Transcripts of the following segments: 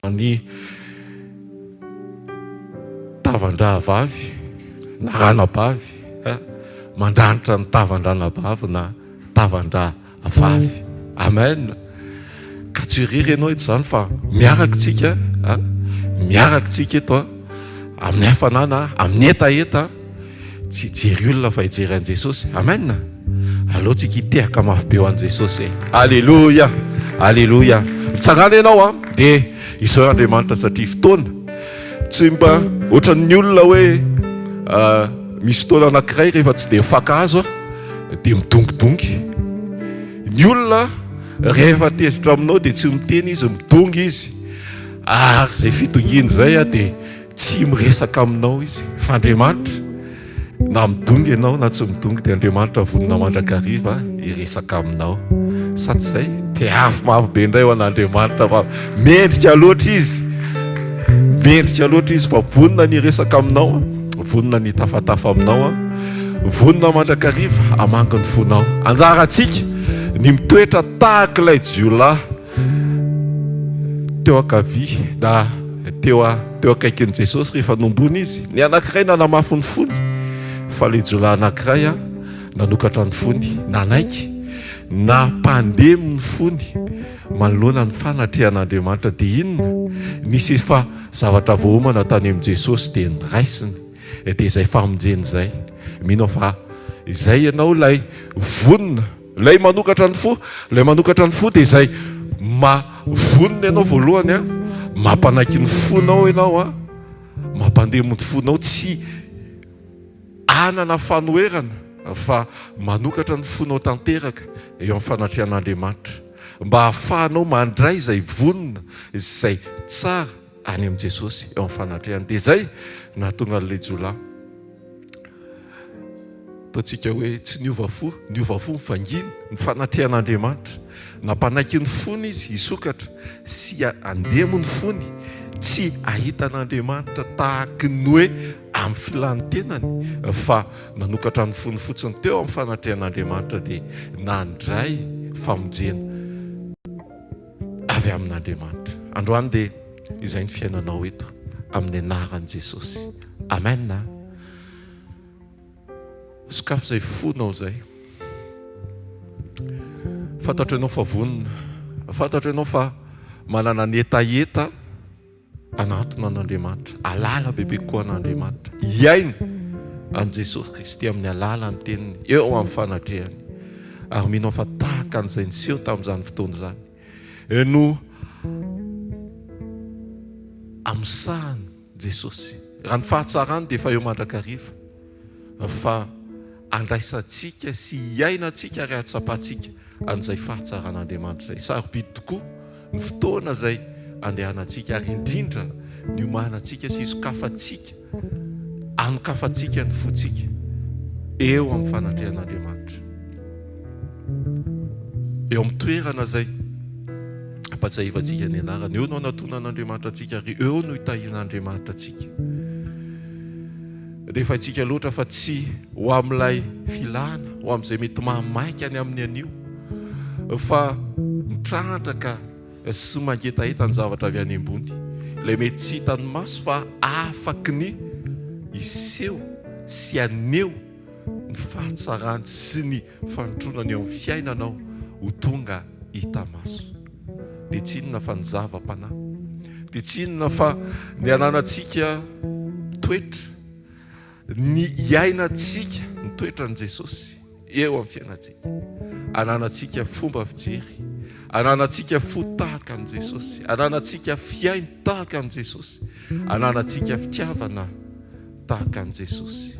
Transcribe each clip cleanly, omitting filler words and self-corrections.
Ny tavan-drahavavy na ranabavy, mandranitra ny tavan-dranabavy na tavan-drahavavy. Amen. Ka tsy irery ianao eto izany fa miaraka isika, miaraka isika eto amin'ny hafanana, amin'ny hetaheta. Tsy hijery olona fa hijery an'i Jesosy. Amen. Aleo tsika hitehaka mafy be ho an'i Jesosy e. Aleloia. Aleloia. Mitsangana ianao an, dia isaory Andriamanitra satria fotoana tsy mba ohatran'ny olona hoe misy fotoana anankiray rehefa tsy dia mifankahazo dia midongidongy. Ny olona rehefa tezitra aminao dia tsy miteny izy, midongy izy. Ary izay fidongiany izay dia Tsy miresaka aminao Izy fa Andriamanitra, na midongy ianao na tsy midongy dia Andriamanitra vonona mandrakariva hiresaka aminao. Sa tsy izay? Tehafo mafy be indray ho an'Andriamanitra fa mendrika loatra Izy. Mendrika loatra Izy fa vonona ny hiresaka aminao, vonona ny hitafatafa aminao, vonona mandrakariva hamangy ny fonao. Anjarantsika ny mitoetra tahaka ilay jiolahy Teo ankavia na teo teo akaikin'i Jesosy rehefa nombona izy. Ny anankiray nanamafy ny fony, fa ilay jiolahy anankiray nanokatra ny fony, nanaiky, nampandemy ny fony manoloana ny fanatrehan'Andriamanitra. Dia inona? Nisy efa zavatra voaomana tany amin'i Jesosy dia noraisiny. Dia izay famonjena izay. Mino aho fa izay ianao ilay vonona. Ilay manokatra ny fo, ilay manokatra ny fo dia izay ma vonona ianao voalohany an, mampanaiky ny fonao ianao an, mampandeha ny fonao tsy hanana fanoherana fa manokatra ny fonao tanteraka eo amin'ny fanatrehan'Andriamanitra mba hahafahanao mandray izay vonona, izay tsara any amin'i Jesosy eo amin'ny fanatrehany. Dia izay nahatonga an'ilay jiolahy. Ataontsika hoe tsy niova fo, niova fo ny fanginy, ny fanatrehan'Andriamanitra. Nampanaiky ny fony izy hisokatra sy handemo ny fony, tsy hahita an'Andriamanitra tahaky ny hoe amin'ny filan'ny tenany, fa nanokatra ny fony fotsiny teo amin'ny fanatrehan'Andriamanitra dia nandray famonjena avy amin'Andriamanitra. Androany dia izay ny fiainanao eto amin'ny anaran'i Jesosy. Amen. Sokafy izay fonao izay. Fantatro ianao fa vonona. Fantatro ianao fa manana ny hetaheta hanantona an'Andriamanitra, hahalala bebe kokoa an'Andriamanitra, hiaina an'i Jesosy Kristy amin'ny alalan'ny teniny eo amin'ny fanatrehany. Ary mino aho fa tahaka an'izay niseho tamin'izany fotoana izany no amisahan'i Jesosy. Raha ny fahatsarany dia efa eo mandrakariva fa andraisantsika sy iainantsika ary ahatsapantsika an'izay fahatsaran'Andriamanitra izay. Sarobidy tokoa ny fotoana izay andehanantsika ary indrindra ny iomanantsika sy isokafantsika, anokafantsika ny fontsika eo amin'ny fanatrehan'Andriamanitra. Eo amin'ny toerana izay ampatsiahivantsika ny anarany, eo no anatonan'Andriamanitra antsika ary eo no itahian'Andriamanitra antsika. Dia efa haintsika loatra fa tsy ho amin'ilay filana, ho amin'izay mety mahamaika ny amin'ny anio, fa mitrandraka sy mangetaheta ny zavatra avy any ambony, ilay mety tsy hitan'ny maso fa afaky ny hiseho sy haneho ny fahatsarany sy ny fanotronany eo amin'ny fiainanao ho tonga hita maso. Dia tsy inona fa ny zava-panahy. Dia tsy inona fa ny ananantsika toetra, ny iainantsika ny toetran'i Jesosy eo amin'ny fiainantsika. Ananantsika fomba fijery, ananantsika fo tahaka an'i Jesosy, ananantsika fihaino tahaka an'i Jesosy, ananantsika fitiavana tahaka an'i Jesosy.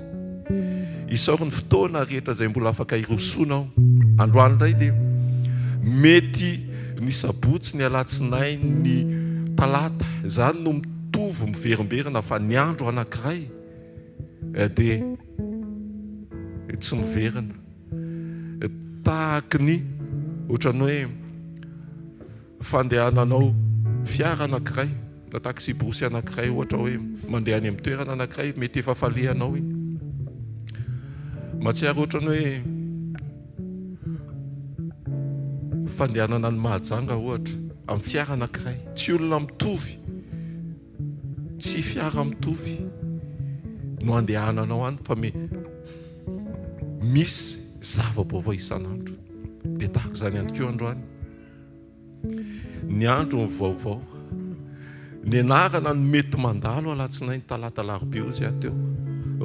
Isaory ny fotoana rehetra izay mbola afaka hirosoana aho. Androany indray dia mety ny sabotsy, ny alatsinainy, ny talata, izany no mitovy miverimberina fa ny andro anankiray dia tsy miverina. Tahaky ny ohatran'ny hoe Fandehananao fiara anankiray na taxi-brousse anankiray ohatra hoe mandeha any amin'ny toerana anankiray mety efa falehanao iny. Mahatsiaro ohatran'ny hoe fandehanana any Mahajanga ohatra amin'ny fiara anankiray. Tsy olona mitovy. Tsy fiara mitovy no andehananao any fa misy zava-baovao isan'andro. Dia tahaka izany ihany koa androany. Ny andro ny vaovao. Ny anarana no mety mandalo alatsinainy, talata, alarobia hozy aho teo.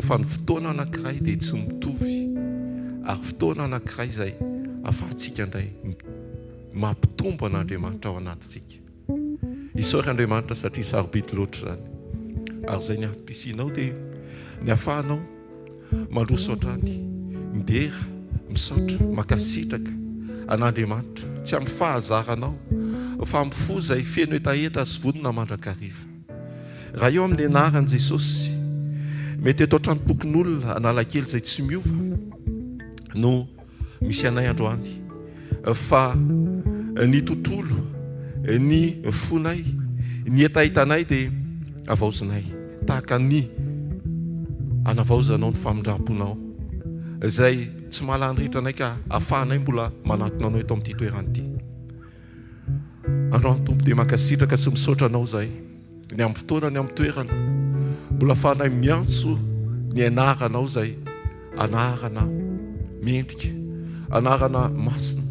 Fa ny fotoana anankiray dia tsy mitovy. Ary fotoana anankiray izay ahafahantsika indray mampitombo an'Andriamanitra ao anatintsika. Isaory Andriamanitra satria sarobidy loatra izany. Ary izay ny antom-pisianao dia ny ahafahanao mandroso hatrany, midera, misaotra, mankasitraka an'Andriamanitra, tsy amin'ny fahazaranao fa amin'ny fo izay feno hetaheta sy vonona mandrakariva. Raha eo amin'ny anaran'i Jesosy, mety eto an-tranom-pokonolona Analakely izay tsy miova no misy anay androany fa ny tontolo, ny fonay, ny hetahetanay dia havaozinay tahaka ny anavaozanao ny famindram-ponao izay tsy mahalany ritra anay ka ahafahanay mbola manatona anao eto amin'ity toerana ity. Androany Tompo dia mankasitraka sy misaotra anao izahay. Ny amin'ny fotoana, ny amin'ny toerana. Mbola afahanay miantso ny anaranao izay anarana mendrika, anarana masina,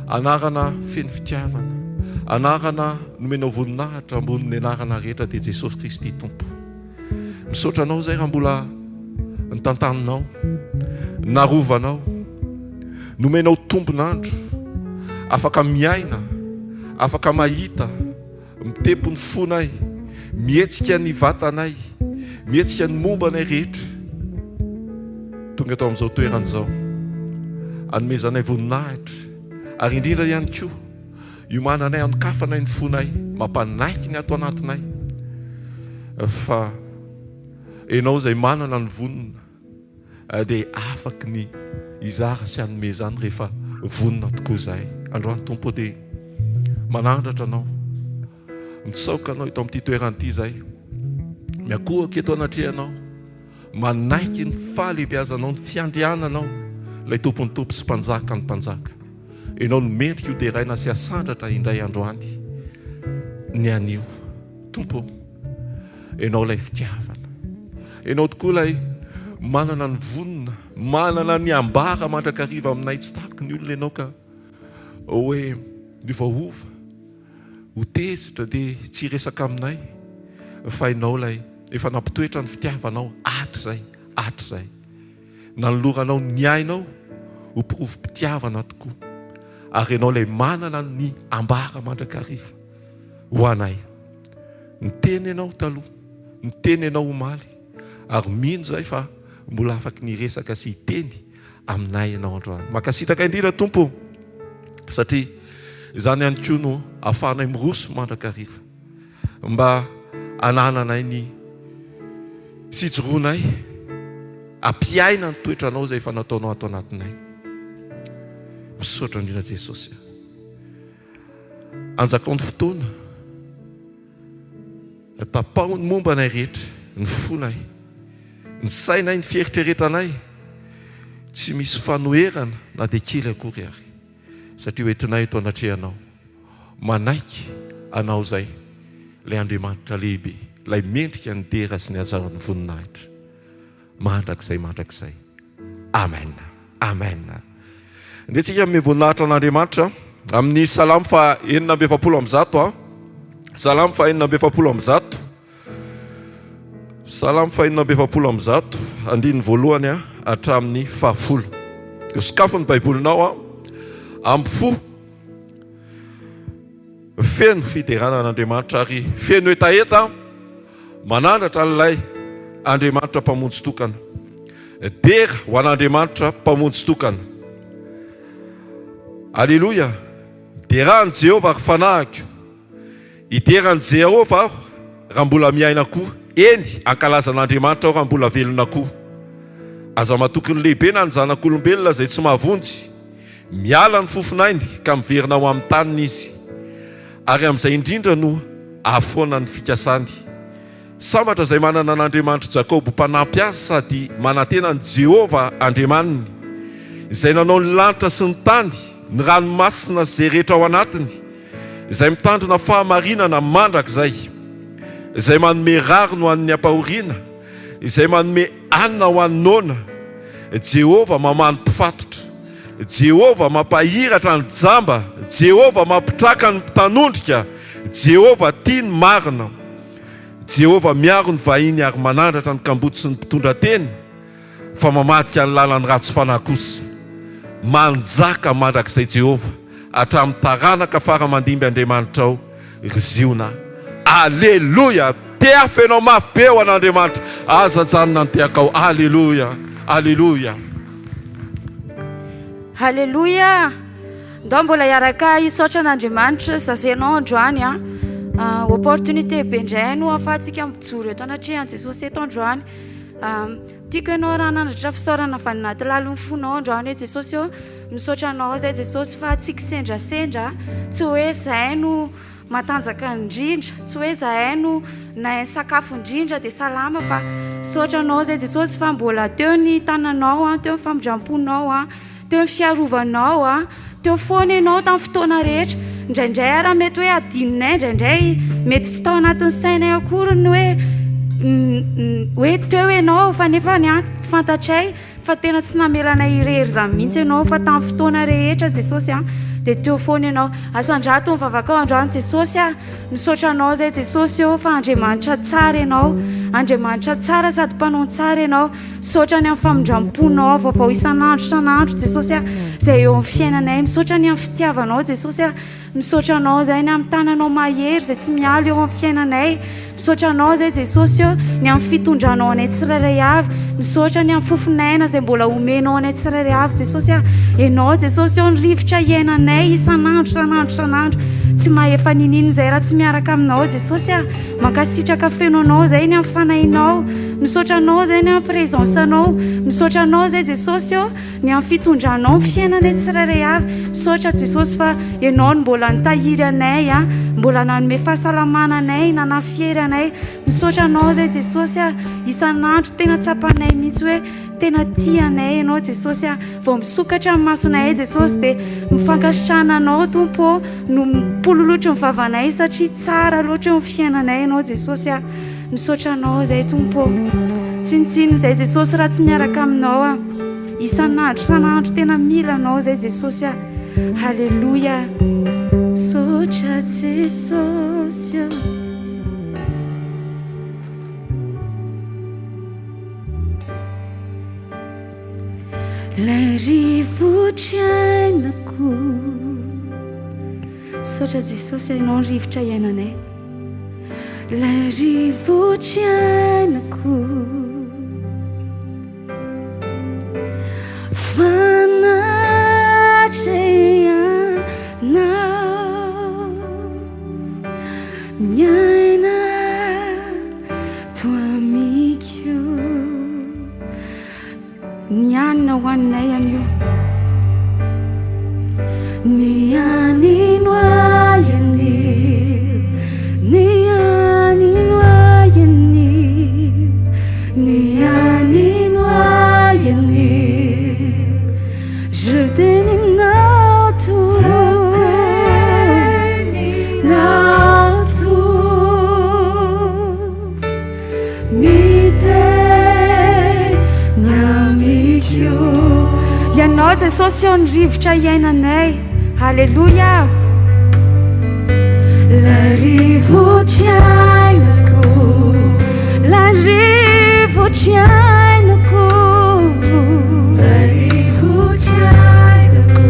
anarana feno fitiavana, anarana nomenao voninahitra ambonin'ny anarana rehetra dia Jesosy Kristy Tompo. Misaotra anao izay raha mbola nitantaninao, narovanao, nomenao tombon'andro, afaka miaina, afaka mahita, Mitepo ny fonay, mihetsika ny vatanay, mihetsika ny momba anay rehetra. Tonga tao amin'izao toerana izao, anomezanay voninahitra, ary indrindra ihany koa, iomananay hanokafanay ny fonay, mampanaiky ny ato anatinay, fa Ianao izay manana ny vonona, dia afaky ny hizara sy hanome izany rehefa vonona tokoa izahay. Androany Tompo ô dia manandratra Anao, mitsaoka Anao eto amin'ity toerana ity izahay, miakohoka eto anatrehanao, manaiky ny fahalehibiazanao, ny fiandriananao, ilay Tompon'ny Tompo sy Mpanjakan'ny Mpanjaka. Ianao no mendrika ho deraina sy hasandratra indray androany ny anio. Tompo ô, Ianao ilay fitiavana. Ianao tokoa ilay manana ny vonona, manana ny ambara mandrakariva aminay tsy tahaky ny olona Ianao ka hoe miovaova, ho tezitra dia tsy hiresaka aminay fa Ianao ilay efa nampitoetra ny fitiavanao hatrizay, hatrizay. Nanoloranao ny ainao ho porofom-pitiavana tokoa ary Ianao ilay manana ny ambara mandrakariva ho anay. Niteny ianao taloha, niteny ianao omaly, ary mino izahay fa mbola afaky ny hiresaka sy hiteny aminay ianao androany. Mankasitraka indrindra Tompo o, satria izany ihany koa no ahafahanay miroso mandrakariva mba hanananay ny sy hijoroanay hampiaina ny toetranao izay efa nataonao ato anatinay. Misaotra indrindra Jesosy. Anjakao ny fotoana, tapaho ny momba anay rehetra, ny fonay, ny sainay, ny fieritreretanay, tsy misy fanoherana na dia kely akory ary, satria ho entinay eto anatrehanao, manaiky Anao izay, ilay Andriamanitra lehibe, ilay mendrika ny dera sy ny hajaran'ny voninahitra. mandrakizay mandrakizay. Amen. Amen. Ndeha tsika hanome voninahitra an'Andriamanitra amin'ny Salamo fa 146 a. Salamo fa 146. Salamo fa 146, andininy voalohany a hatramin'ny fahafolo. Sokafo ny Baibolinao a. Amin'ny fo Feno fiderana an'Andriamanitra ary feno hetaheta manandratra an'ilay Andriamanitra Mpamonjy tokana. Dera ho an'Andriamanitra Mpamonjy tokana. Aleloia! Derà an'i Jehovah, ry fanahiko. Hidera an'i Jehovah aho raha mbola miaina koa. Eny, hankalaza an'Andriamanitra aho raha mbola velona koa. Aza matoky ny lehibe na ny zanak'olombelona izay tsy mahavonjy. Miala ny fofon'ainy ka miverina ho amin'ny taniny izy, ary amin'izay indrindra no ahafoana ny fikasany. Sambatra izay manana an'Andriamanitr'i Jakoba ho mpanampy azy sady manantena an'i Jehovah Andriamaniny, izay nanao ny lanitra sy ny tany, ny ranomasina sy izay rehetra ao anatiny, izay mitandrina fahamarinana mandrakizay. Izay manome rariny ho an'ny ampahoriana, Izay manome hanina ho an'ny noana. Jehovah mamaha ny mpifatotra. Jehovah mampahiratra ny jamba. Jehovah mampitraka ny mpitanondrika. Jehovah tia ny marina. Jehovah miaro ny vahiny ary manandratra ny kamboty sy ny mpitondra teny, fa mamadika ny lalan'ny ratsy fanahy kosa. Manjaka mandrakizay Jehovah, hatramin'ny taranaka fara aman-dimby Andriamanitrao, ry Ziona. Aleloia! Tehafo ianao mafy be ho an'Andriamanitra. Aza ajanona ny tehakao. Aleloia! Aleloia! Aleloia! Ndao mbola hiaraka hisaotra an'Andriamanitra za sy ianao androany a. Opportunité be indray no ahafahantsika mijoro eto anatrehan'i Jesosy eto androany. Tiako ianao raha hanandratra fisaorana avy any anaty lalin'ny fonao androany hoe Jesosy ô, misaotra anao izay Jesosy fa tsy kisendrasendra, tsy hoe izahay no matanjaka indrindra, tsy hoe izahay no nahay nisakafo indrindra dia salama fa misaotra anao izay Jesosy fa mbola teo ny tananao, teo ny famindram-ponao. Teo ny fiarovanao a! Teo foana ianao tamin'ny fotoana rehetra. Indraindray ara mety hoe adinonay, indraindray mety tsy tao anatin'ny sainay akory ny hoe hoe teo ianao fa nefa ny an fantatray fa tena tsy namela anay irery izany mihitsy ianao fa tamin'ny fotoana rehetra Jesosy a! dia teo foana ianao. Asandrato ny vavakao androany Jesosy a! Misaotra anao izay Jesosy ô fa Andriamanitra tsara ianao. Andriamanitra tsara sady mpanao ny tsara ianao. Misaotra ny amin'ny famindram-ponao vaovao isan'andro isan'andro Jesosy a, izay eo amin'ny fiainanay. Misaotra ny amin'ny fitiavanao Jesosy a. Misaotra anao izay ny amin'ny tananao mahery izay tsy miala eo amin'ny fiainanay. Misaotra anao izay Jesosy ô, ny amin'ny fitondranao anay tsirairay avy. Misaotra ny amin'ny fofon'aina izay mbola omenao anay tsirairay avy Jesosy a. Ianao Jesosy ô, ny rivotra iainanay isan'andro isan'andro isan'andro. Tsy mahefa niniana izay raha tsy miaraka aminao Jesosy a. Mankasitraka feno anao zay ny amin'ny fanahinao. Misaotra anao zay ny amin'ny présence anao. Misaotra anao zay Jesosy ô ny amin'ny fitondranao ny fiainanay tsirairay avy. Misaotra Jesosy fa ianao no mbola nitahiry anay a, mbola nanome fahasalamana anay, nanafy hery anay. Misaotra anao zay Jesosy a, isan'andro tena tsapanay mihitsy hoe tena tia anay ianao Jesosy a. Vao misokatra ny masonay Jesosy dia ny fankasitrahana anao Tompo ô no mipololotry ny vavanay satria tsara loatra eo amin'ny fiainanay ianao Jesosy a. Misaotra anao izay Tompo ô. Tsinontsinona izay Jesosy raha tsy miaraka aminao aho. Isan'andro isan'andro tena mila anao izay Jesosy a. Haleloia. Misaotra Jesosy ô. Ilay rivotra iainako. Misaotra Jesosy Ianao ny rivotra iainanay. Ilay rivotra iainako. Fanatrehanao miaina toa mikio. Ny hanina ho haninay anio. Ny hanino ahy anio. Ny hanino ahy anio. Ny hanino ahy anio. Je teninao tout. Teninao tout. Miteny amiko. Ianao Jesosy eo ny rivotra iainanay. Haleloia. Ilay rivotra iainako. Ilay rivotra iainako. Ilay rivotra iainako.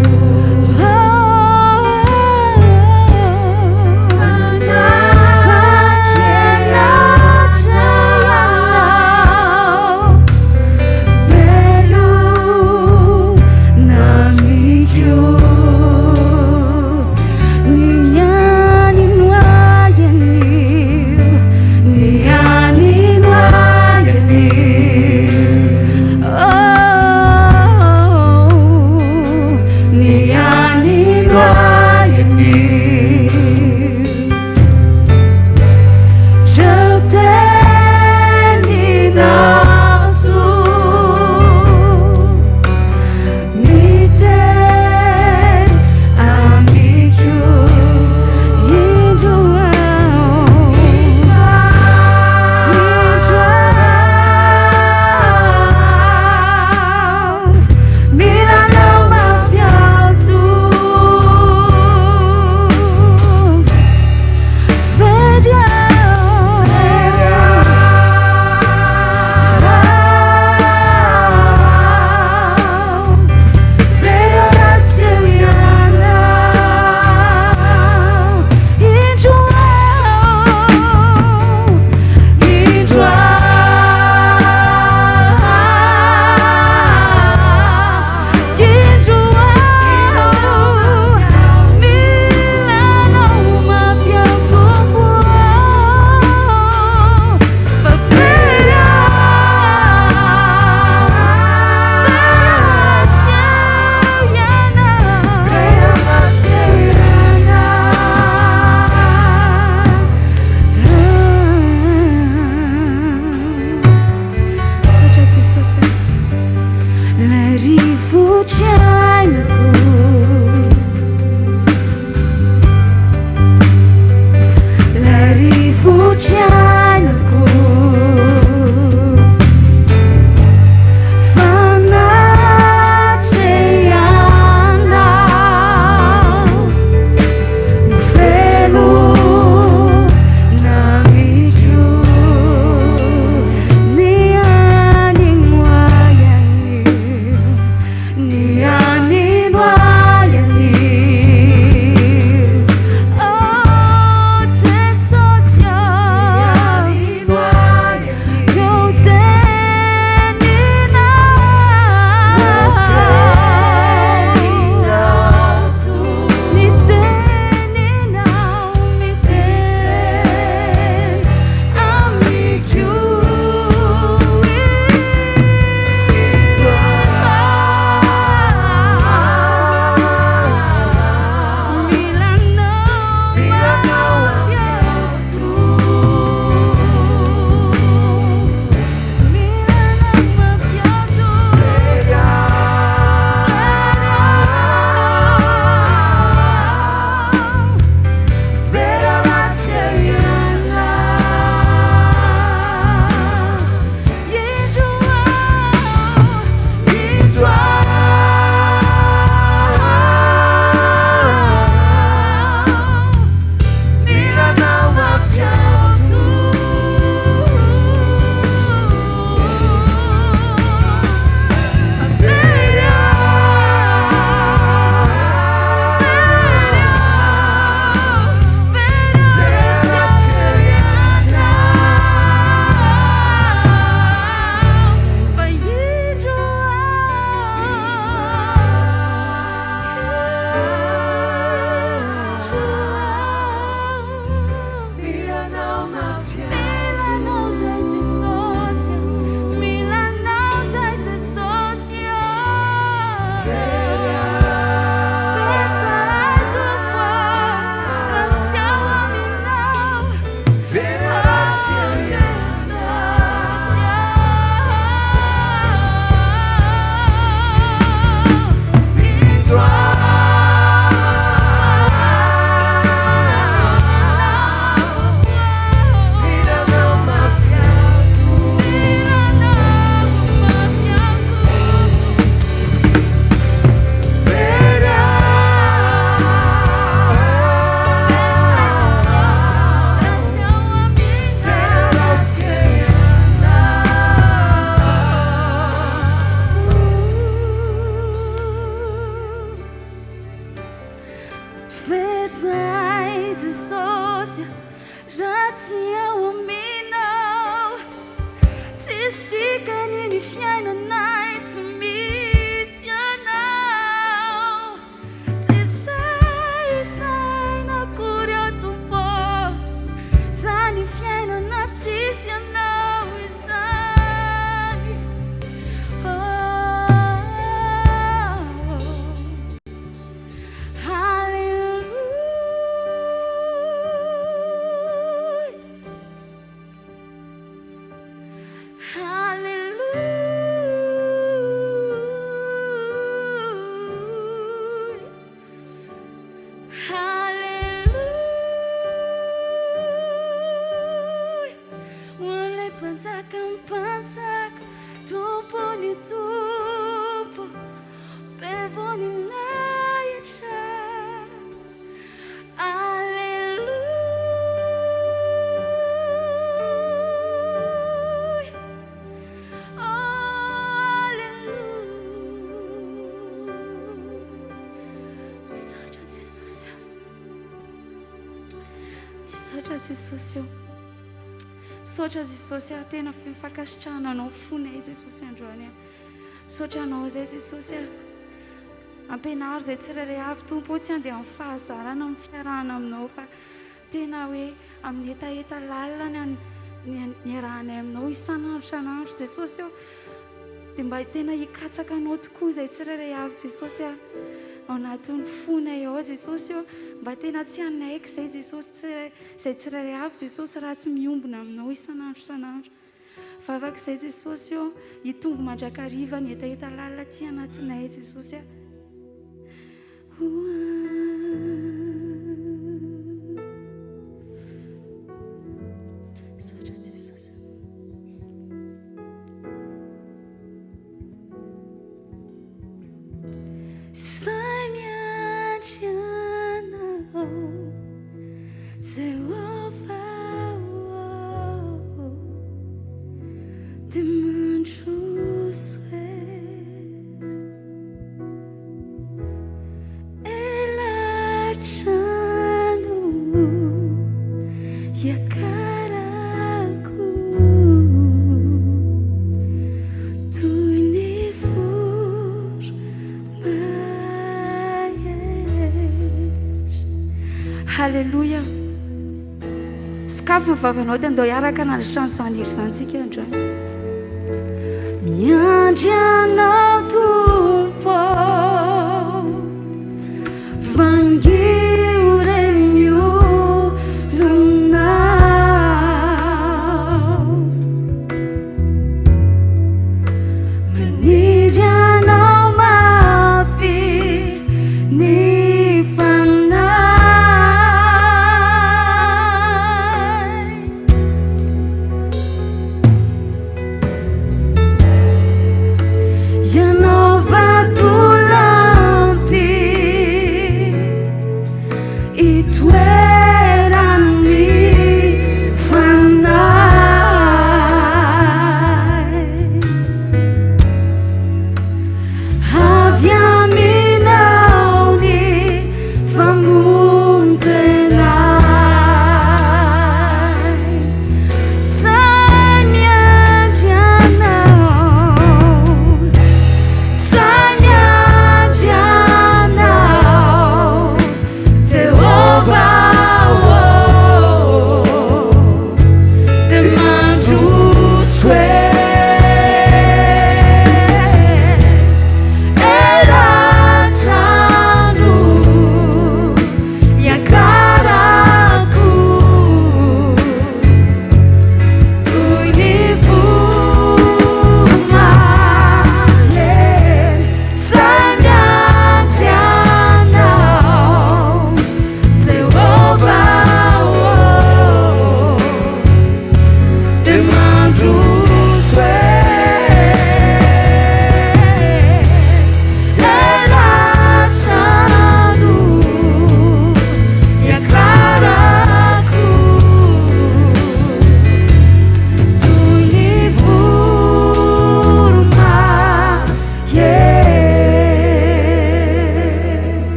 Mpanjakan'ny mpanjaka, Tompon'ny tompo, be voninahitra. Aleloia, oh aleloia. Misaotra Jesosy a. Misaotra Jesosy ô. Misaotra Jesosy a, tena feno fankasitrahana anao fonay Jesosy androany a. Misaotra anao izay Jesosy a. Ampianaro izay tsirairay avy Tompo ô, tsy handeha amin'ny fahazarana amin'ny fiarahana aminao fa tena hoe amin'ny hetaheta lalina ny niarahanay aminao isan'andro isan'andro Jesosy ô. Dia mba tena hikatsaka anao tokoa izay tsirairay avy Jesosy a. Ao anatin'ny fonay ao Jesosy ô, mba tena tsy hanaiky izay Jesosy tsirairay Izay tsirairay avy Jesosy raha tsy miombona aminao isan'andro isan'andro. Vavaka izay Jesosy ô, hitombo mandrakariva ny hetaheta lalina aty anatinay Jesosy a. Misaotra Jesosy. Sahy miandry Anao, Jehovah ô, Dia mandroso e. Ela trano hiakarako toy ny voro-mahery. Haleloia! Sokafy ny vavanao dia andao hiaraka hanandratra an'izany hira izany tsika androany. Miandry anao Tompo Vangio re ny olonao Maniry anao mafy ny fanahy. Ianao vato.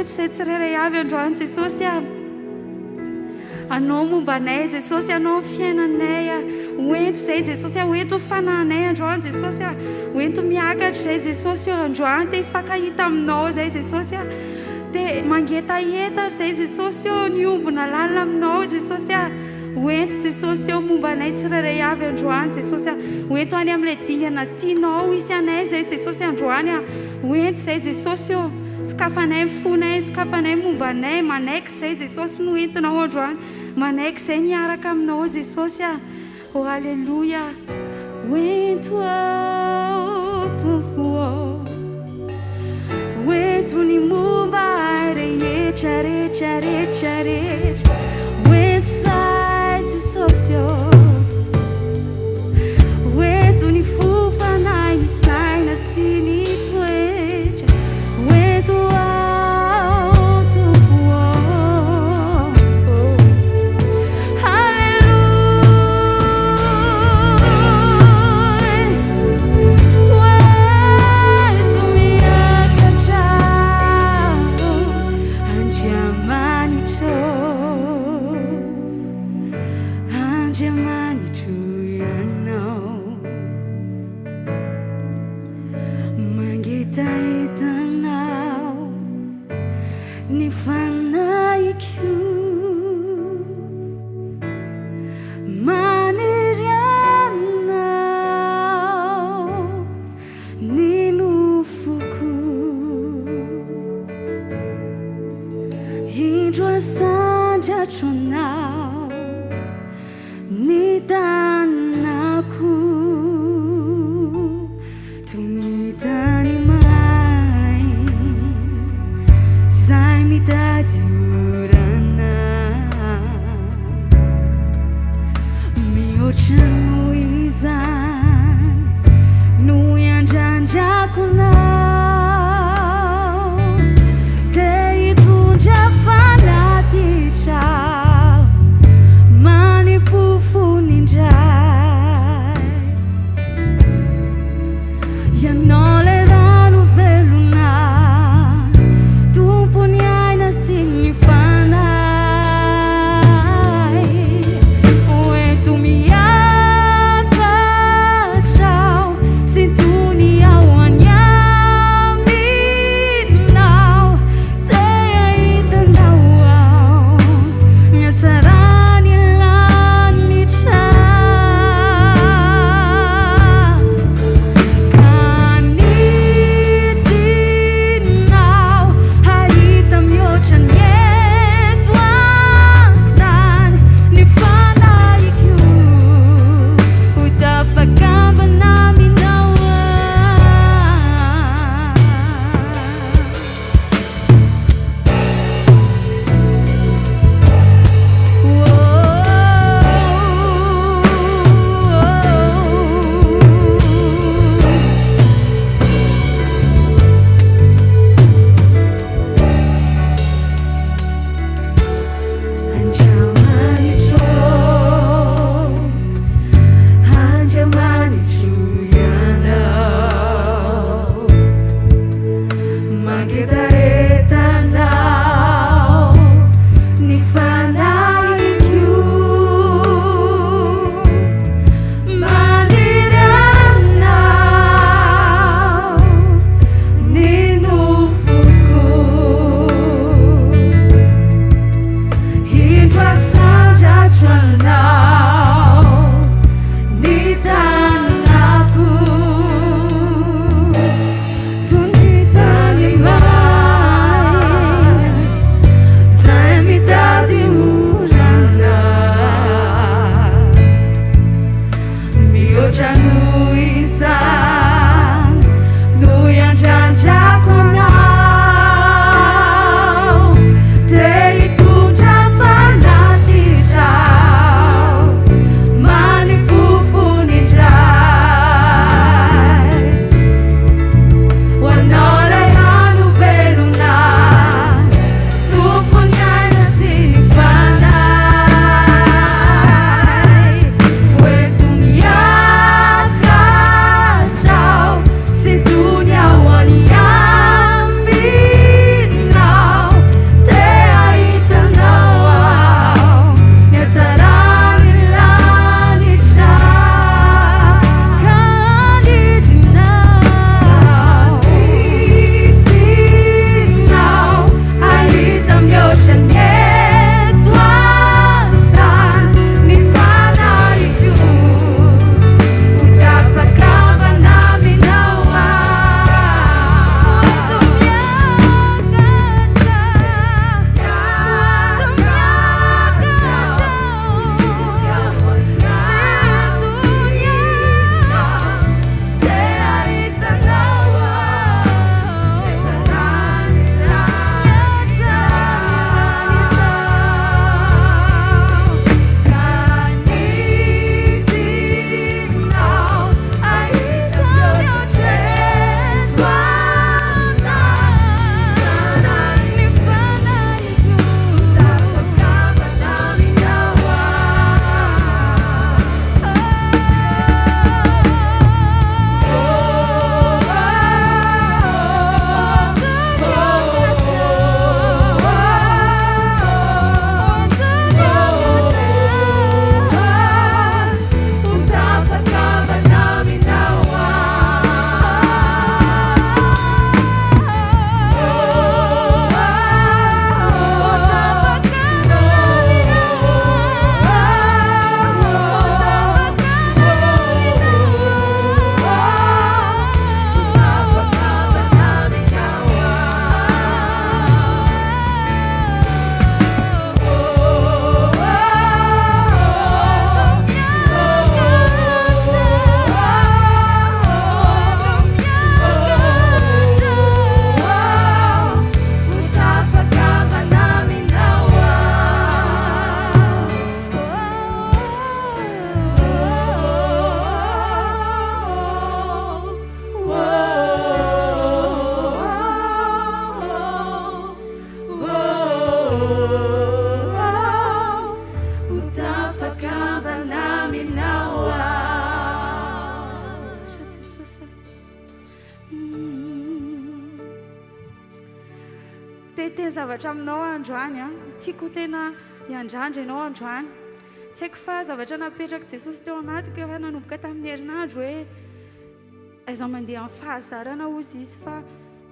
Hoento izay tsirairay avy androany Jesosy a. Anao momba anay Jesosy, Anao ny fiainanay a. Hoento izay Jesosy a, hoento ny fanahinay androany Jesosy a. Hoento miakatra izay Jesosy o androany, te hifankahita aminao izay Jesosy a. Te mangetaheta izay Jesosy o, niombona lalina aminao Jesosy a. Hoento Jesosy o, momba anay tsirairay avy androany Jesosy a. Hoento any amin'ilay dingana tianao hisy anay izay Jesosy androany a. Hoento izay Jesosy o. Sokafanay ny fonay, sokafanay ny momba anay, manaiky izay Jesosy no entinao androany, manaiky izay ny hiaraka aminao Jesosy a. Oh Aleloia. Hoento aho Tompo ô. Hoento ny momba ahy rehetra rehetra rehetra rehetra. Hoento izay Jesosy ô. Hoento ny fo, fanahy, ny saina sy ny toetra. Hoento aho Tompo ô. Haleloia. Hoento miakatra aho Andriamanitro. Andriamanitro Ianao. Mangetaheta Anao ny fanahiko. Maniry Anao ny nofoko. Indro asandratro Anao ny tanako toy ny tany maina izay mitady orana. Mihoatra noho izany no iandrandrako anao, te hitondra fanatitra aho, manipofony indray. Ianao ilay rano velona, Tompon'ny aina sy ny fanahy. Hoento miakatra aho, sintony aho any Te hiteny zavatra aminao aho androany an. Tiako tena hiandrandra ianao androany. Tsy haiko fa zavatra napetrak'i Jesosy teo anatiko efa nanomboka tamin'ny herinandro hoe aiza mandeha amin'ny fahazarana hozy izy fa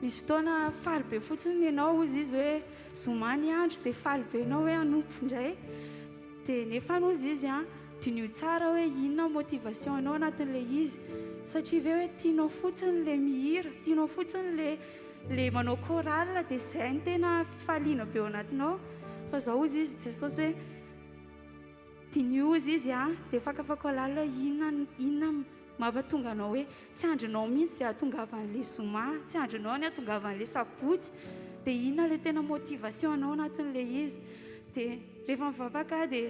misy fotoana faly be fotsiny ianao hozy izy hoe zoma ny andro dia faly be ianao hoe hanompo indray. Dia nefany hozy izy an, diniho tsara hoe inona motivation anao anatin'ilay izy satria ve hoe tianao fotsiny ilay mihira, tianao fotsiny ilay Le manao chorale dia zay no tena fifaliana be ao anatinao fa zao hozy izy Jesosy hoe diniho hozy izy a dia fakafakao lalina hoe inona inona mampatonga anao hoe tsy andrinao mihitsy izay hahatongavan'le zoma tsy andrinao ny hahatongavan'le sabotsy dia inona le tena motivation anao anatin'le izy dia rehefa mivavaka aho dia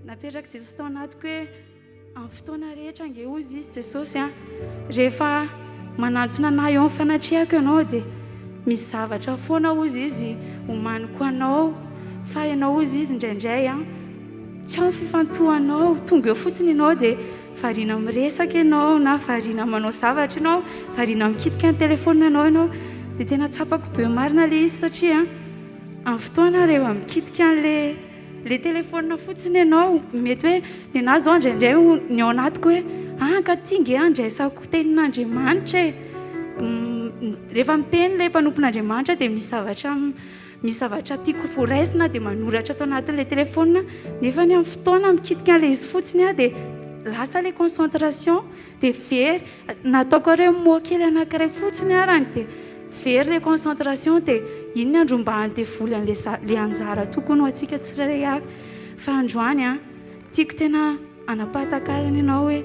napetrak'i Jesosy tao anatiko hoe Amin'ny fotoana rehetra ange hozy izy Jesosy a, rehefa manantona anah eo amin'ny fanatrehako ianao dia misy zavatra foana hozy izy omaniko anao fa ianao hozy izy indraindray a tsy ao ny fifantohanao, tonga eo fotsiny ianao dia variana miresaka ianao na variana manao zavatra ianao, variana mikitika ny telefaoninanao ianao dia tena tsapako be marina ilay izy satria amin'ny fotoana rehefa mikitika an'ilay Le telephone fotsiny ianao mety hoe nenahy zao indraindray ny ao anatiko hoe ah ka ty nge andraisako tenin'Andriamanitra e rehefa miteny le mpanompon'Andriamanitra dia misy zavatra misy zavatra tiako horaisina dia manoratra ato anatin'le telephone nefa ny amin'ny fotoana mikitika an'le izy fotsiny aho dia lasa le concentration Dia very, nataoko ary hoe mot kely anankiray fotsiny arany dia very ilay concentration dia iny ny andrombahan'ny devoly an'ilay za- ilay anjara tokony ho antsika tsirairay avy. Fa androany an, tiako tena hanapahatakarana ianao hoe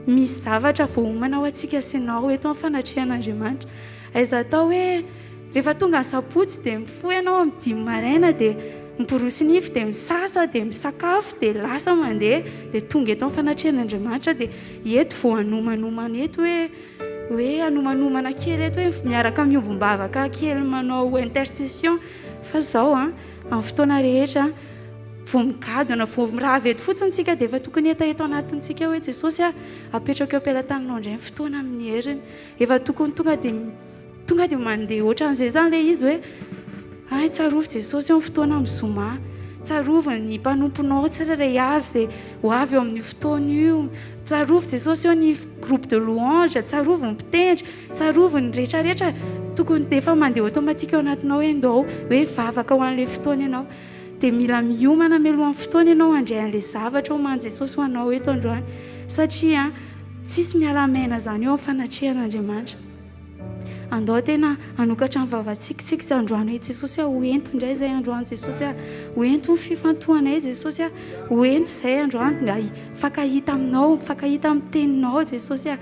misy zavatra voaomana ho antsika sy ianao eto amin'ny fanatrehan'Andriamanitra. Aiza atao hoe rehefa tonga ny sabotsy dia mifoha ianao amin'ny dimy maraina dia miborosy nify dia misasa dia misakafo dia lasa mandeha dia tonga eto amin'ny fanatrehan'Andriamanitra dia eto vao hanomanomana eto hoe hoe hanomanomana kely eto hoe miaraka miombom-bavaka kely manao intercession fa izao an amin'ny fotoana rehetra vao migadona vao mirava eto fotsiny tsika dia efa tokony hetaheta ao anatintsika hoe Jesosy a apetrako eo am-pelatananao indray ny fotoana amin'ny heriny. Efa tokony tonga dia tonga dia mandeha ohatran'izay izany ilay izy hoe hay tsarovy Jesosy eo ny fotoana amin'ny zoma, tsarovy ny mpanomponao tsirairay avy izay ho avy eo amin'io fotoana io, tsarovy Jesosy eo ny groupe de louange, tsarovy ny mpitendry, tsarovy ny rehetrarehetra, tokony dia efa mandeha automatique ao anatinao hoe ndao hoe vavaka ho an'ilay fotoana ianao. Dia mila miomana mialohan'ny fotoana ianao handray an'ilay zavatra oman'i Jesosy ho anao eto androany satria Tsisy miala maina zany eo amin'ny fanatrehan'Andriamanitra. Andao tena hanokatra ny vavantsika tsika androany hoe Jesosy a, ho ento indray izay androany Jesosy a, ho ento ny fifantohanay Jesosy a, ho ento izay androany mba hifankahita aminao, mifankahita amin'ny teninao Jesosy a.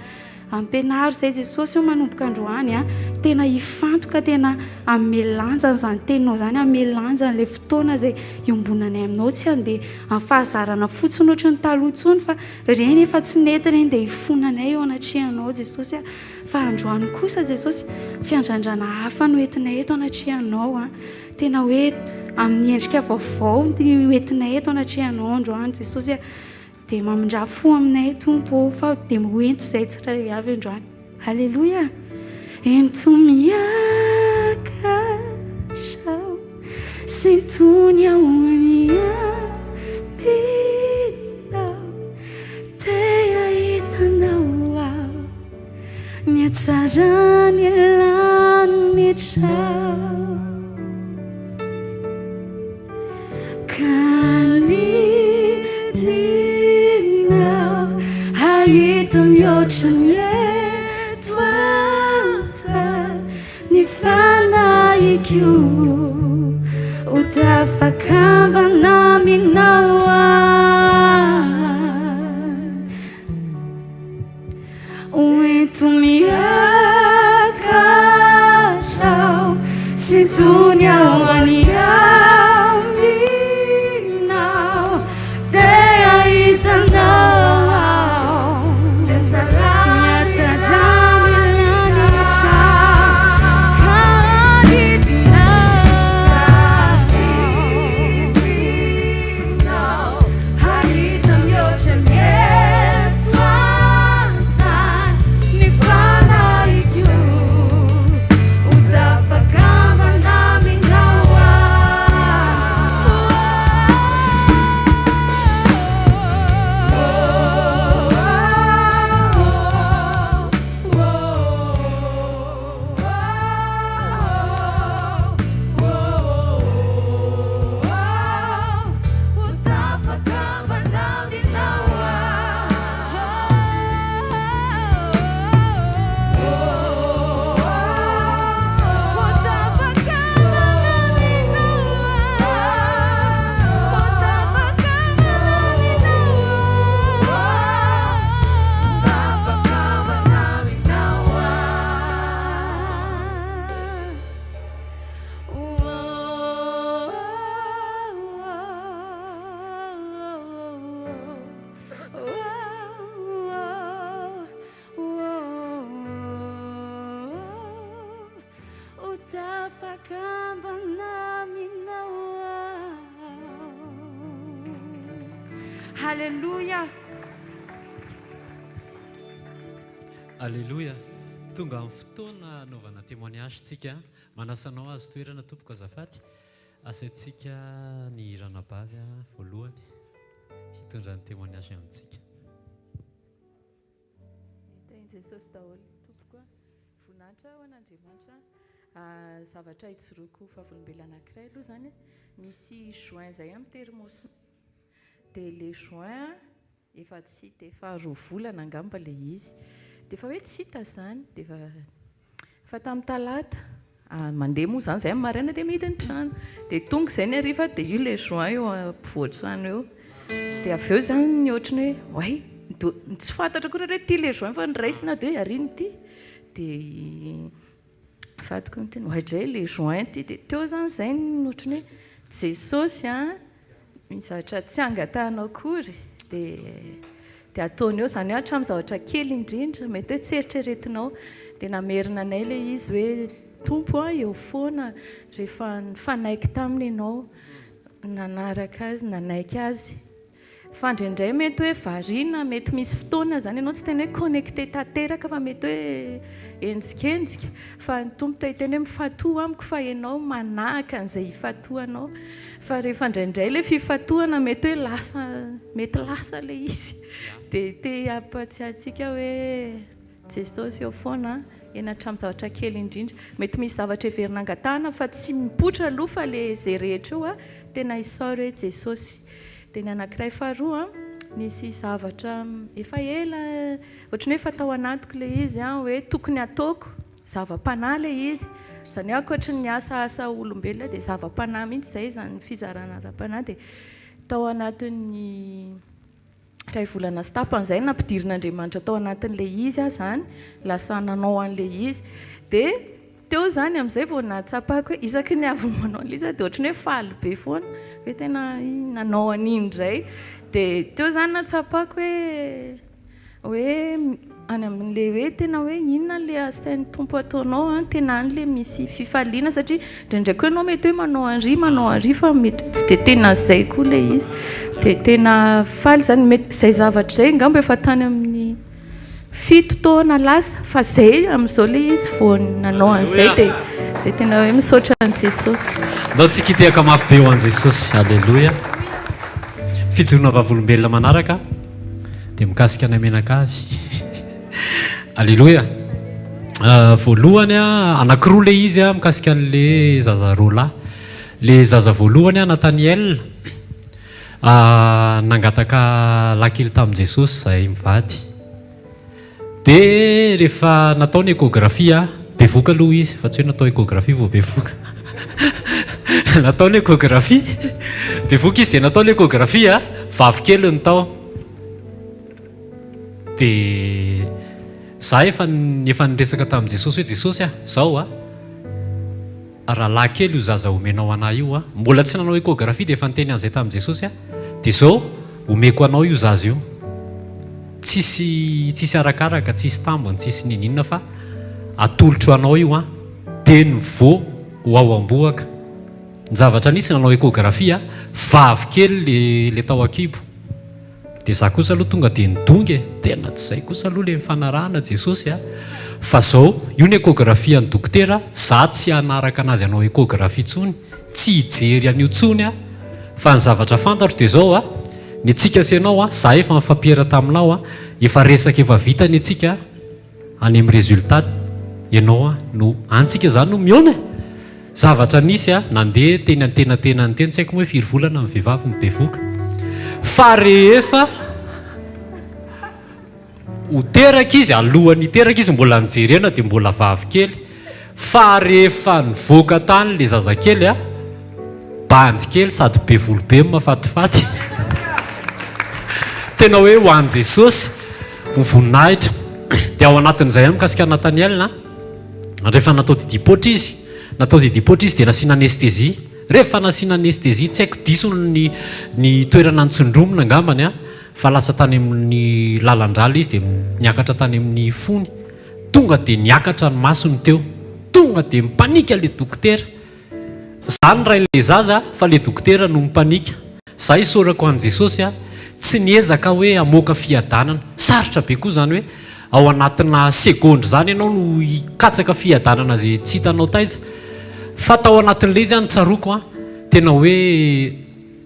Ampianaro izay Jesosy o manomboka androany a, tena hifantoka tena hanome lanjany izany teninao izany, hanome lanjany ilay fotoana izay iombonanay aminao, tsy handeha amin'ny fahazarana fotsiny ohatry ny taloha intsony fa Ireny efa tsy nety ireny dia hifonanay eo anatrehanao Jesosy a! Fa androany kosa Jesosy, fiandrandrana hafa no entinay eto anatrehanao a! Tena hoe amin'ny endrika vaovao no entinay eto anatrehanao androany Jesosy a! Dia mamindrà fo aminay Tompo ô, fa dia ho ento izay tsirairay avy androany. Aleloia! Ento miakatra aho, sintony ao any aminao, te hahita anao aho, ny hatsaran'ny lanitrao. Ka ny tianao hahita mihoatra ny eto an-tany ny fanahiko ho tafakambana aminao aho. Hoento miakatra aho, sintony aho any aminao, te hahita anao aho, ny hatsaran'ny lanitra ka hidinao. Hahita mihoatra ny eto an-tany ny fanahiko, ho tafakambana aminao. tafakambana aminao aho. Haleloia! Aleloia! Tonga amin'ny fotoana hanaovana témoignage tsika. Manasa anao hahazo toerana tompoko azafady. Asaintsika ny ranabavy voalohany hitondra ny témoignage amintsika. Tahin'i Jesosy daholo tompoko a. Voninahitra ho an'Andriamanitra. Zavatra ijoroako ho vavolombelona anankiray aloha izany, misy joint izay amin'ny thermos dia ilay joint efa tsy hita efa roa volana angamba ilay izy dia efa hoe tsy hita izany dia efa Fa tamin'ny talata, mandeha moa izany izahay amin'ny maraina dia mihidy ny trano. Dia tonga izay ny hariva dia io ilay joint eo ampovoan-trano eo. Dia avy eo izany ny ohatran'ny hoe oay, tsy fantatra akory hoe ity ilay joint fa noraisina dia hoe ary inona ity? Dia i vadiko niteny oay dray ilay joint ity. Dia teo izany izay no ohatran'ny hoe Jesosy an! Ny zavatra tsy angatahanao akory dia dia ataony eo, izany hoe hatramin'ny zavatra kely indrindra mety hoe tsy eritreretinao. Dia namerina anay ilay izy hoe Tompo a, eo foana rehefa nifanaiky taminy ianao, nanaraka azy, nanaiky azy. Fa indraindray mety hoe variana, mety misy fotoana izany ianao tsy tena hoe connecté tanteraka fa mety hoe henjikenjika. Fa ny Tompo te hiteny hoe mifantoha amiko fa ianao manahaka an'izay ifantohanao. Fa rehefa indraindray ilay fifantohana mety hoe lasa, mety lasa ilay izy. Dia te hampatsiahy antsika hoe Jesosy eo foana, eny hatramin'ny zavatra kely indrindra. Mety misy zavatra heverina angatahana fa tsy mipoitra aloha fa ilay izay rehetra eo tena isaory hoe Jesosy. Dia ny anankiray faharoa, nisy zavatra efa ela, ohatran'ny hoe efa tao anatiko ilay izy hoe tokony hataoko, zava-panahy ilay izy. Izany hoe ankoatry ny asa asa olombelona dia zava-panahy mihitsy izay izany fizarana ara-panahy. Dia tao anatin'ny iray volana sy tapany izay nampidirin'Andriamanitra tao anatin'ilay izy aho izany, lasa nanao an'ilay izy. Dia Teo izany amin'izay vao nahatsapako hoe isaky ny avy manao an'ilay izy aho dia ohatran'ny hoe faly be foana hoe tena nanao an'iny indray. Dia teo izany nahatsapako hoe hoe any amin'ilay hoe tena hoe inona ilay asain'ny Tompo ataonao an, tena any ilay misy fifaliana satria indraindray koa ianao mety hoe manao an'ry manao an'ry fa mety hoe tsy dia tena izay koa ilay izy. Dia tena faly izany, mety izay zavatra izay angamba efa tany amin'ny Fito taona lasa fa zay amin'izao le izy vao nanao an'izay dia dia tena hoe misaotra an'i Jesosy. Ndao tsika hitehaka mafy be ho an'i Jesosy. Aleloia. Fijoroana vavolombelona manaraka dia mikasika anay mianakavy. Aleloia. Voalohany anankiroa le izy mikasika an'le zaza roa lahy. Le zaza voalohany Nathaniel. Nangataka lakile tamin'i Jesosy izahay mivady. Dia rehefa natao ny échographie, bevoka aloha izy, fa tsy hoe natao échographie vao bevoka. Natao ny échographie, bevoka izy dia natao ny échographie, vavy kely ny tao. Dia za efa efa niresaka tamin'i Jesosy hoe Jesosy a, zao a. Rahalahy kely io zaza omenao anah io a! Mbola tsy nanao échographie dia efa niteny an'izay tamin'i Jesosy aho. Dia izao, omeko anao io zaza io. Tsisy tsisy arakaraka, tsisy tambiny, tsisy niniana fa atolotro anao io an! Dia ny vo ho ao am-bohoka. Ny zavatra nisy nanao échographie a, vavy kely le le tao an-kibo. Dia za kosa aloha tonga dia nidongy e! Tena tsy zay kosa aloha le nifanarahana Jesosy a! Fa zao, io ny échographie an'i dokotera, za tsy hanaraka anazy hanao échographie tsony, tsy hijery an'io tsony aho, fa ny zavatra fantatro dia zao a, ny antsika sy ianao a, za efa nifampiera taminao a, efa resaka efa vita ny antsika, any amin'ny résultat ianao no any tsika zany no mihaona e! Zavatra nisy a, nandeha teny antenatenany teny tsy haiko moa hoe firy volana ny vehivavy no bevoka fa rehefa ho teraka izy alohan'ny hiteraka izy mbola nijerena dia mbola vavy kely Fa rehefa nivoaka tany le zazakely a, bandy kely sady be volo be no mafatifaty. Tena hoe ho an'i Jesosy ny voninahitra. Dia ao anatin'izay ihany mikasika an'i Nathaniel a, rehefa natao didim-poatra izy, natao didim-poatra izy dia nasiana anesthésie. Rehefa nasiana anesthésie, tsy haiko diso ny ny toerana nitsindromina angambany a, fa lasa tany amin'ny lalan-drà ilay izy dia niakatra tany amin'ny fony. Tonga dia niakatra ny masony teo. Tonga. Tonga dia mipanika ilay dokotera. Za ny rain'ilay zaza fa ilay dokotera no mipanika. Za isaorako an'i Jesosy a, tsy niezaka hoe hamoaka fiadanana. Sarotra be koa izany hoe ao anatina segondra izany ianao no hikatsaka fiadanana izay tsy hitanao taiza. Fa tao anatin'ilay izy aho no tsaroako an, tena hoe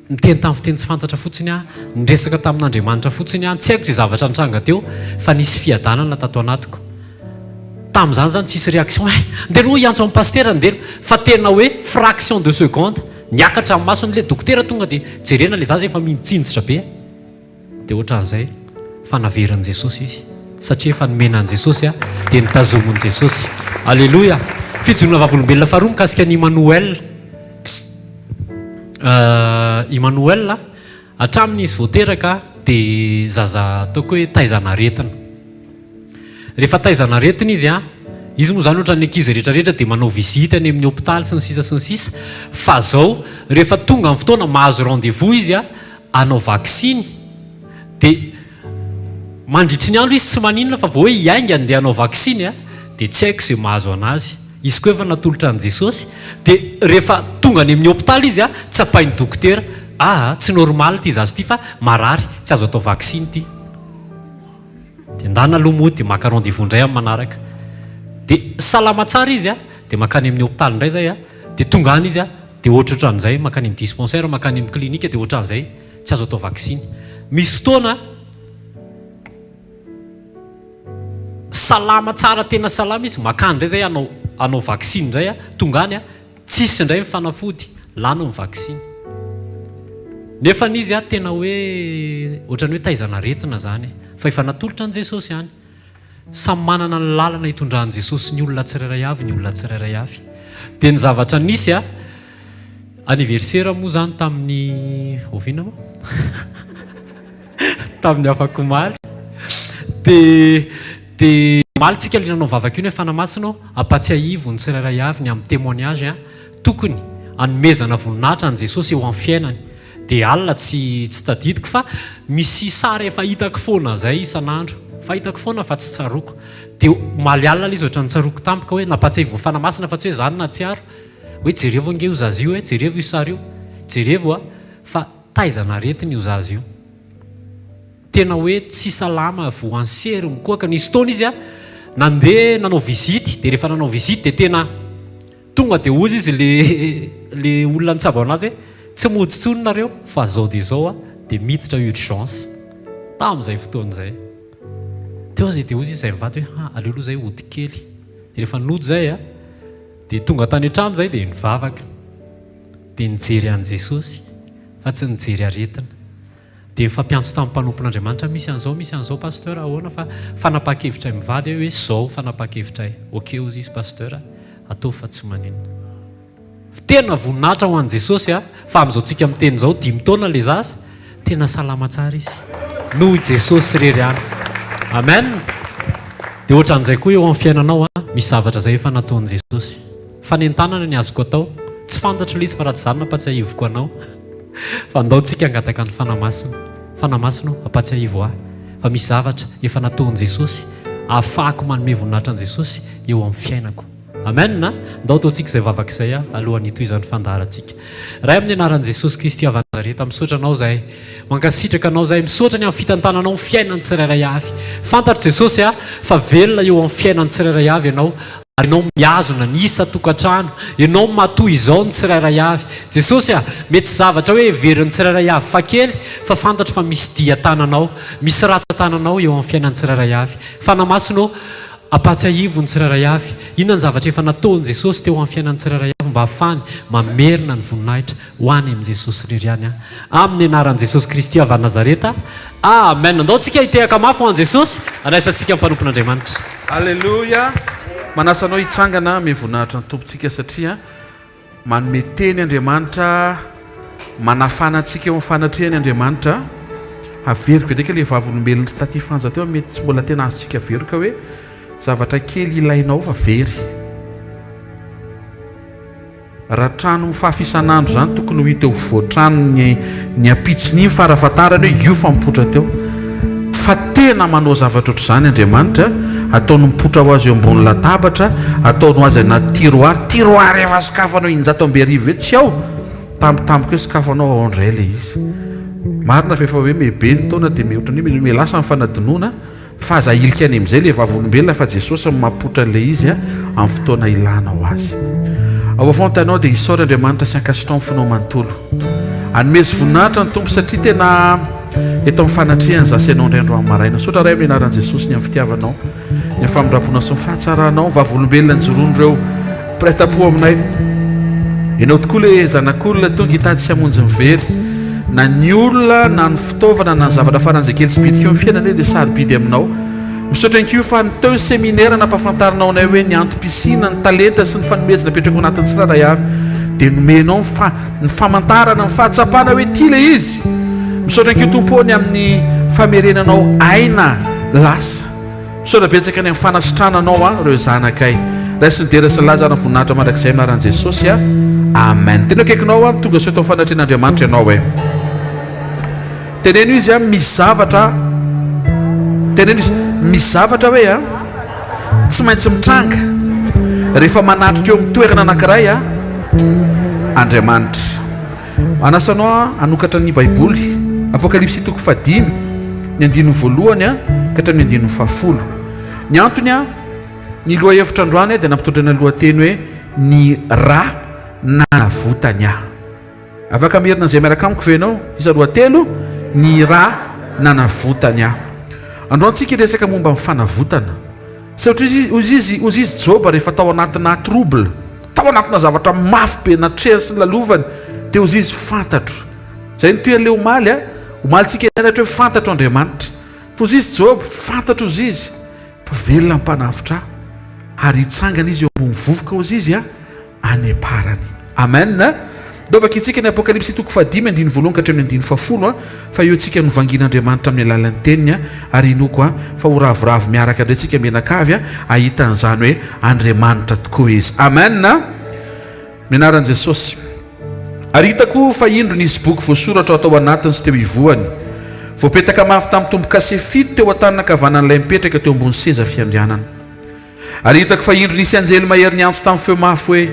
niteny tamin'ny fiteny tsy fantatra fotsiny aho, niresaka tamin'Andriamanitra fotsiny aho, tsy haiko izay zavatra nitranga teo fa nisy fiadanana tato anatiko. Tamin'izany izany tsisy réaction, eh! Ndeha aloha hiantso an'i Pasitera ndeha, fa tena hoe fraction de seconde, niakatra ny masony ilay dokotera tonga dia jerena ilay zaza efa mihintsinjitra be, dia ohatran'izay fa naverin'i Jesosy izy, satria efa nomena an'i Jesosy dia notazomin'i Jesosy. Aleloia! Fijoroana vavolombelona faharoa mikasika an'i Imanoela. Imanoela, hatramin'izy vao teraka dia zaza ataoko hoe taizan'aretina. Rehefa taizana aretina izy an, izy moa izany ohatran'ny ankizy rehetra rehetra dia manao visite any amin'ny hopitaly sy ny sisa sy ny sisa, fa zao rehefa tonga ny fotoana mahazo rendez-vous izy an, hanao vaksiny dia mandritry ny andro izy tsy maninona fa vao hoe hiainga andeha hanao vaksiny an, dia tsy haiko izay mahazo an'azy, izy koa efa natolotra an'i Jesosy, dia rehefa tonga any amin'ny hopitaly izy an, tsapain'ny dokotera, aa tsy normal ity zaza ity fa marary, tsy azo atao vaksiny ity. Dia ndana aloha mody dia maka rendez-vous indray amin'ny manaraka. Dia salama tsara izy a, dia mankany amin'ny hopitaly indray izay a, dia tonga any izy a, dia ohatrohatran'izay, mankany amin'ny dispensaire, mankany amin'ny clinique dia ohatran'izay, tsy azo atao vaksiny. Misy fotoana salama tsara, tena salama izy, mankany indray izay hanao hanao vaksiny indray a, tonga any a, Tsisy indray ny fanafody, lany ny vaksiny. Nefany izy a tena hoe ohatran'ny hoe taizana aretina zany e. Fa efa natolotra an'i Jesosy ihany. Samy manana ny lalana itondran'i Jesosy ny olona tsirairay avy ny olona tsirairay avy. Dia ny zavatra nisy a, anniversaire moa zany tamin'ny oviana moa? Tamin'ny afakomaly. Dia Dia omaly tsika ilay nanao vavaka io ny Fanahy Masina ô, ampatsiahivo ny tsirairay avy ny amin'ny témoignage an, tokony hanomezana voninahitra an'i Jesosy eo amin'ny fiainany. Dia alina tsy tsy tadidiko fa misy sary efa hitako foana zay isan'andro, fa hitako foana fa tsy tsaroako. Dia omaly alina ilay izy ohatran'ny tsaroako tampoka hoe nampatsiahivo ny Fanahy Masina fa tsy hoe za no nahatsiaro hoe jerevo ange io zaza io e, jerevo io sary io, jerevo a, fa taizana aretina io zaza io. Tena hoe tsy salama voan'ny sery mikohaka. Nisy fotoana izy nandeha nanao visite dia rehefa nanao visite dia tena tonga dia hozy izy le le olona nitsabo anazy hoe tsy mody intsony nareo fa zao dia zao a dia miditra urgence tamin'izay fotoana izay. Teo zay dia hozy izy zay mivady hoe ha aleo aloha zay hody kely. Dia rehefa nody zay a dia tonga tany an-trano zay dia nivavaka dia nijery an'i Jesosy fa tsy nijery aretina. Dia nifampiantso tamin'ny mpanompon'Andriamanitra, misy an'izao, misy an'izao Pasteur, ahoana fa fanapahan-kevitray mivady hoe izao fanapahan-kevitray. Ok hozy izy Pasteur, ataovy fa tsy maninona. Tena voninahitra ho an'i Jesosy a, fa amin'izao tsika miteny izao, dimy taona ilay zaza, tena salama tsara izy. Noho i Jesosy irery ihany. Amen. Dia ohatran'izay koa eo amin'ny fiainanao a, misy zavatra izay efa nataon'i Jesosy. Fanentanana ny azoko atao, tsy fantatro ilay izy fa raha tsy izany nampatsiahiviko anao. Fa andao tsika hangataka ny Fanahy Masina. Fanahy Masina ô, ampatsiahivo ahy fa misy zavatra efa nataon'i Jesosy ahafahako manome voninahitra an'i Jesosy eo amin'ny fiainako. Amen a! Ndao ataontsika izay vavaka izay alohan'ny hitohizan'ny fandaharantsika. Ray amin'ny anaran'i Jesosy Kristy avy any Nazareta, misaotra Anao izahay. Mankasitraka Anao izahay. Misaotra ny amin'ny fitantananao ny fiainan'ny tsirairay avy. Fantatro Jesosy a, fa velona eo amin'ny fiainan'ny tsirairay avy Ianao. Ary Ianao mihazona ny isan-tokantrano. Ianao matoy izao ny tsirairay avy. Jesosy a, mety zavatra hoe heverin'ny tsirairay avy fa kely, fa fantatro fa misy dian-tananao, misy ratsan-tananao eo amin'ny fiainan'ny tsirairay avy. Fanahy Masina ô, ampahatsiahivo ny tsirairay avy, inona ny zavatra efa nataon'i Jesosy teo amin'ny fiainan'ny tsirairay avy mba hahafahany mamerina ny voninahitra Ho any amin'i Jesosy irery ihany aho. Amin'ny anaran'i Jesosy Kristy avy any Nazareta. Amen. Andao tsika hitehaka mafy ho an'i Jesosy, handraisantsika ny mpanompon'Andriamanitra. Aleloia! Manasa anao hitsangana ame voninahitra ny Tompontsika satria manome teny Andriamanitra, manafana antsika eo amin'ny fanatrehany Andriamanitra. Averiko ndraika ilay vavolombelon'i Taty Fanja teo, mety tsy mbola tena azontsika averoka hoe zavatra kely ilainao fa very. Raha trano mifafy isan'andro izany tokony ho hita eo voatrano ny ny ampitson'iny farafahatarany hoe io fa mipoitra teo. Fa tena manao zavatra ohatr'izany Andriamanitra. Ataony mipoitra ho azy eo ambony latabatra, ataony ho azy anaty tiroir, tiroir efa sokafanao 1100 eo tsy ao, tampotampoka eo sokafanao ao indray ilay izy. Marina fa efa hoe miha-be ny taona dia ohatran'ny hoe miha-lasa ny fanadinoana. Fa aza ahilika any amin'izay ilay vavolombelona fa Jesosy no mampoitra an'ilay izy amin'ny fotoana ilanao azy. Ao afovoan-tanao dia isaory Andriamanitra sy ankasitraho ny fonao manontolo. Anomezo voninahitra ny Tompo satria tena eto amin'ny fanatrehany za sy ianao indray androany maraina. Misaotra Ray amin'ny anaran'i Jesosy ny amin'ny fitiavanao, ny amin'ny famindram-ponao sy ny fahatsaranao, vavolombelona nijoroan'ireo Mpiray tampo aminay. Ianao tokoa ilay Zanak'olona tonga hitady sy hamonjy ny very. Na ny olona, na ny fitaovana, na ny zavatra faran'izay kely sy bitika eo amin'ny fiainana anie dia sarobidy aminao. Misaotra ihany koa fa ny teo ny seminera nampahafantarinao anay hoe ny antom-pisiana, ny talenta sy ny fanomezana apetraka ao anatin'ny tsirairay avy dia nomenao ny fa, ny famantarana, ny fahatsapana hoe ity ilay izy. Misaotra ihany koa Tompo ô ny amin'ny famerenanao aina lasa. Misaotra betsaka ny amin'ny fanasitrananao an ireo zanakay. Raiso ny dera sy ny laza ary ny voninahitra mandrakizay amin'ny anaran'i Jesosy a. Amen. Tena akaikinao an, tonga soa eto amin'ny fanatrehan'Andriamanitra ianao e. Teneno izy an, misy zavatra Teneno izy, misy zavatra hoe an, tsy maintsy mitranga rehefa manatrika eo amin'ny toerana anankiray an Andriamanitra. Manasa anao aho hanokatra ny Baiboly, Apokalypsy toko fahadimy, ny andininy voalohany ka hatramin'ny andininy fahafolo. Ny antony, ny lohahevitra androany dia nampitondraina lohateny hoe Ny Ra Nanavotany Ahy. Afaka merina an'izay miaraka amiko ve ianao? Isa roa telo, Ny Ra Nanavotany Ahy. Androany tsika hiresaka momba ny fanavotana. Satria hozy hozy izy, hozy izy Joba rehefa tao anatina trouble, tao anatina zavatra mafy be natrehany sy nilalovany, dia hozy izy, fantatro. Izay no toy an'ilay omaly a, omaly tsika nianatra hoe fantatro Andriamanitra. Fa hozy izy Joba, fantatro hozy izy, fa velona ny mpanavotra ahy, ary hitsangana izy eo ambony vovoka hozy izy a. any am-parany. Amen! Ndao vakintsika ny Apokalypsy toko fahadimy andininy voalohany ka hatramin'ny andininy fahafolo, fa eo tsika no vangian'Andriamanitra amin'ny alalan'ny Teniny, ary inoako fa ho ravoravo miaraka indray tsika mianakavy hahita an'izany hoe Andriamanitra tokoa Izy. Amen! Amin'ny anaran'i Jesosy. Ary hitako fa indro nisy boky voasoratra tao anatiny sy teo ivohany. Voapetaka mafy tamin'ny tombo-kase fito teo an-tanana ankavanan'ilay mipetraka teo ambony seza fiandrianana. Ary hitako fa indro nisy anjely mahery niantso tamin'ny feo mafy hoe,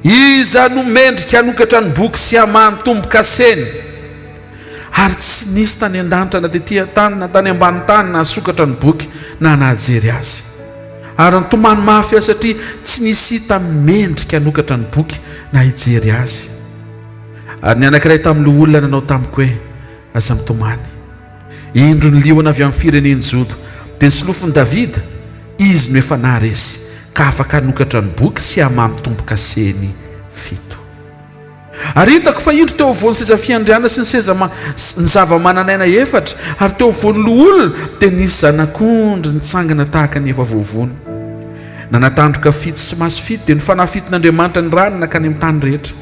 Iza no mendrika hanokatra ny boky sy hamaha ny tombo-kaseny? Ary tsy nisy tany an-danitra na tetỳ an-tany na tany ambany tany nahasokatra ny boky na nahajery azy. Ary nitomany mafy aho satria tsy nisy hita mendrika hanokatra ny boky na hijery azy. Ary ny anankiray tamin'ny loholona nanao tamiko hoe, Aza mitomany. Indro ny liona avy amin'ny firenen'i Joda, dia ny solofon'i Davida, izy no efa naharesy, ka afaka hanokatra ny boky sy hamaha ny tombo-kaseny fito. Ary hitako fa indro teo afovoan'ny seza fiandrianana sy ny seza ny zava-manan'aina efatra, ary teo afovoan'ny loholona, dia nisy zanak'ondry nitsangana tahaka ny efa voavono. Nanatandroka fito sy maso fito, dia ny fanahy fiton'Andriamanitra nirahany nankany amin'ny tany rehetra.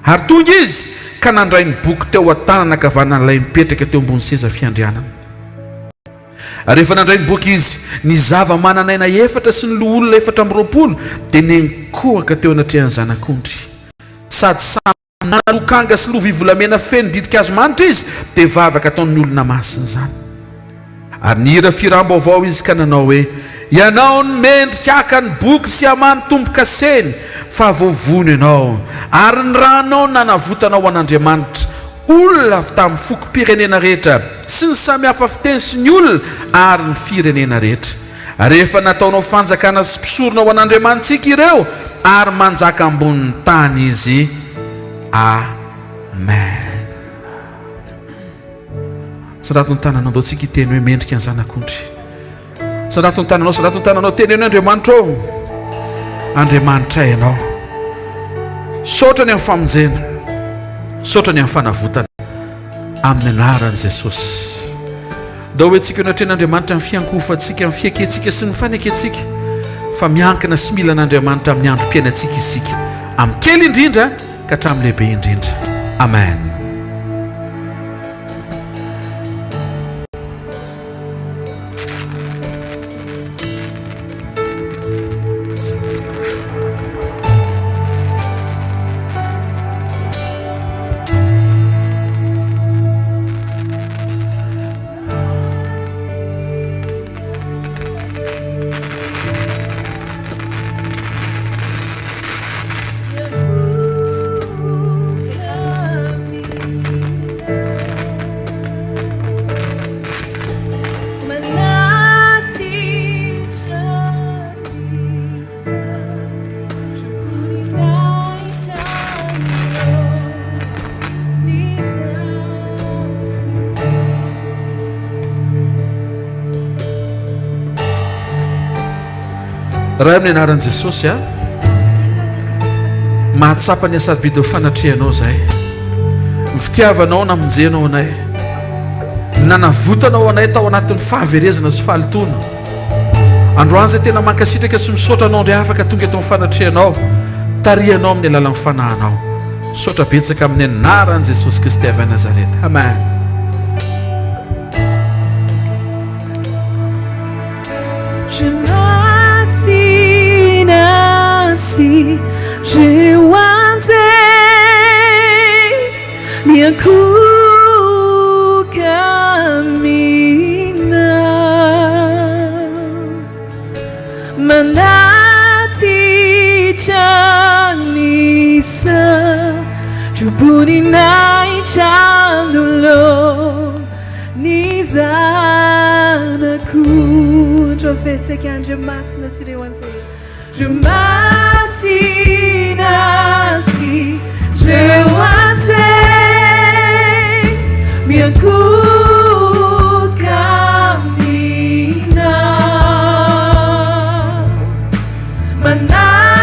Ary tonga izy ka nandray ny boky teo an-tanana ankavanan'ilay mipetraka teo ambony seza fiandrianana. Ary rehefa nandray ny boky izy, ny zava-manan'aina efatra sy ny loholona 24 dia nenkohaka teo anatrehan'ny Zanak'ondry. Sady samy nanana lokanga sy lovia volamena feno ditin-kazo manitra izy, dia vavaka ataon'ny olona masina izany. Ary nihira fihiram-baovao izy ka nanao hoe, Ianao no mendrika haka ny boky sy hamaha ny tombo-kaseny, fa voavono ianao, ary ny ranao no nanavotanao ho an'Andriamanitra, olona avy tamin'ny fokom-pirenena rehetra, sy ny samy hafa fiteny sy ny olona ary ny firenena rehetra. Ary efa nataonao fanjakana sy mpisorona ho an'Andriamanitsika ireo, ary manjaka ambonin'ny tany izy. Amen. Sandrato ny tananao, ndao tsika hiteny hoe mendrika ny zanak'ondry. Sandrato ny tananao, sandrato ny tananao, teneno hoe Andriamanitra ô. Andriamanitra ianao. Saotra ny amin'ny famonjena. Saotra ny amin'ny fanavotana. Amin'ny anaran'i Jesosy. Ndao hoe tsika eo anatrehan'Andriamanitra ny fiankohofantsika, ny fiekentsika sy ny fanekentsika fa miankina sy mila an'Andriamanitra amin'ny androm-piainantsika isika. Amin'ny kely indrindra ka hatramin'ny lehibe indrindra. Amen. Ray amin'ny anaran'i Jesosy a, mahatsapa ny hasarobidin'ny fanatrehanao izahay, ny fitiavanao namonjenao anay, ny nanavotanao anay tao anatin'ny fahaverezana sy fahalotoana. Androany izay tena mankasitraka sy misaotra anao indray afaka tonga eto amin'ny fanatrehanao, tarihanao amin'ny alalan'ny fanahinao. Misaotra betsaka amin'ny anaran'i Jesosy Kristy avy any Nazareta. Amen. Ny zanak'ondry Avetsaka Andry masina sy ireo anjely Andry masina sy ireo anjely Miankohoka aminao Manatitra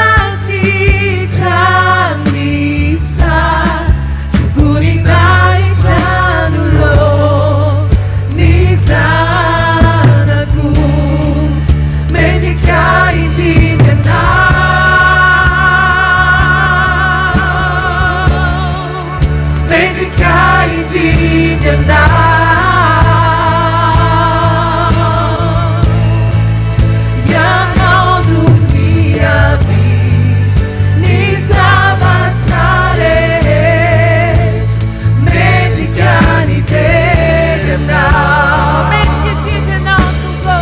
ny satroboninahitra anoloan'ny Zanak'ondry mendrika indrindra Anao, mendrika indrindra Anao. Ianao no niavian'ny zavatra rehetra, mendrika ny dera-nao. Mendrika indrindra Ianao, Tompo ô.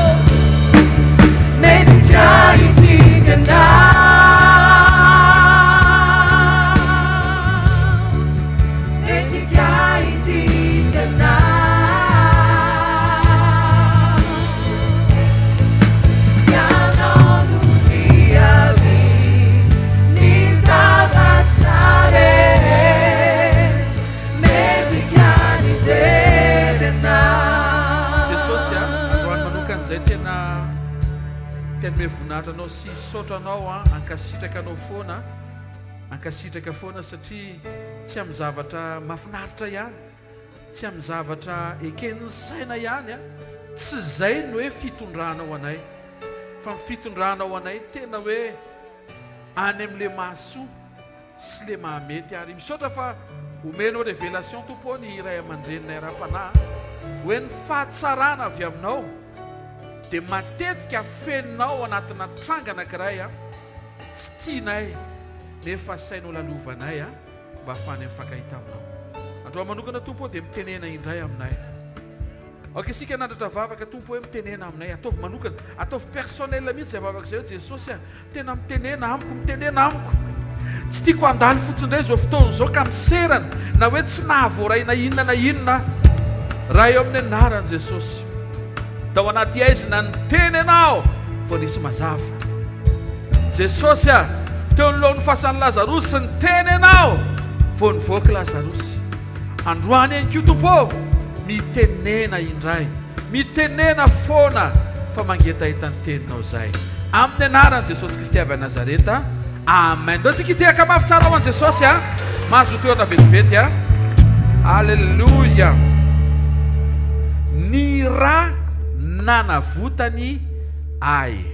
Mendrika indrindra Ianao. Mendrika indrindra Ianao. Ianao no niavian'ny zavatra rehetra, mendrika ny dera-nao. Jesosy a, androany manokana izay tena te hanome voninahitra anao sy hisaotra anao a, hankasitraka anao foana, hankasitraka foana satria tsy amin'ny zavatra mahafinaritra ihany, Tsy amin'ny zavatra eken'ny saina ihany an! Tsy izay ny hoe fitondranao anay, fa ny fitondranao anay tena hoe any amin'ilay mahasoa sy ilay mahamety ary misaotra fa omenao révélation Tompo ô ny ray aman-dreninay ara-panahy hoe ny fahatsarana avy aminao dia matetika afeninao anatina tranga anankiray an tsy tianay nefa asainao lalovanay an! mba hahafahany mifankahita aminao. Androany manokana Tompo ô dia mitenena indray aminay. Aoka isika hanandratra vavaka Tompo hoe mitenena aminay, ataovy manokana, ataovy personnel mihitsy izay vavaka izay hoe Jesosy a, tena mitenena amiko, mitenena amiko. Tsy tiako handalo fotsiny indray izao fotoana izao ka miserana na hoe tsy nahavoaray na inona na inona aho. Ray eo amin'ny anaran'i Jesosy. Tao anaty haizina niteny ianao vao nisy mazava. Jesosy a! Teo anoloan'ny fasan'i Lazarosy niteny ianao vao nivoaka Lazarosy. Androany ihany koa Tompo ô, mitenena indray, mitenena foana fa mangetaheta ny teninao izay. Amin'ny anaran'i Jesosy Kristy avy any Nazareta. Amen. Ndao tsika hitehaka mafy tsara ho an'i Jesosy a. Mahazo toerana vetivety a. Alléluia. Ny ra nanavotany ahy.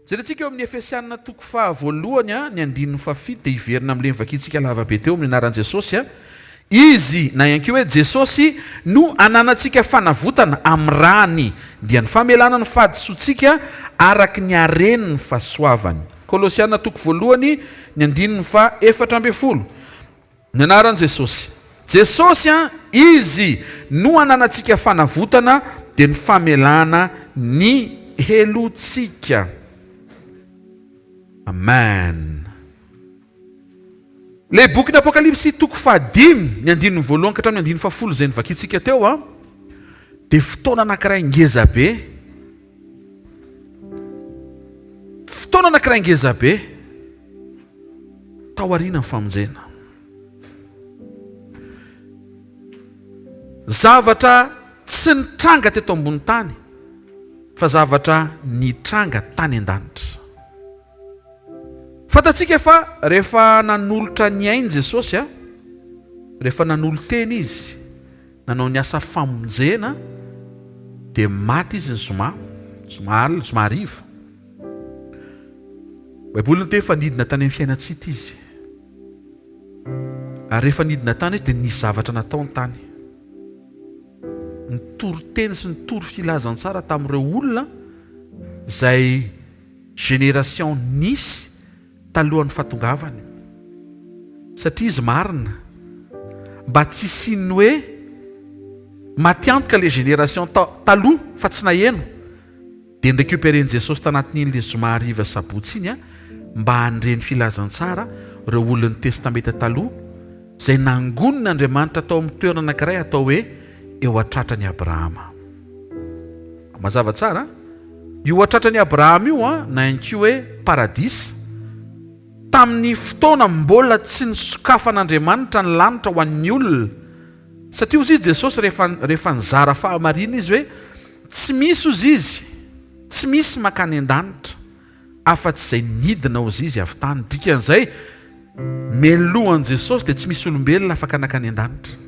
Jerentsika eo amin'ny Efesianina toko faha voalohany a, ny andininy fahafito dia hiverina amin'ilay novakintsika lava be teo amin'ny anaran'i Jesosy a. Izy, na ihany koa hoe Jesosy, no ananantsika fanavotana amin'ny rany, dia ny famelana ny fahadisoantsika araka ny haren'ny fahasoavany. Kolosiana toko voalohany, ny andininy faha 14. Ny anaran'i Jesosy. Jesosy an, Izy no ananantsika fanavotana, dia ny famelana ny helotsika. Amen. Ilay bokin'ny Apokalypsy toko fahadimy, ny andininy voalohany ka hatramin'ny andininy fahafolo izay novakintsika teo an, dia fotoana anankiray ngeza be, fotoana anankiray ngeza be tao aorianan'ny famonjena. Zavatra tsy nitranga teto ambony tany. Fa zavatra nitranga tany an-danitra. Fantatsika fa rehefa nanolotra ny ainy Jesosy, rehefa nanolo-tena Izy, nanao ny asa famonjena, dia maty Izy ny zoma, zoma alina, zoma hariva. Baiboly niteny fa nidina tany amin'ny fiainan-tsy hita Izy. Ary rehefa nidina tany Izy dia nisy zavatra nataony tany. Nitory teny sy nitory filazantsara tamin'ireo olona izay génération nisy talohan'ny fahatongavany. Satria izy marina. Mba tsy hisian'ny hoe matiantoka ilay génération taloha fa tsy naheno. Dia ni-recuperer-n'i Jesosy tanatin'iny le zoma hariva sabotsy iny mba handre ny filazantsara ireo olon'ny Testamenta Taloha izay nangonin' Andriamanitra tao amin'ny toerana anankiray atao hoe eo an-tratran'i Abrahama. Mazava tsara? Io an-tratran'i Abrahama io na ihany koa hoe paradisa, tamin'ny fotoana mbola tsy nisokafan'Andriamanitra ny lanitra ho an'ny olona, satria hozy izy Jesosy rehefa rehefa nizara fahamarina izy hoe Tsy misy ozy izy, tsy misy makany an-danitra afa-tsy izay nidina ozy izy avy tany. Dikan'izay, melohan'i Jesosy dia tsy misy olombelona afaka nakany an-danitra.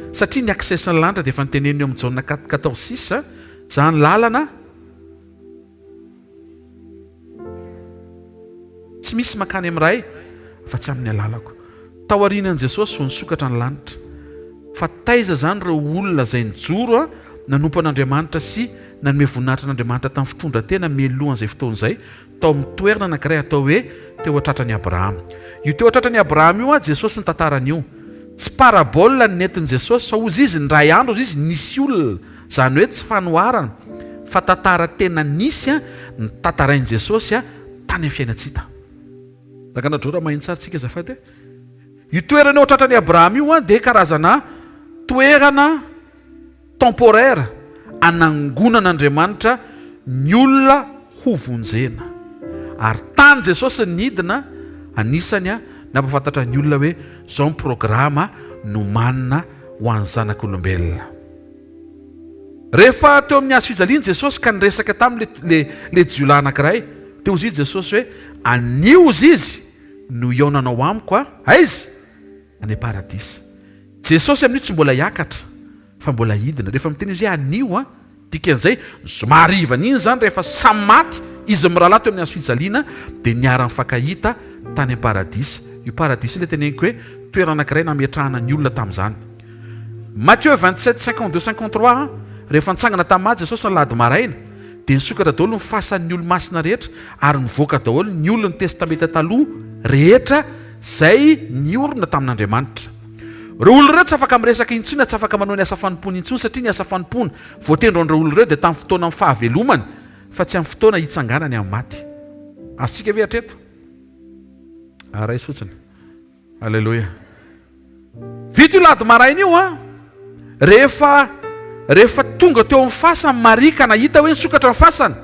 Satria ny accès ny lanitra dia efa noteneniny eo amin'ny Jaona 14,6, izany lalana, Tsy misy mankany amin'ny Ray afa-tsy amin'ny alalako. Tao aorianan'i Jesosy vao nisokatra ny lanitra. Fa taiza izany ireo olona izay nijoro nanompo an'Andriamanitra sy nanome voninahitra an'Andriamanitra tamin'ny fitondran-tena mialohan'izay fotoana izay, tao amin'ny toerana anankiray atao hoe teo an-tratran'i Abrahama. Io teo an-tratran'i Abrahama io, Jesosy nitantara an'io. Tsy parabole no nentin'i Jesosy fa hozy izy, indray andro hozy izy nisy olona Izany hoe tsy fanoharana fa tantara tena nisy ny tantarain'i Jesosy tany amin'ny fiainan-tsy hita. Zakana Jora maheno tsara tsika azafady e. Io toerana eo tratran'i Abrahama io dia karazana toerana temporaire anangonan'Andriamanitra ny olona ho vonjena. Ary tany Jesosy nidina anisany nampahafantatra ny olona hoe izao ny programa nomanina ho an'ny zanak'olombelona. Rehefa teo amin'ny hazo fijaliana Jesosy ka niresaka taminy le le jiolahy anankiray, dia hozy Jesosy hoe, Anio hozy izy no hihaonanao amiko a, aiza? Any am-paradisa. Jesosy amin'io tsy mbola hiakatra fa mbola hidina. Rehefa miteny izy hoe anio a, dikan'izay zoma harivan'iny izany rehefa samy maty izy mirahalahy teo amin'ny hazo fijaliana dia niara-nifankahita tany am-paradisa. Io paradisa io ilay teneniko hoe toerana anankiray nametrahana ny olona tamin'izany. Matthieu 27, 52, 53, Rehefa nitsangana tamin'ny maty Jesosy ny alahady maraina, dia nisokatra daholo ny fasan'ny olo-masina rehetra, ary nivoaka daholo ny olon'ny Testamenta Taloha rehetra izay niorina tamin'Andriamanitra. Ireo olona ireo tsy afaka miresaka intsony na tsy afaka manao ny asa fanompoany intsony, satria ny asa fanompoana voatendry ho an'ireo olona ireo dia tamin'ny fotoanan'ny fahavelomany, fa tsy amin'ny fotoana hitsanganany amin'ny maty. Azontsika ve hatreto? Raiso fotsiny. Aleloia. Vita io lahady maraina io an. Rehefa rehefa tonga teo amin'ny fasany Maria ka nahita hoe nisokatra ny fasana,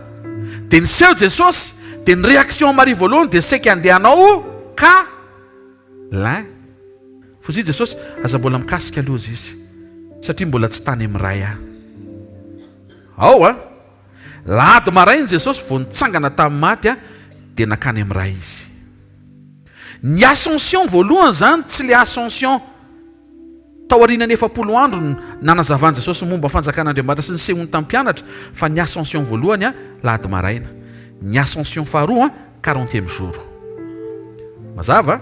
dia niseho Jesosy, dia ny réaction Maria voalohany dia saika handeha hanao ka lin. Fa hoy Jesosy, aza mbola mikasika aloha izy, satria mbola tsy tany amin'ny Ray aho. Ao an. Lahady maraina Jesosy vao nitsangana tamin'ny maty dia nankany amin'ny Ray izy. Ny ascension voalohany izany tsy ilay ascension taorian'ny 40 andro nanazavan'i Jesosy ny momba ny fanjakan'Andriamanitra sy nisehoany tamin'ny mpianatra fa ny ascension voalohany lahady maraina. Ny ascension faharoa quarantième jour. Mazava?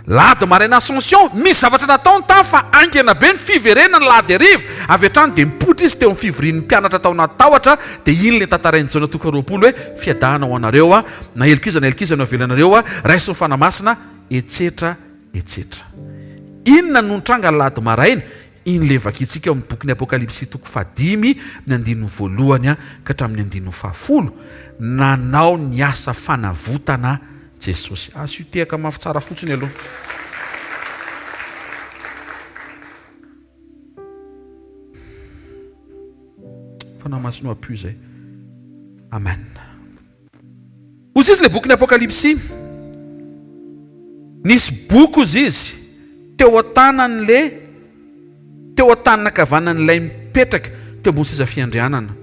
Lahady maraina ascension, misy zavatra nataony tany fa haingana be ny fiverenany lahady hariva, avy hatrany dia nipoitra izy teo amin'ny fivorian'ny mpianatra tao anaty tahotra, dia iny ilay tantarain'i Jaona toko 20 hoe fiadahana ho anareo a, na heloka iza na heloka iza no avelanareo a, raiso ny Fanahy Masina, etsetra etsetra. Inona no nitranga ny lahady maraina? Iny ilay vakintsika ao amin'ny bokin'ny Apokalypsy toko fahadimy ny andininy voalohany ka hatramin'ny andininy fahafolo, nanao ny asa fanavotana Jesosy. Asio tehaka mafy tsara fotsiny aloha. Fanahy Masina ampio izay. Amen. Hozy izy ilay bokin'ny Apokalypsy. Nisy boky hozy izy teo an-tanan'le teo an-tanana ankavanan'ilay mipetraka teo ambony seza fiandrianana.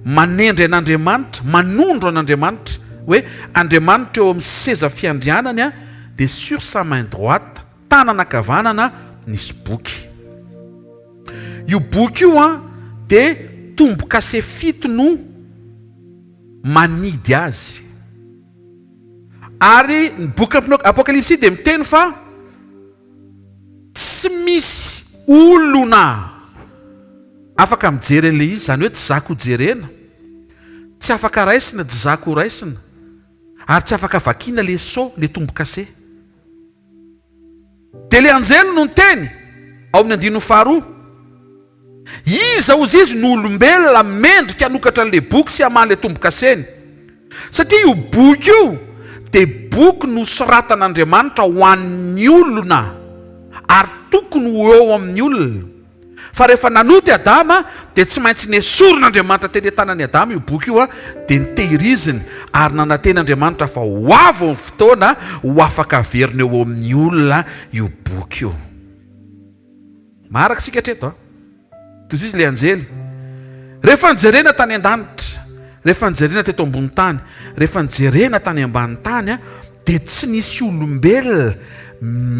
manendry an'Andriamanitra, manondro an'Andriamanitra hoe Andriamanitra eo amin'ny seza fiandrianany dia sur sa main droite, tanana ankavanana, nisy boky. Io boky io an dia tombo-kase fito no manidy azy. Ary ny boky Apokalypsy dia miteny fa tsy misy olona afaka mijery an'ilay izy, izany hoe tsy zaka ho jerena, tsy afaka raisina, tsy zaka ho raisina, ary tsy afaka vakiana ilay sceau, ilay tombo-kase. Dia ilay anjely no niteny, ao amin'ny andininy faharoa, Iza hozy izy no olombelona mendrika hanokatra an'ilay boky sy hamaha an'ilay tombo-kaseny? Satria io boky io dia boky nosoratan'Andriamanitra ho an'ny olona ary tokony ho eo amin'ny olona. Fa rehefa nanota i Adama dia tsy maintsy nesorin'Andriamanitra teny an-tanan'i Adama io boky io dia notehiriziny ary nanantena Andriamanitra fa ho avy ny fotoana ho afaka averina eo amin'ny olona io boky io. Maharaka isika hatreto a! Toy izy ilay anjely. Rehefa nojerena tany an-danitra, rehefa nojerena teto ambony tany, rehefa nojerena tany ambany tany dia tsy nisy olombelona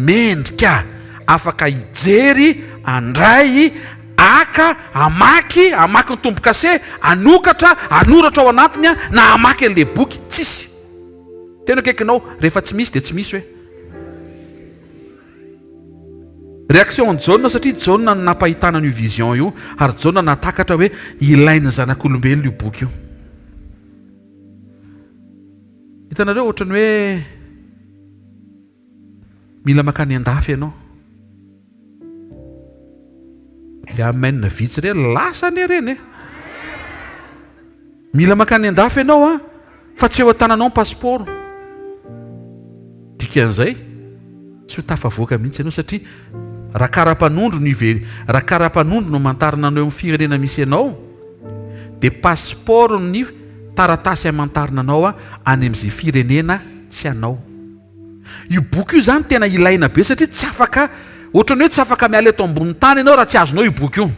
mendrika afaka hijery, handray, haka, hamaky, hamaky ny tombo-kase, hanokatra, hanoratra ao anatiny na hamaky an'ilay boky. Tsisy. Tena akaikinao, rehefa tsy misy dia tsy misy hoe. Réaction an'i Jaona satria Jaona no nampahitana an'io vision io ary Jaona nahatakatra hoe ilain'ny zanak'olombelona io boky io. Hitanareo ohatran'ny hoe mila mankany an-dafy ianao. Le amen vitsy ireny lasa anie ireny e. Mila mankany an-dafy ianao an, fa tsy eo an-tananao ny pasipaoro. Dikan'izay, tsy ho tafavoaka mihitsy ianao satria raha kara-panondro no ive, raha kara-panondro no amantarana anao eo amin'ny firenena misy anao, dia pasipaoro ny taratasy amantarana anao any amin'izay firenena tsy anao. Io boky io izany tena ilaina be satria tsy afaka, ohatran'ny hoe tsy afaka miala eto ambony tany ianao raha tsy azonao io boky io.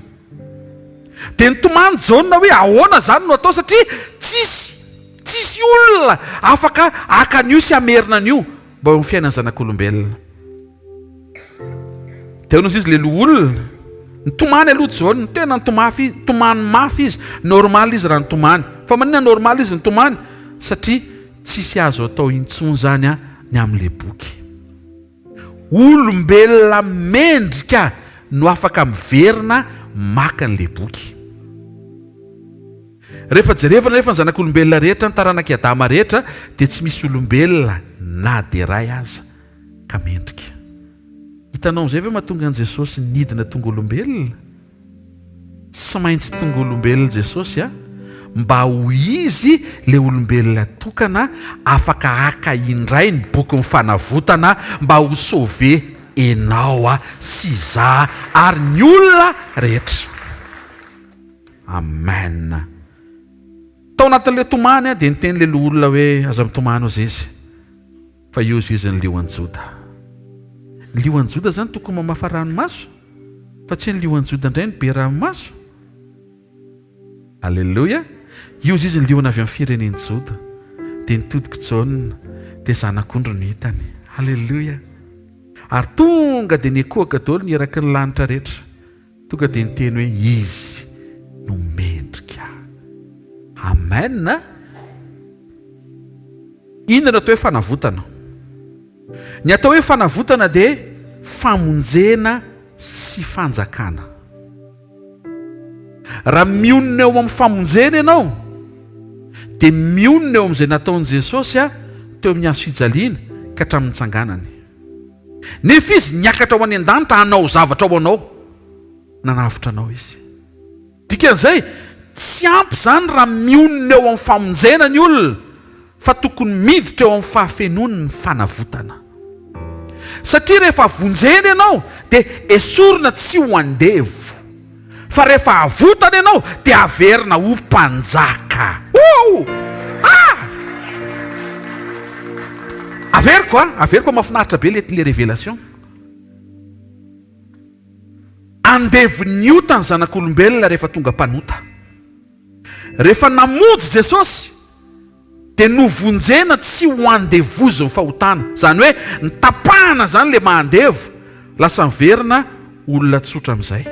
Dia nitomany Jaona hoe ahoana izany no atao satria tsisy, tsisy olona afaka haka an'io sy hamerina an'io mba eo amin'ny fiainan'ny zanak'olombelona. Dia hoy izy ilay loholona, nitomany aloha Jaona, tena nitomafy, nitomany mafy izy, normal izy raha nitomany. Fa maninona normal izy nitomany? Satria tsisy azo atao intsony izany ny amin'ilay boky. Olombelona mendrika no afaka miverina maka an'ilay boky. Rehefa jerevana anefa ny zanak'olombelona rehetra, ny taranak'i Adama rehetra, dia tsy misy olombelona na dia iray aza ka mendrika. Hitanao amin'izay ve mahatonga an'i Jesosy nidina tonga olombelona? Tsy maintsy tonga olombelona Jesosy a, mba ho Izy ilay olombelona tokana afaka haka indray ny bokin'ny fanavotana mba ho sauver enao sy za ary ny olona rehetra. Amen. Tao anatin'ilay tomany dia niteny ilay loholona hoe aza mitomany hozy izy. Fa io izy ny lioan'i Joda. Ny lioan'i Joda izany tokony mamafa ranomaso, fa tsy hoe ny lioan'i Joda indray no be ranomaso. Aleloia! Io izy ny liona avy amin'ny firenen'i Joda. Dia nitodika Jaona, dia zanak'ondry no hitany. Aleloia! Ary tonga dia niankohoka daholo ny eraky ny lanitra rehetra. Tonga dia niteny hoe Izy no mendrika. Amen a! Inona no atao hoe fanavotana? Ny atao hoe fanavotana dia famonjena sy fanjakana. Raha mionona eo amin'ny famonjena ianao, dia mionona eo amin'izay nataon'i Jesosy teo amin'ny hazo fijaliana ka hatramin'ny nitsanganany. Nefa Izy niakatra ho any an-danitra hanao zavatra ho anao. Nanavotra anao Izy. Dikan'izay, tsy ampy izany raha mionona eo amin'ny famonjena ny olona, fa tokony miditra eo amin'ny fahafenoany ny fanavotana. Satria rehefa vonjena ianao dia esorina tsy ho andevo. Fa rehefa avotana ianao dia averina ho mpanjaka. Ouh! Ah! Averiko a, averiko mahafinaritra be le le révélation. Andevon'ny ota ny zanak'olombelona rehefa tonga mpanota. Rehefa namonjy Jesosy dia novonjena tsy ho andevozin'ny fahotana. Izany hoe nitapahana izany ilay maha andevo, lasa niverina olona tsotra amin'izay.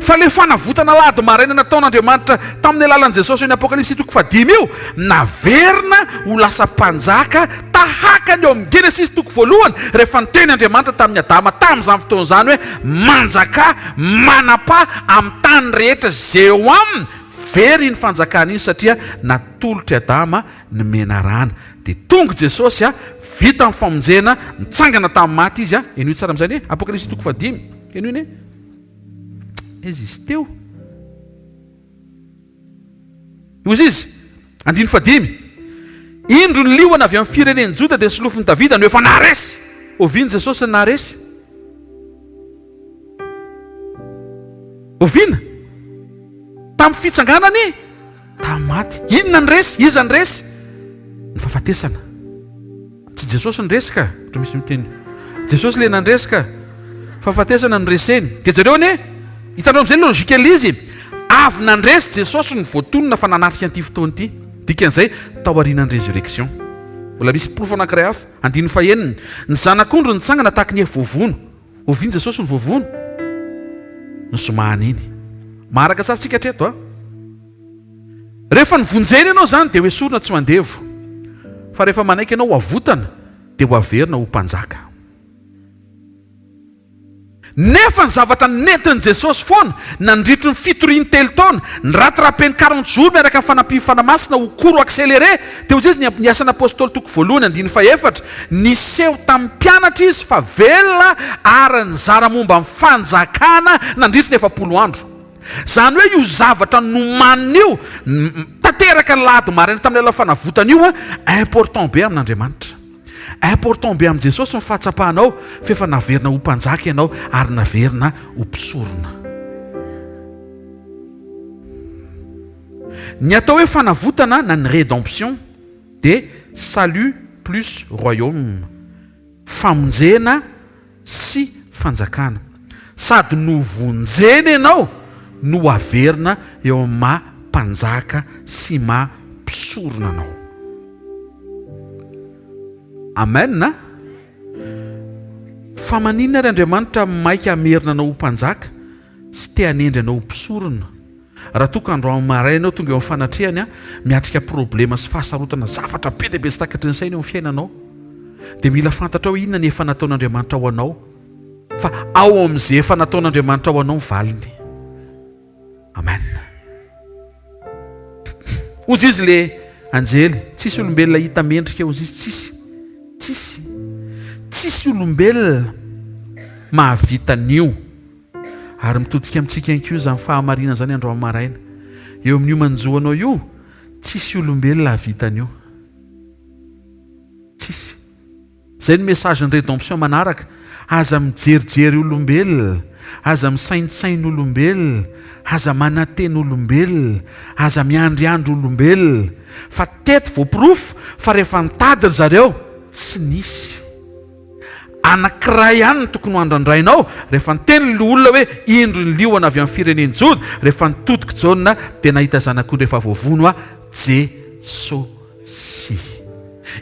Fa ilay fanavotana alahady maraina nataon'Andriamanitra tamin'ny alalan'i Jesosy eo amin'ny Apokalypsy toko fahadimy io, naverina ho lasa mpanjaka tahaka ny ao amin'ny Genesisy toko voalohany rehefa niteny Andriamanitra tamin'i Adama tamin'izany fotoana izany hoe manjakà, manapà amin'ny tany rehetra izay eo aminy, very iny fanjakana iny satria natolotr'i Adama ny menarana. Dia tonga Jesosy, vita ny famonjena, nitsangana tamin'ny maty Izy, henoy tsara amin'izay anie, Apokalypsy toko fahadimy, henoy anie, aiza izy teo? Hoy izy, andininy fahadimy, Indro ny liona avy amin'ny firenen'i Joda dia solofon'i Davida no efa naharesy. Oviana Jesosy no naharesy? Oviana? Tamin'ny fitsanganany tamin'ny maty. Inona ny resy? Iza ny resy? Ny fahafatesana. Tsy Jesosy no resy ka, ohatra misy miteny. Jesosy ilay nandresy ka. Fahafatesana no reseny. Dia jereo anie, hitanao amin'izay ny logique an'ilay izy. Avy nandresy Jesosy no voatonona fa nanatrika an'ity fotoana ity. Dikan'izay, taorianan'ny résurrection. Mbola misy porofo anankiray hafa, andininy fahenina. Ny Zanak'ondry nitsangana tahaky ny efo voavono. Oviana Jesosy no voavono? Ny zoma iny. Maharaka tsara tsika hatreto a. Rehefa novonjena ianao izany dia ho esorina tsy ho andevo. Fa rehefa manaiky ianao ho avotana dia ho averina ho mpanjaka. Nefa ny zavatra nentin'i Jesosy foana nandritry ny fitoriany telo taona, ny rattrapeny quarante jours miaraka amin'ny fanampian'ny Fanahy Masina ho cours accéléré, Teo izy ny ny Asan'ny Apostoly toko voalohany andininy fahefatra, niseho tamin'ny mpianatra izy fa velona ary nizara momba ny fanjakana nandritry ny 40 andro. Izany hoe io zavatra nomaniny io, tanteraka ny lahady maraina tamin'ny alalan'ny fanavotana io, important be amin'Andriamanitra. Important be amin'i Jesosy ny fahatsapanao fa efa naverina ho mpanjaka ianao ary naverina ho mpisorona. Ny atao hoe fanavotana na ny rédemption dia salut plus royaume, famonjena sy fanjakana. Sady novonjena ianao no averina eo amin'ny maha mpanjaka sy maha mpisorona anao. Amen a! Fa maninona ary Andriamanitra maika hamerina anao ho mpanjaka sy te hanendry anao ho mpisorona? Raha toa ka androany maraina ianao tonga eo amin'ny fanatrehany miatrika problema sy fahasarotana zavatra be dia be tsy takatry ny saina eo amin'ny fiainanao dia mila fantatrao inona ny efa nataon'Andriamanitra ho anao fa ao amin'izay efa nataon'Andriamanitra ho anao ny valiny. Amen. Hozy izy le anjely, tsisy olombelona hita mendrika hozy izy, tsisy. Tsisy. Tsisy olombelona mahavita an'io. Ary mitodika amintsika ihany koa izany fahamarinana izany androany maraina. Eo amin'io manjo anao io, tsisy olombelona hahavita an'io. Tsisy. Izay no message-n'ny rédemption manaraka. Aza mijerijery olombelona, aza misaintsaina olombelona, aza manantena olombelona, aza miandriandry olombelona. Fa teto voaporofo fa rehefa nitady ry zareo, tsy nisy. Anankiray ihany no tokony ho andrandrainao, rehefa niteny ny loholona hoe, Indro ny liona avy amin'ny firenen'i Joda, rehefa nitodika Jaona dia nahita zanak'ondry efa voavono aho, Jesosy.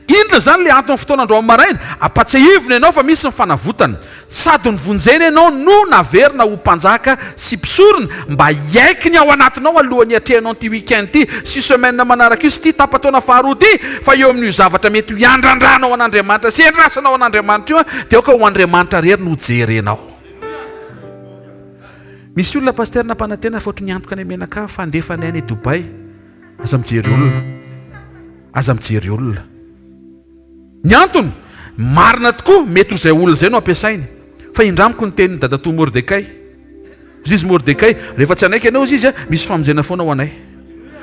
Inona izany ilay anton'ny fotoana androany maraina? Ampatsiahivina ianao fa misy ny fanavotana. Sady novonjena ianao no naverina ho mpanjaka sy mpisorona mba hiaiky ny ao anatinao alohan'ny hiatrehanao an'ity week-end ity sy semaine manaraka io sy ity tapa-taona faharoa ity fa eo amin'io zavatra mety ho hiandrandranao an'Andriamanitra sy hiandrasanao an'Andriamanitra io dia aoka ho Andriamanitra irery no jerenao. Misy olona Pasteur nampanantena fa ohatry ny antoka any Menaka fa handefa anay any Dubaï. Aza mijery olona. Aza mijery olona. Ny antony, marina tokoa, mety ho izay olona izay no ampiasainy. Fa indramiko ny tenin'i dadatoa Mordekay. Hozy izy Mordekay, rehefa tsy hanaiky ianao hozy izy, misy famonjena foana ho anay.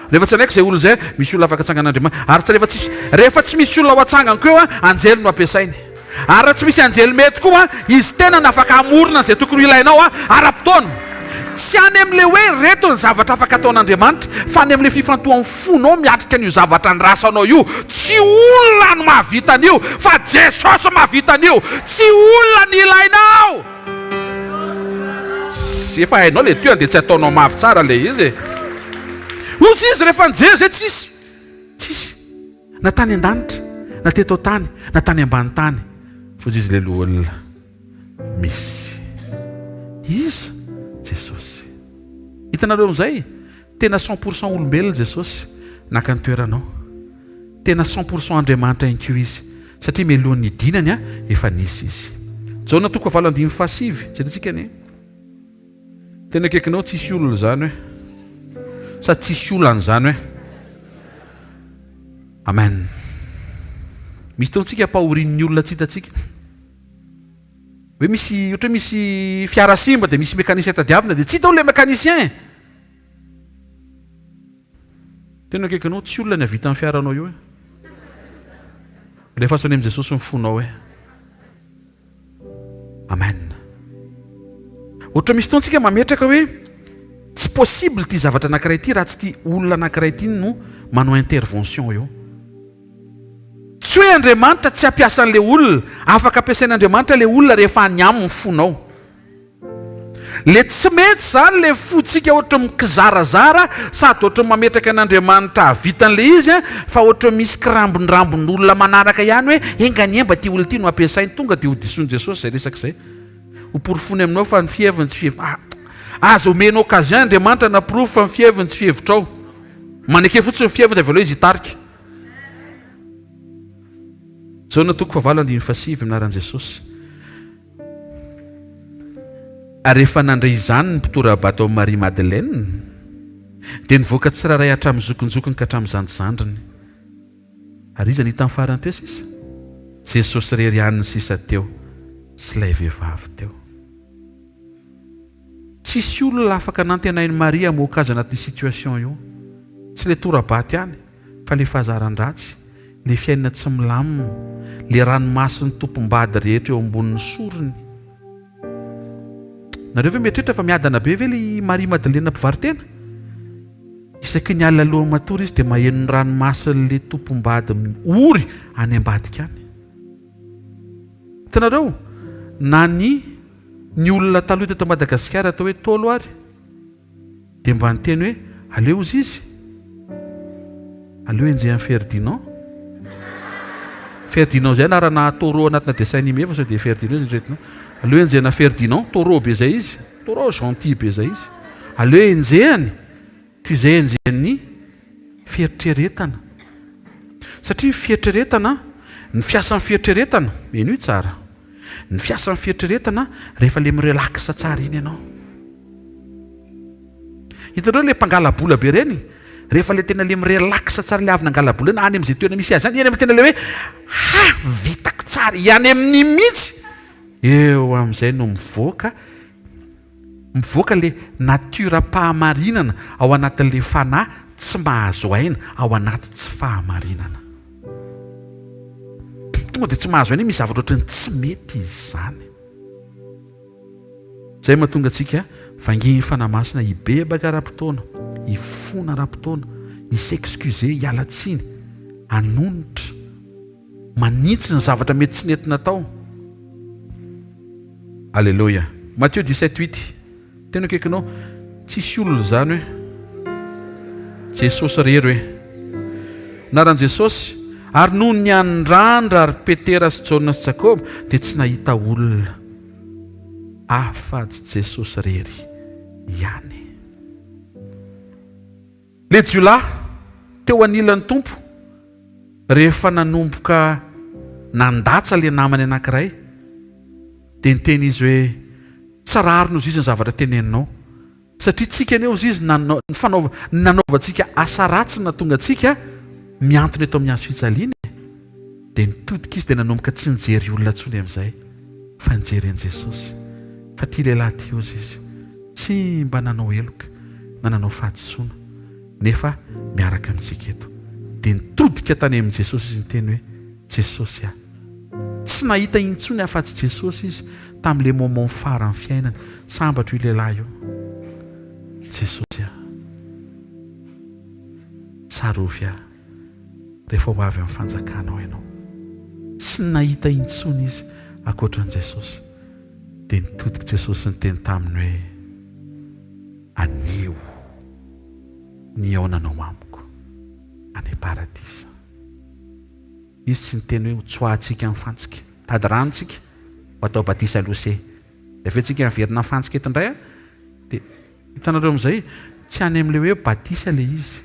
Rehefa tsy hanaiky izay olona izay, misy olona afaka atsangan'Andriamanitra. Ary tsy rehefa tsisy, rehefa tsy misy olona ho atsanganiko eo, anjely no ampiasainy. Ary raha tsy misy anjely mety koa, izy tenany afaka hamorona izay tokony ho ilainao ara-potoana. Tsy any amin'ilay hoe ireto ny zavatra afaka ataon'Andriamanitra, fa any amin'ilay fifantohan'ny fonao miatrika an'io zavatra andrasanao io. Tsy olona no mahavita an'io, fa Jesosy mahavita an'io. Tsy olona ny ilainao. Efa hainao ilay tohiny dia tsy ataonao mafy tsara ilay izy e. Hozy izy rehefa nijery izay tsisy. Tsisy. Na tany an-danitra, na teto an-tany, na tany ambany tany. Hozy izy ilay loholona. Misy. Iza? Jesosy. Hitanareo amin'izay? Tena 100% olombelona Jesosy naka ny toeranao. Tena 100% Andriamanitra ihany koa Izy. Satria mialohan'ny nidinany efa nisy Izy. Jaona toko fahavalo andininy fahasivy. Jerentsika anie. Tena akaikinao tsisy olona izany hoe. Sady tsisy olana izany hoe. Amen. Misy taontsika ampahorian'ny olona tsy hitantsika. Hoe misy ohatra hoe misy fiara simba dia misy mécanicien tadiavina dia tsy hita ao ilay mécanicien e. Tena akaikinao tsy olona ny havitan'ny fiaranao io e. Alefaso any amin'i Jesosy ny fonao e. Amen. Ohatra misy fotoana tsika mametraka hoe tsy possible ity zavatra anankiray ity raha tsy ity olona anankiray ity no manao intervention eo. Tsy hoe Andriamanitra tsy hampiasa an'ilay olona, afaka ampiasain'Andriamanitra ilay olona rehefa any aminy ny fonao. Le tsy mety zany le fontsika ohatry ny mikizarazara sady ohatry ny mametraka an'Andriamanitra hahavita an'le izy an, fa ohatry ny misy kirambondrambon'olona manaraka ihany hoe enga anie mba ity olona ity no ampiasainy, tonga dia ho disoin'i Jesosy izay resaka izay. Ho porofoiny aminao fa ny fiheviny tsy fihev ah, aza omena occasion Andriamanitra hanaporofo fa ny fiheviny tsy fihevitrao. Maneke fotsiny ny fiheviny dia avelao izy hitarika. Jaona toko fahavalo andininy fahasivy amin'ny anaran'i Jesosy. Ary rehefa nandre izany ny mpitora-bato amin'i Maria Madeleine, dia nivoaka tsirairay hatramin'ny zokinjokiny ka hatramin'ny zandrizandriny. Ary iza no hitany farany teo sisa? Jesosy irery ihany no sisa teo, sy ilay vehivavy teo. Tsisy olona afaka nantenain'i Maria hamoaka azy anatin'io situation io. Tsy ilay tora-bato ihany, fa ilay fahazaran-dratsy, ilay fiainana tsy milamina, ilay ranomason'ny tompom-bady rehetra eo ambonin'ny sorony. Nareo ve mieritreritra fa miadana be ve ilay Maria Madeleine mpivaro-tena? Isaky ny alina alohan'ny matory izy dia maheno ny ranomason'ilay tompom-bady ory any ambadika any. Hitanareo, na ny ny olona taloha teto Madagasikara atao hoe Ntaolo ary dia mba niteny hoe aleo ozy izy, aleo enjehan'i Ferdinand. Ferdinand izay anarana taureau anatina dessin animé fa sao dia Ferdinand izy eritreretinao. Aleo enjehana Ferdinand, taureau be izay izy, taureau gentil be izay izy. Aleo enjehany toy izay enjehan'ny fieritreretana. Satria ny fieritreretana, ny fiasan'ny fieritreretana, henoy tsara, ny fiasan'ny fieritreretana rehefa le mi-relax tsara iny ianao. Hitanareo le mpangala-bola be ireny, rehefa le tena le mi-relax tsara le avy nangala-bola iny, any amin'izay toerana misy azy any, any amin'ny tena le hoe ha! vitako tsara, any amin'iny mihitsy, eo amin'izay no mivoaka, mivoaka le natiora-pahamarinana ao anatin'le fanahy tsy mahazo aina ao anaty tsy fahamarinana. Tonga dia tsy mahazo aina, misy zavatra ohatran'ny tsy mety izany. Izay mahatonga antsika vangian'ny Fanahy Masina hibebaka ara-potoana, hifona ara-potoana, hi-s'excuser, hiala tsiny, hanonitra, manitsy ny zavatra mety tsy nety natao. Aleloia. Matthieu 17, 8. Tena akaikinao, tsisy olona izany hoe Jesosy irery hoe. Anaran'i Jesosy, ary noho ny niandrandra ry Petera sy Jaona sy Jakoba dia tsy nahita olona. Afa-tsy Jesosy irery ihany. Ilay jiolahy teo anilan'ny Tompo rehefa nanomboka nandatsa ilay namany anankiray dia niteny izy hoe, Tsy rariny hozy izy ny zavatra teneninao. Satria tsika anie hozy izy nanao, ny fanaova, ny nanaovantsika asa ratsy no nahatonga antsika mihantona eto amin'ny hazo fijaliana e. Dia nitodika izy dia nanomboka tsy nijery olona intsony amin'izay fa nijery an'i Jesosy. Fa ity lehilahy ity hozy izy tsy mba nanao heloka na nanao fahadisoana nefa miaraka amintsika eto. Dia nitodika tany amin'i Jesosy izy niteny hoe, Jesosy a! Tsy nahita intsony afa-tsy Jesosy izy tamin'ilay moment faran'ny fiainany. Sambatra io lehilahy io. Jesosy a! Tsarovy ahy rehefa ho avy amin'ny fanjakanao ianao. Tsy nahita intsony izy ankoatra an'i Jesosy. Dia nitodika Jesosy niteny taminy hoe, Anio. Ny hihaonanao amiko any am-paradisa. Izy tsy niteny hoe hotsoahantsika ny fantsika. Mitady rano tsika, ho atao batisa aloha se. Dia avy eo tsika miverina mifantsika eto indray an! Dia hitanareo amin'izay, tsy any amin'ilay hoe batisa ilay izy,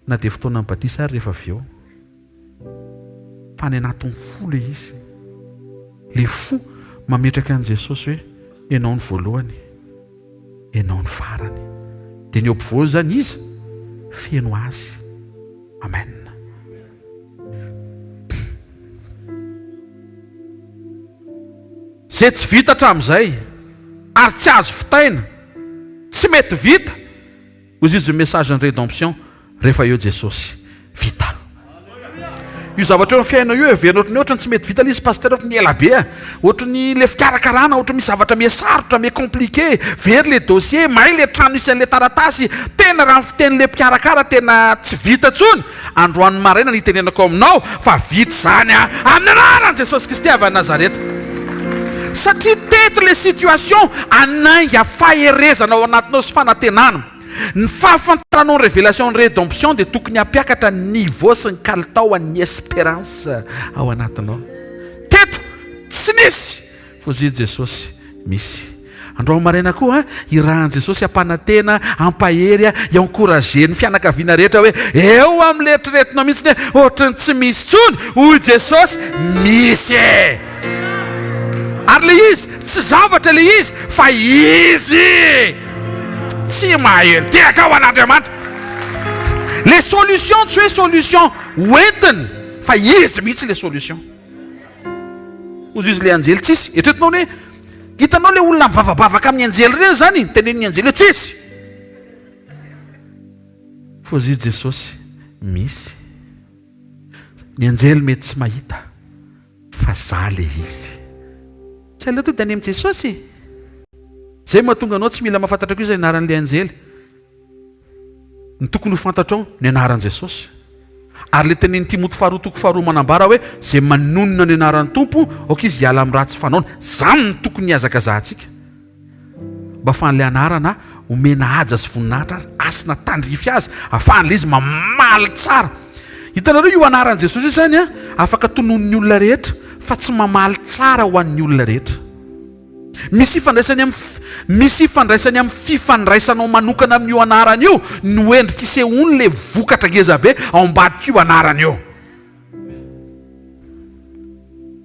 na dia fotoanan'ny batisa ary rehefa avy eo. Fa any anatin'ny fo ilay izy. Ilay fo mametraka an'i Jesosy hoe ianao no voalohany, ianao no farany. Dia ny eo ampovoany izany iza? Feno azy. Amen. Izay tsy vita hatramin'izay ary tsy azo vitaina, tsy mety vita, hoy izy ny message ny rédemption rehefa eo Jesosy. Vita. Io zavatra eo amin'ny fiainana io heverina ohatran'ny ohatran'ny tsy mety vita ilay izy pasteur ohatran'ny ela be a. Ohatran'ny ilay fikarakarana ohatran'ny misy zavatra miha sarotra, miha compliqué, very ilay dossier, may ilay trano misy an'ilay taratasy, tena raha ny fitenin'ilay mpikarakara tena tsy vita intsony. Androany maraina no hitenenako aminao fa vita izany a! Amin'ny anaran'i Jesosy Kristy avy any Nazareta. Satria teto ilay situation hanainga faherezana ao anatinao sy fanantenana. Ny fahafantaranao ny révélation ny rédemption dia tokony hampiakatra ny niveau sy ny kalitao an'ny espérance ao anatinao. Teto tsy nisy! Fozia Jesosy misy. Androany maraina koa irahan'i Jesosy hampanantena, hampahery, hi-encourager ny fianakaviana rehetra hoe eo amin'ny eritreretinao mihitsy hoe ohatran'ny tsy misy intsony, hoy Jesosy, misy e! Ary ilay izy tsy zavatra ilay izy fa Izy! Tsy mahay mitehaka ho an'Andriamanitra. Les solutions tsy hoe solution hoentiny fa Izy mihitsy ilay solution. Hozy izy le anjely tsisy. Eritreretinao ny hoe hitanao le olona mivavabavaka amin'ny anjely ireny zany, tenenin'ny anjely hoe tsisy. Fa hozy izy Jesosy, misy. Ny anjely mety tsy mahita fa za le izy. Tsy aleo tonga dia any amin'i Jesosy e. Zay mahatonga anao tsy mila mahafantatra koa izay anaran'ilay anjely. Ny tokony ho fantatrao, ny anaran'i Jesosy. Ary ilay tenenin'i Timoty faharoa toko faharoa manambara hoe, izay manonona ny anaran'ny Tompo, aoka izy hiala amin'ny ratsy fanaony. Izany no tokony hihazakazahantsika. Mba ahafahan'ilay anarana omena haja sy voninahitra ary hasina tandrify azy, ahafahan'ilay izy mamaly tsara. Hitanareo io anaran'i Jesosy io izany an, afaka tononin'ny olona rehetra, fa tsy mamaly tsara ho an'ny olona rehetra. Misy ifandraisany amin'ny Misy ifandraisany amin'ny fifandraisanao manokana amin'io anarana io no endrika isehoan'ilay vokatra ngezabe ao ambadik'io anarana io.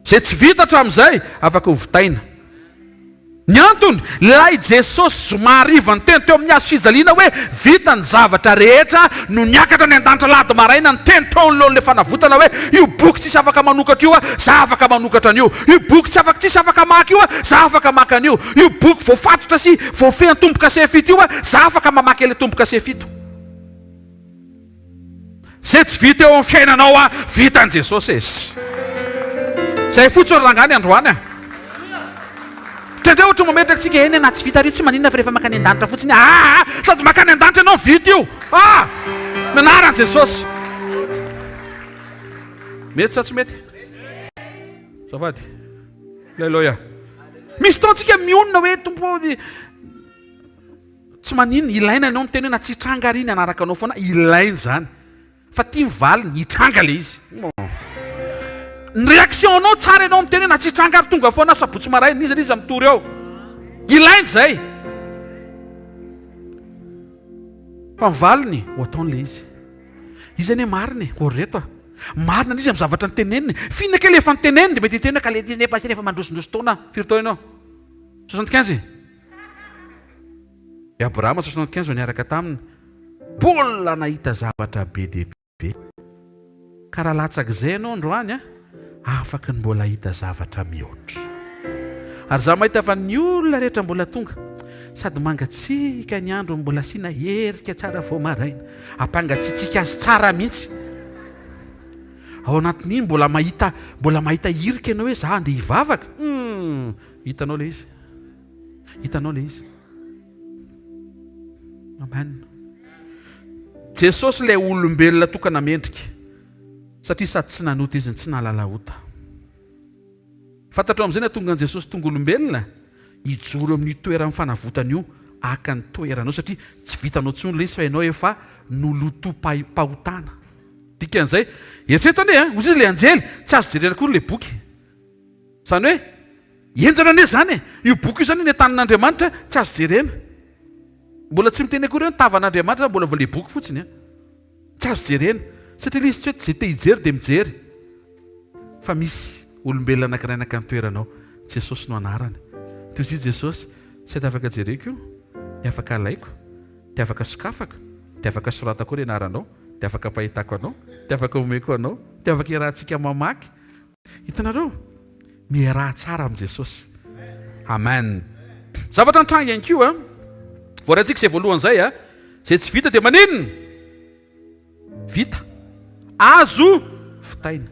Izay tsy vita hatramin'izay, afaka ho vitaina. Ny antony, ilay Jesosy zoma hariva niteny teo amin'ny hazo fijaliana hoe vita ny zavatra rehetra no niakatra any an-danitra alahady maraina niteny teo anoloan'ilay fanavotana hoe io boky tsisy afaka manokatra io za afaka manokatra an'io. Io boky tsy afaka tsisy afaka maka io a, za afaka maka an'io. Io boky voafatotra sy voafehy an-tombokase fito io a, za afaka mamaky an'ilay tombokase fito. Zay tsy vita eo amin'ny fiainanao a, vitan'i Jesosy e. Zay fotsiny rangahy ny androany a. Indraindray ohatra mametraka tsika eny na tsy vita ary io tsy maninona fa rehefa mankany an-danitra fotsiny aa sady mankany an-danitra ianao vita io. Ah! Ny anaran'i Jesosy. Mety sa tsy mety? Azafady. Aleloia. Misy fotoana tsika mionona hoe Tompo ô, tsy maninona, ilaina ianao miteny hoe na tsy hitranga ary iny hanaraka anao foana, ilaina izany. Fa tia ny valiny, hitranga ilay izy. Ny réaction anao tsara ianao miteny hoe na tsy hitranga ary tonga foana aho sabotsy maraina, n'iza n'iza mitory eo. Ilaina izay. Fa ny valiny, ho ataony ilay izy. Izy anie marina e, or reto a. Marina an'izy amin'ny zavatra noteneniny. F'inona kay le efa noteneniny dia mety hiteny hoe ka le izy nefa pasitera efa mandrosindroso taona. Firy taona ianao? 75 e? I Abrahama 75 vao niaraka taminy. Mbola nahita zavatra be dia be. Ka raha latsak'izay ianao androany a, afaky ny mbola hahita zavatra mihoatra. Ary za mahita fa ny olona rehetra mbola tonga, sady mangatsiaka ny andro mbola asiana herika tsara vao maraina. Ampangatsiatsiaka azy tsara mihitsy. Ao anatin'iny mbola mahita mbola mahita hirika ianao hoe za andeha hivavaka. Hum, hitanao ilay izy. Hitanao ilay izy. Amen. Jesosy ilay olombelona tokana mendrika satria sady tsy nanota izy no tsy nahalala ota. Fantatrao amin'izay nahatonga an'i Jesosy tonga olombelona? Hijoro eo amin'io toeran'ny fanavotana io. haka ny toeranao satria tsy vitanao intsony ilay izy fa ianao efa nolotoam-pahotana. Dikan'izay, eritrereto anie an, hoy izy ilay anjely, tsy azo jerena akory ilay boky. Izany hoe, henjana anie izany e! Io boky io izany eny an-tanin'Andriamanitra, tsy azo jerena. Mbola tsy miteny akory hoe ny tavan'Andriamanitra, mbola vao ilay boky fotsiny an. Tsy azo jerena. Satria ilay izy tsy hoe izay te hijery dia mijery. Fa misy olombelona anankiray naka ny toeranao. Jesosy no anarany. Toy izy Jesosy, sady afaka jereko io, ny afaka alaiko, dia afaka sokafako, dia afaka soratako ao ny anaranao, dia afaka ampahitako anao, dia afaka omeko anao, dia afaka iarahantsika mamaky. Hitanareo? Miaraha tsara amin'i Jesosy. Amen. Zavatra nitranga ihany koa, voaraintsika izay voalohany izay, izay tsy vita dia maninona? Vita. Azo vitaina.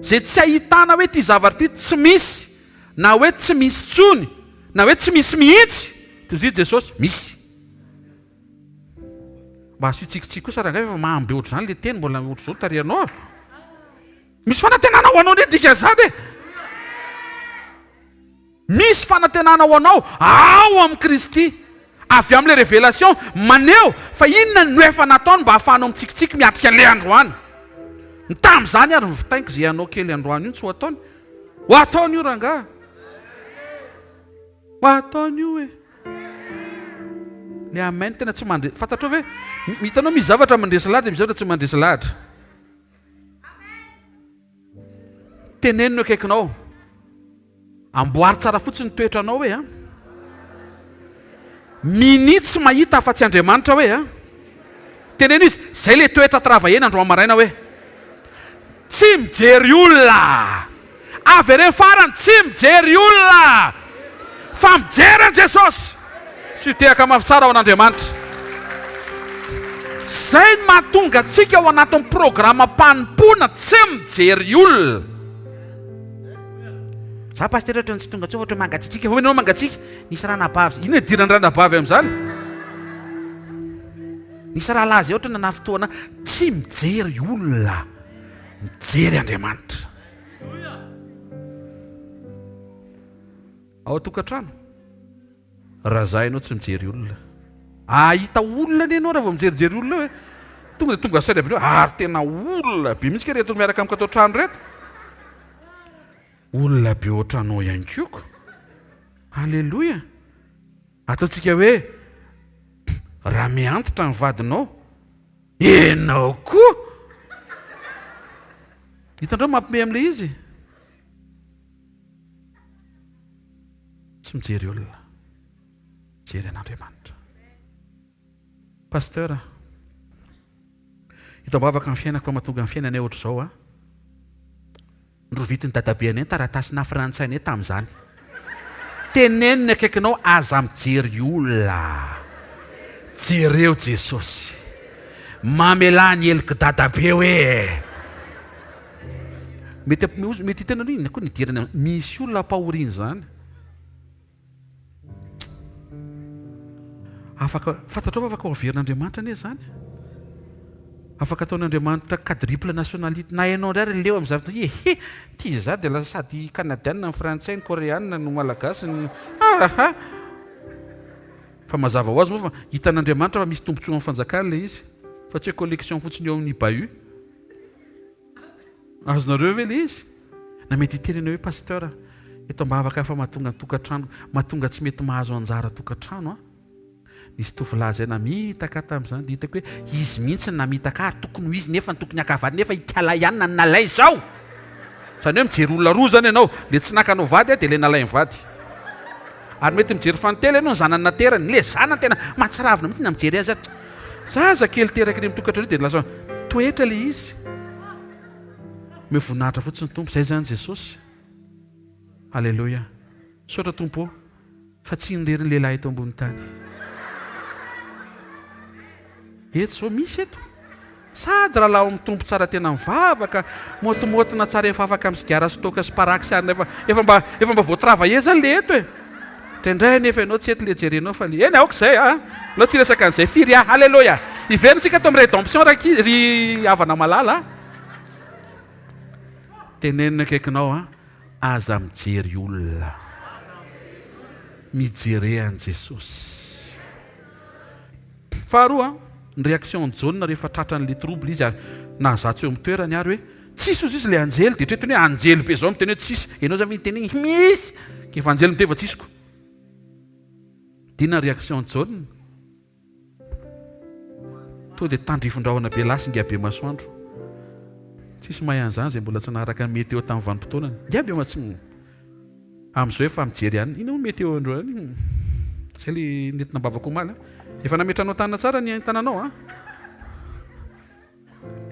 Izay tsy ahitana hoe ity zavatra ity tsy misy, na hoe tsy misy intsony, na hoe tsy misy mihitsy, dia hoy Jesosy, misy. Mba asio tsikitsiky kosa rangahy fa mamy be ohatr'izany ilay teny, mbola ohatr'izao ny tarehinao. Misy fanantenana ho anao ndray dikan'izany e! Misy fanantenana ho anao ao amin'i Kristy, avy amin'ilay révélation maneho fa inona no efa nataony mba hahafahanao mitsikitsiky miatrika an'ilay androany. Ny tamin'izany ary novitainiko izay anao kely androany io tsy ho ataony. Ho ataony io rangahy. Ho ataony io e. Le amen tena tsy mandre, fantatrao ve? Hitanao misy zavatra mandresy lahatra, misy zavatra tsy mandresy lahatra. Teneno ny akaikinao. Amboary tsara fotsiny ny toetranao hoe a. Minia tsy mahita afa-tsy Andriamanitra hoe a. Teneno izy, zay le toetra travailler-na androany maraina hoe. Tsy mijery olona. Avereno farany, tsy mijery olona fa mijery an'i Jesosy. Tsy tehaka mafy tsara ho an'Andriamanitra. Izay no mahatonga antsika ao anatin'ny programam-panompoana tsy mijery olona. Za pasitera ohatran'ny tsy tonga intsony, ohatran'ny mangatsiatsiaka foana ianao mangatsiaka. Nisy ranabavy, inona idiran'ny ranabavy amin'izany? Nisy rahalahy izay ohatran'ny nanafintohina ahy, tsy mijery olona, mijery Andriamanitra. Ao an-tokantrano, raha za ianao tsy mijery olona. Ahita olona anie ianao raha vao mijerijery olona eo e. Tonga dia tonga saina be hoe ary tena olona be mihitsy kay ireto miaraka amiko ato an-trano ireto. Olona be ohatranao ihany koa ko. Aleloia. Ataontsika hoe raha miantitra ny vadinao, ianao koa. Hitanareo mampime amin'ilay izy? Tsy mijery olona, mijery an'Andriamanitra. Pasteur, hita am-bavaka ny fiainako fa mahatonga ny fiainanay ohatr'izao a. Norovitin'i dadabeanay ny taratasinà frantsainay tamin'izany. Teneno ny akaikinao aza mijery olona. Jereo Jesosy. Mamelà ny helok'i dadabe hoe. Mety mety hiteny hoe inona koa ny idirany am-, misy olona ampahorian'izany. Afaka, fantatrao fa afaka ho averin'Andriamanitra anie izany. Afaka ataon'Andriamanitra quadruple nationalité, na ianao indray ary leo amin'ny zavatra, ehe, ity izaho dia lasa sady kanadiana no frantsay no koreana no malagasy no, aha! Fa mazava ho azy moa fa hitan'Andriamanitra fa misy tombontsoa amin'ny fanjakana ilay izy, fa tsy hoe collection fotsiny eo amin'ny bahut. Azonareo ve ilay izy? Na mety hiteny ianao hoe Pasteur, eto am-bavaka aho fa mahatonga ny tokantrano, mahatonga tsy mety mahazo anjara tokantrano aho. Nisy tovolahy izay namitaka ahy tamin'izany dia hitako hoe izy mihitsy no namitaka ahy ary tokony ho izy nefa no tokony haka vady nefa ikala ihany na nalay izao. Izany hoe mijery olona roa izany ianao, ilay tsy naka anao vady dia ilay nalainy vady. Ary mety mijery fanintelony ianao ny zanany naterany, ilay zanany tena mahatsiravina mihitsy na mijery azy ary. Zaza kely teraka eny amin'ny tokantrano io dia lasa toetra ilay izy. Omeo voninahitra fotsiny Tompo. Zay zany Jesosy. Aleloia. Misaotra Tompo ô fa tsy irery ny lehilahy eto ambony tany. Eto zao misy eto. Sady rahalahy ao amin'ny Tompo tsara tena mivavaka, môtimôtina tsara efa afaka amin'ny sigara sy toaka sy paraky sy arina efa efa mba efa mba voa-travailler zany le eto e. Indraindray anefa ianao tsy eto le jerenao fa le eny aoka izay a! Aleo tsy hiresaka an'izay firy a! Aleloia! Hiverina tsika ato amin'ny rédemption rankizy ry havana malala a! Tenenina akaikinao a! Aza mijery olona. Mijere an'i Jesosy. Faharoa, ny réaction-n'i Jaona rehefa tratran'ilay trouble izy ary nahazatsy eo amin'ny toerany ary hoe tsisy ozy izy ilay anjely dia eritreretiny hoe anjely be izao miteny hoe tsisy, ianao izany ve niteny hoe misy? Ka efa anjely miteny fa tsisy ko. Dia inona ny réaction-n'i Jaona? Tonga dia tandrifin-drahona be lasa ingahy be masoandro. Tsisy mahay an'izany izay mbola tsy naharaka ny météo tamin'ny vanim-potoanany. Ingahy be masoandro. Amin'izao efa mijery ihany. Inona moa météo androany? Izay ilay nentina am-bavaka omaly an. Efa nametranao tanana tsara ny tananao an.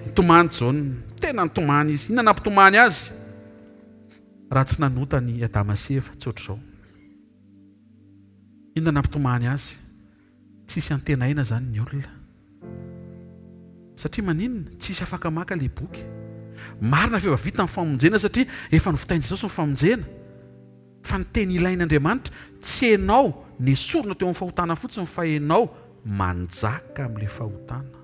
Nitomany Jaona. Tena nitomany izy. Inona nampitomany azy? Raha tsy nanota ny Adama sy Eva, tsy ohatr'izao. Inona nampitomany azy? Tsisy antenaina zany ny olona. Satria maninona? Tsisy afaka maka le boky. Marina fa efa vita ny famonjena satria efa novitain'i Jesosy ny famonjena. Fa ny teny ilain' Andriamanitra, tsy enao nesorina teo amin'ny fahotana fotsiny fa enao manjaka amin'ilay fahotana.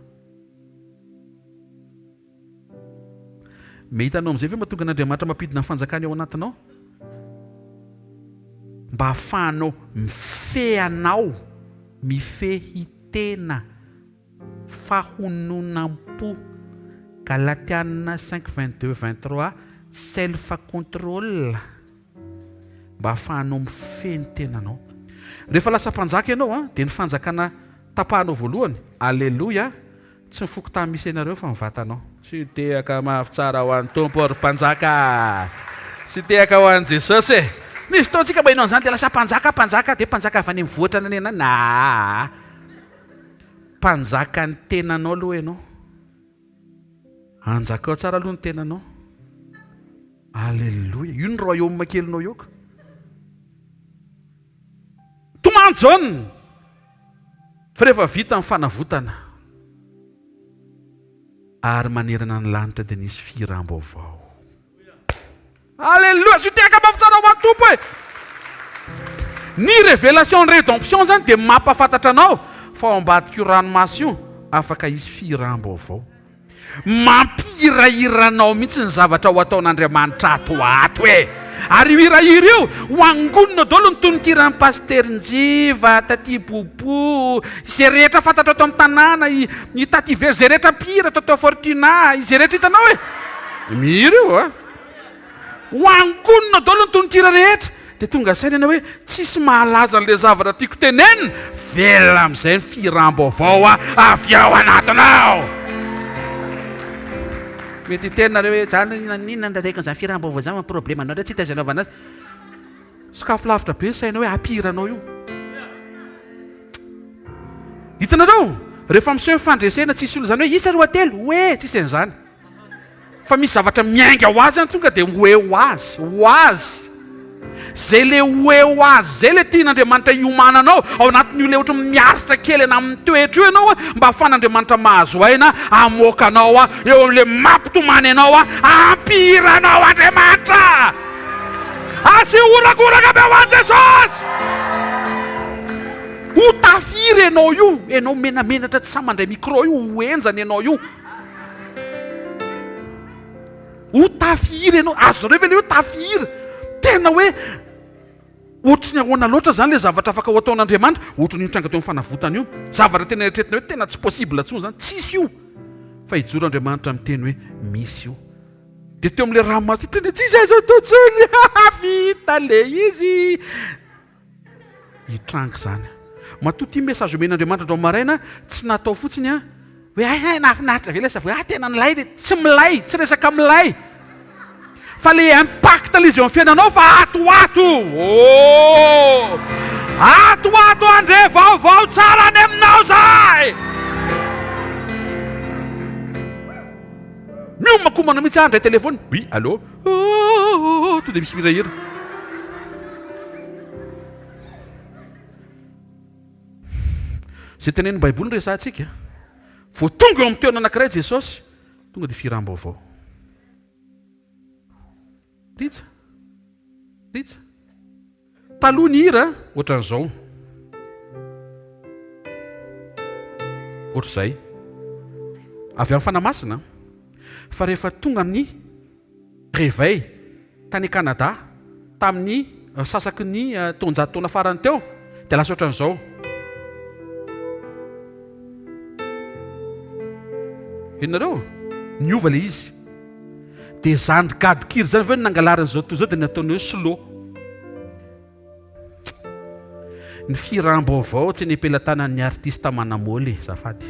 Me hitanao amin'izay ve mahatonga an'Andriamanitra mampidina ny fanjakany ao anatinao? Mba hahafahanao mifehy anao, mifehy tena, fahononam-po, Galatiana cinq 22, 23, self control, mba hahafahanao mifehy ny tenanao. Rehefa lasa mpanjaka ianao dia ny fanjakana tapahanao voalohany, Aleloia, Tsy ny fokontany misy anareo fa ny vatanao. Sy tehaka mafy tsara ho an'ny Tompo ry mpanjaka a! Sy tehaka ho an'i Jesosy e! Misy fotoana tsika maheno an'izany dia lasa mpanjaka mpanjaka dia mpanjaka avy any amin'ny vohitra any anana aa! Mpanjakan'ny tenanao aloha ianao. Anjakao tsara aloha ny tenanao. Aleloia! Io ny royaume kelinao io ka. Tomany Jaona! Fa rehefa vita ny fanavotana ary manerana ny lanitra dia nisy fihiram-baovao. Aleloia! Asio tehaka mafy tsara ho an'ny Tompo e! Ny révélation ny rédemption zany dia mampahafantatra anao fa ao ambadik'io ranomaso io afaka hisy fihiram-baovao. Mampihirahira anao mihitsy ny zavatra ho ataon'Andriamanitra ato ho ato e! Ary io hirahira io, ho angonina daholo ny tononkiran'i Pasitera Njiva, Taty Bobo, izay rehetra fantatrao ato amin'ny tanàna, i i Taty Very, izay rehetra mpihira, Toto Fortuna, izay rehetra hitanao e! Mihira io a! Ho angonina daholo ny tononkira rehetra. Dia tonga saina ianao hoe tsisy mahalaza an'ilay zavatra tiako tenenina, velona amin'izay ny fihiram-baovao avy ao anatinao. Mety hiteny nareo hoe za naninona no rareko an'izany fihiram-baovao izany fa problème anao ndray tsy hita izay anaovana azy. Sokafy lavitra be ny sainao hoe hampihira anao io. Hitanareo? Rehefa miseho ny fandresena tsisy olona izany hoe isa roatelo, hoe tsisy an'izany. Fa misy zavatra miainga ho azy any tonga dia hoe ho azy, ho azy. Zay le hoe ho azy zay le tian'Andriamanitra hiomananao ao anatin'io le ohatran'ny miaritra kely ana amin'ny toetra io ianao mba ahafahan'Andriamanitra mahazo aina hamoaka anao eo amin'le mampitomany anao hampihira anao Andriamanitra. Asio horakoraka be ho an'i Jesosy. Ho tafihira ianao io, ianao menamenatra tsy sahy mandray micro io, ho henjana ianao io. Ho tafy hira ianao. Azonareo ve ilay hoe tafy hira? Tena hoe ohatry ny ahoana loatra izany ilay zavatra afaka ho ataon'Andriamanitra? Ohatry ny io nitranga teo amin'ny fanavotana io. Zavatra tena eritreretina hoe tena tsy possible intsony izany. Tsisy io. Fa hijoro Andriamanitra miteny hoe misy io. Dia teo amin'ilay ranomasina, tena tsisy azo atao intsony. Vita ilay izy. Hitranga izany. Matoa ity message omen'Andriamanitra androany maraina, tsy natao fotsiny an, hoe hay hay nahafinaritra be ilay savoy, ah tena nilay le, tsy milay, tsy resaka milay. Fa le impact le izy eo amin'ny fiainanao fa ato ho ato. Oh! Ato ho ato handre vaovao tsara any aminao zahay. Miomakomana mihitsy aho handray téléphone. Oui, allô? Oh, to dia misy mihirahira. Izay tenenin'ny Baiboly no resahantsika. Vao tonga eo amin'ny toerana anankiray Jesosy, tonga dia fihiram-baovao. Rija, Rija. Taloha ny hira ohatran'izao. Ohatr'izay. Avy amin'ny Fanahy Masina. Fa rehefa tonga ny réveil tany Canada tamin'ny sasaky ny taonjato taona farany teo dia lasa ohatran'izao. Henonareo? Niova ilay izy. Dia zany gadon-kira izany avy eo no nangalarin'izao tontolo izao dia nataony hoe slow. Ny fihiram-baovao tsy eny am-pelatanan'ny artista manamôly e, zafady.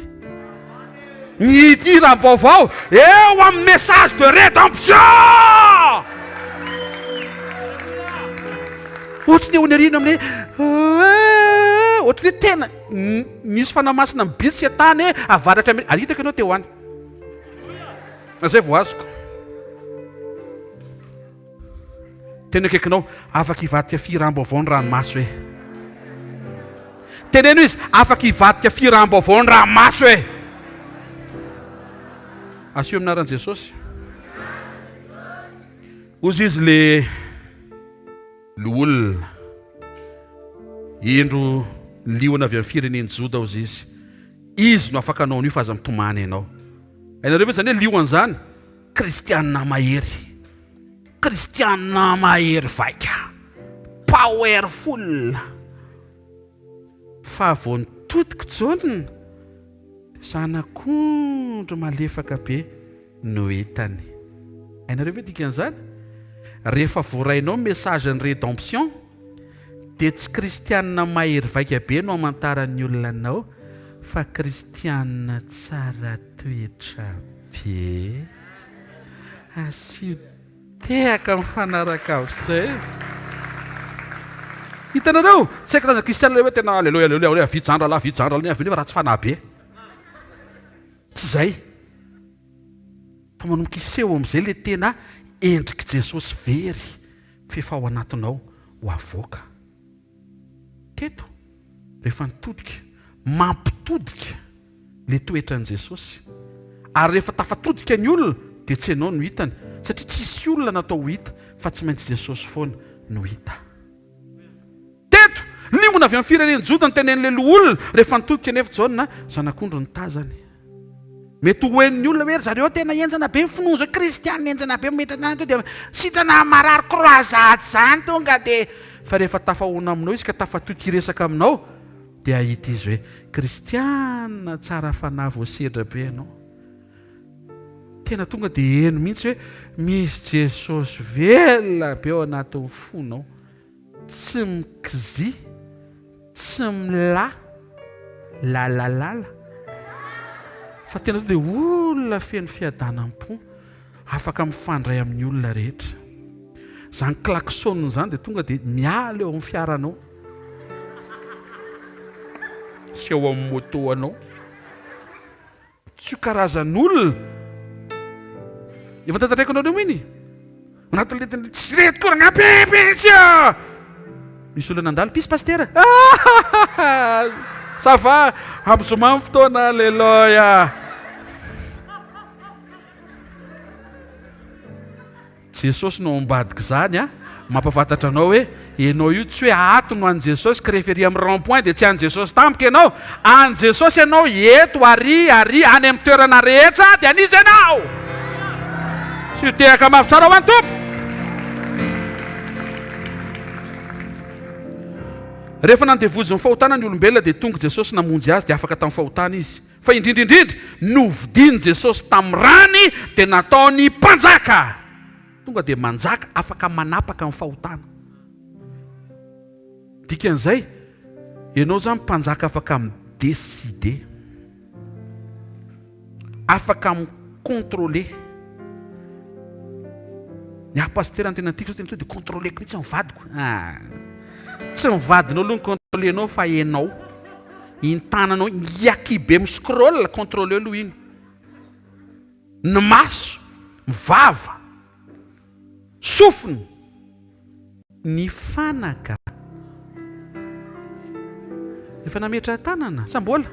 Ny hiram-baovao eo amin'ny message de rédemption! Ohatry ny eo ery amin'ny hoe ohatry ny hoe tena nisy fanahy masina mibitsika tany avaratra Amerika. Ary hitako ianao teo any. Izay vao azoko. Teny akaikinao, afaka hivadika fihiram-baovao ny ranomaso e. Teneno izy, afaka hivadika fihiram-baovao ny ranomaso e. Asio amin'ny anaran'i Jesosy. Hozy izy le loholona. Indro liona avy amin'ny firenen'i Joda hozy izy. Izy no afaka hanao an'io fa aza mitomany ianao. Hainareo ve izany hoe liona izany? Kristiana mahery. Kristiana mahery vaika. Powerful. Fa vao nitodika Jaona dia zanak'ondry malefaka be no hitany. Hainareo ve dikan'izany? Rehefa voarainao ny message ny rédemption dia tsy kristiana mahery vaika be no hamantaran'ny olona anao fa kristiana tsara toetra be. Asio tehaka mifanaraka amin'izay. Hitanareo? Tsy haiko karazana kristiana ilay hoe tena aleloia aleloia aleloia vita izany rahalahy vita izany rahalahy avy eo nefa ratsy fanahy be. Tsy izay. Fa manomboka hiseho amin'izay ilay tena endrik'i Jesosy very f'efa ao anatinao ho avoaka. Teto, rehefa nitodika, mampitodika le toetran'i Jesosy. Ary rehefa tafatodika ny olona dia tsy ianao no hitany, satria tsisy olona natao ho hita fa tsy maintsy Jesosy foana no hita. Teto, liona avy amin'ny firenen'i Joda no tenenin'ilay loholona, rehefa nitodika anefa Jaona, zanak'ondry no tazany. Mety ho henon'ny olona hoe ry zareo tena henjana be ny finoana zao, kristianina henjana be, mety any to dia sitrana marary croisade zany tonga dia, fa rehefa tafahoana aminao izy ka tafatoky hiresaka aminao dia hahita izy hoe kristianina tsara fanahy voasedra be ianao. Tena tonga dia heno mihitsy hoe misy Jesosy velona be ao anatin'ny fonao. Tsy mikizia, tsy mila lalalala fa tena tonga dia olona feno fiadanam-po, afaka mifandray amin'ny olona rehetra. Izany klaxon izany dia tonga dia miala eo amin'ny fiaranao sy eo amin'ny moto anao. Tsy io karazan'olona efa tantareko anareo moa iny e! Anatin'ilay tena tsy re tokoa rangahy pipitsy a! Misy olona nandalo, pisy pasitera! Ah! Ça va, amin'ny zoma ny fotoana, aleloia! Jesosy no ao ambadik'izany a! Mampahafantatra anao hoe ianao io tsy hoe ato no an'i Jesosy ka rehefa ery amin'ny rond point dia tsy an'i Jesosy tampoka ianao. An'i Jesosy ianao eto, ary, ary, any amin'ny toerana rehetra dia an'iza ianao? Tsy ho tehaka mafy tsara ho an'ny Tompo. Rehefa nandevozin'ny fahotana ny olombelona dia tonga Jesosy namonjy azy dia afaka tamin'ny fahotana izy. Fa indrindra indrindra, novidian'i Jesosy tamin'ny rany dia nataony mpanjaka. Tonga dia manjaka, afaka manapaka ny fahotana. Dikan'izay, ianao izany mpanjaka afaka mi-decider, afaka mi-contrôler. Ny ahy pasitera ny tena tiako zao tena tonga dia contrôler-ko mihitsy ny vadiko. Ah, tsy ny vadinao aloha no contrôler-nao fa ianao. Iny tananao iny be mi-scroll, contrôleo aloha iny. Ny maso, ny vava, sofina, ny fanaka. Efa nametra-tanana sa mbola?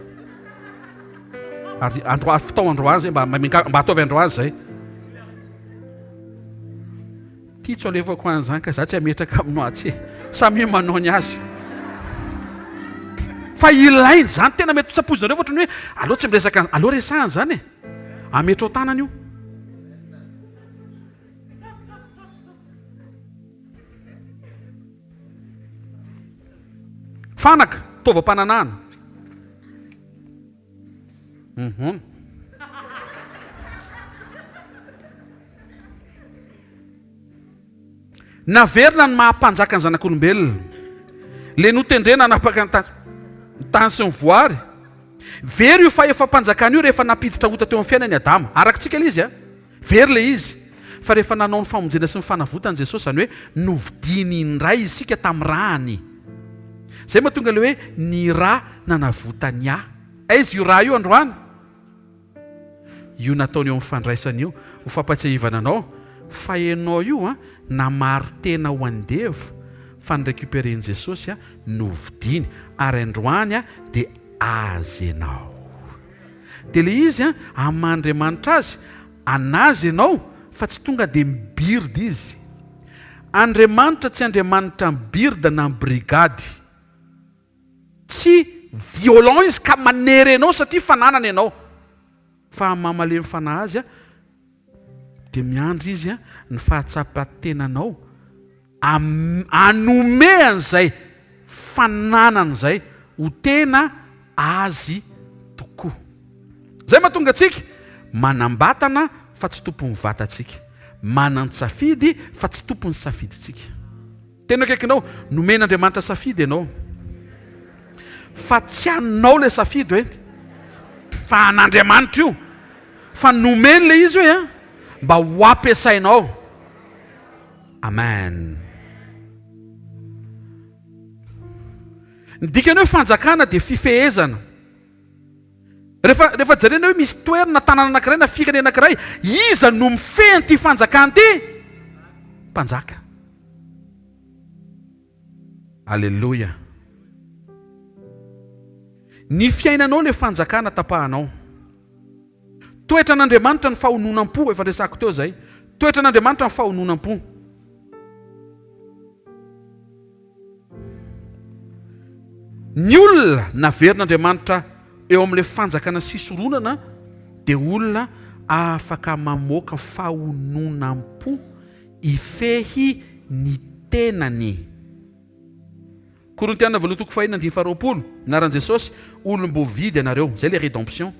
Ary androany, fitao androany zay, mba mba ataovy androany zay. Ty tsy alefako any zany ka za tsy hametraka aminao atsy e. Samia manao ny azy. Fa ilaina zany, tena mety tsy ampoizinareo fa ohatran'ny hoe aleo tsy miresaka, aleo resahana zany e. Ametrao tanana io. Fanaka, taovam-pananahana. Hum. Naverina ny maha mpanjaka ny zanak'olombelona. Ilay notendrena hanapaka ny tany sy ny voary. Very io fahefam-panjakana io rehefa nampiditra ota teo amin'ny fiainany Adama. Arakintsika ilay izy a! Very ilay izy. Fa rehefa nanao ny famonjena sy ny fanavotana Jesosy, izany hoe novidiany indray isika tamin'ny rany. Izay mahatonga ilay hoe ny ra nanavotany ahy. Aiza io ra io androany? Io nataony eo amin'ny fandraisana io, ho fampatsiahivana anao fa ianao io an, namaro-tena ho andevo, fa ny récupérer-n'i Jesosy an, novidiany, ary androany an, dia azy ianao. Dia ilay izy an, amin'ny maha Andriamanitra azy, an'azy ianao, fa tsy tonga dia mibird izy. Andriamanitra tsy Andriamanitra mibird na mibrigady. Tsy violent izy ka manery anao satria fananany ianao. Fa amin'ny maha malemy fanahy azy dia miandry izy ny fahatsapan-tenanao hanome an'izay fananany izay ho tena azy tokoa. Izay mahatonga antsika manam-batana fa tsy tompon'ny vatantsika, manan-tsafidy fa tsy tompon'ny safidintsika. Tena akaikinao, nomen'Andriamanitra safidy ianao. Fa tsy anao ilay safidy hoe, fa an'Andriamanitra io. Fa nomeny ilay izy hoe an, mba ho ampiasainao. Amen. Ny dikany hoe fanjakana dia fifehezana. Rehefa, rehefa jerena hoe misy toerana, tanàna anankiray na firenena anankiray, iza no mifehy an'ity fanjakana ity? Mpanjaka. Aleloia. Ny fiainanao ilay fanjakana tapahanao. Toetran'Andriamanitra ny fahononam-po, efa resako teo izay. Toetran'Andriamanitra ny fahononam-po. Ny olona naverin'Andriamanitra eo amin'ilay fanjakana sy fisoronana dia olona afaka mamoaka fahononam-po hifehy ny tenany. Korintiana voalohany toko fahenina andininy faharoapolo, Anaran'i Jesosy, olom-boavidy ianareo, izay ilay rédemption.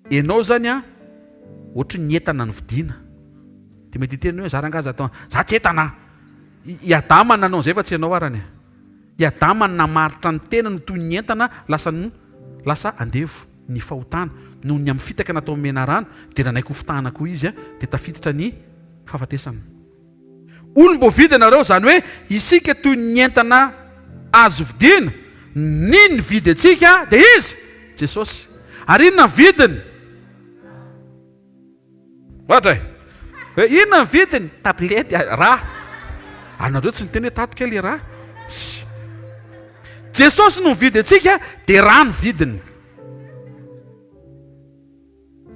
Enao zany an, ohatry ny entana novidiana. Dia mety hiteny hoe za rangaha za atao, za tsy entana an! I Adama nanao an'izay fa tsy ianao arany e. I Adama no namaritra ny tenany ho toy ny entana lasa lasa andevo ny fahotana. Noho ny amin'ny fitaka nataon'ny menarana dia nanaiky ho fitahana koa izy dia tafiditra ny fahafatesana. Olom-boavidy ianareo, izany hoe isika toy ny entana azo vidiana, ny nividy antsika dia Izy, Jesosy. Ary inona ny vidiny? Ohatra e! Hoe inona ny vidiny? Tablette, rà. Ary nareo tsy niteny hoe tato kay le rà? Jesosy no nividy antsika dia rà ny vidiny.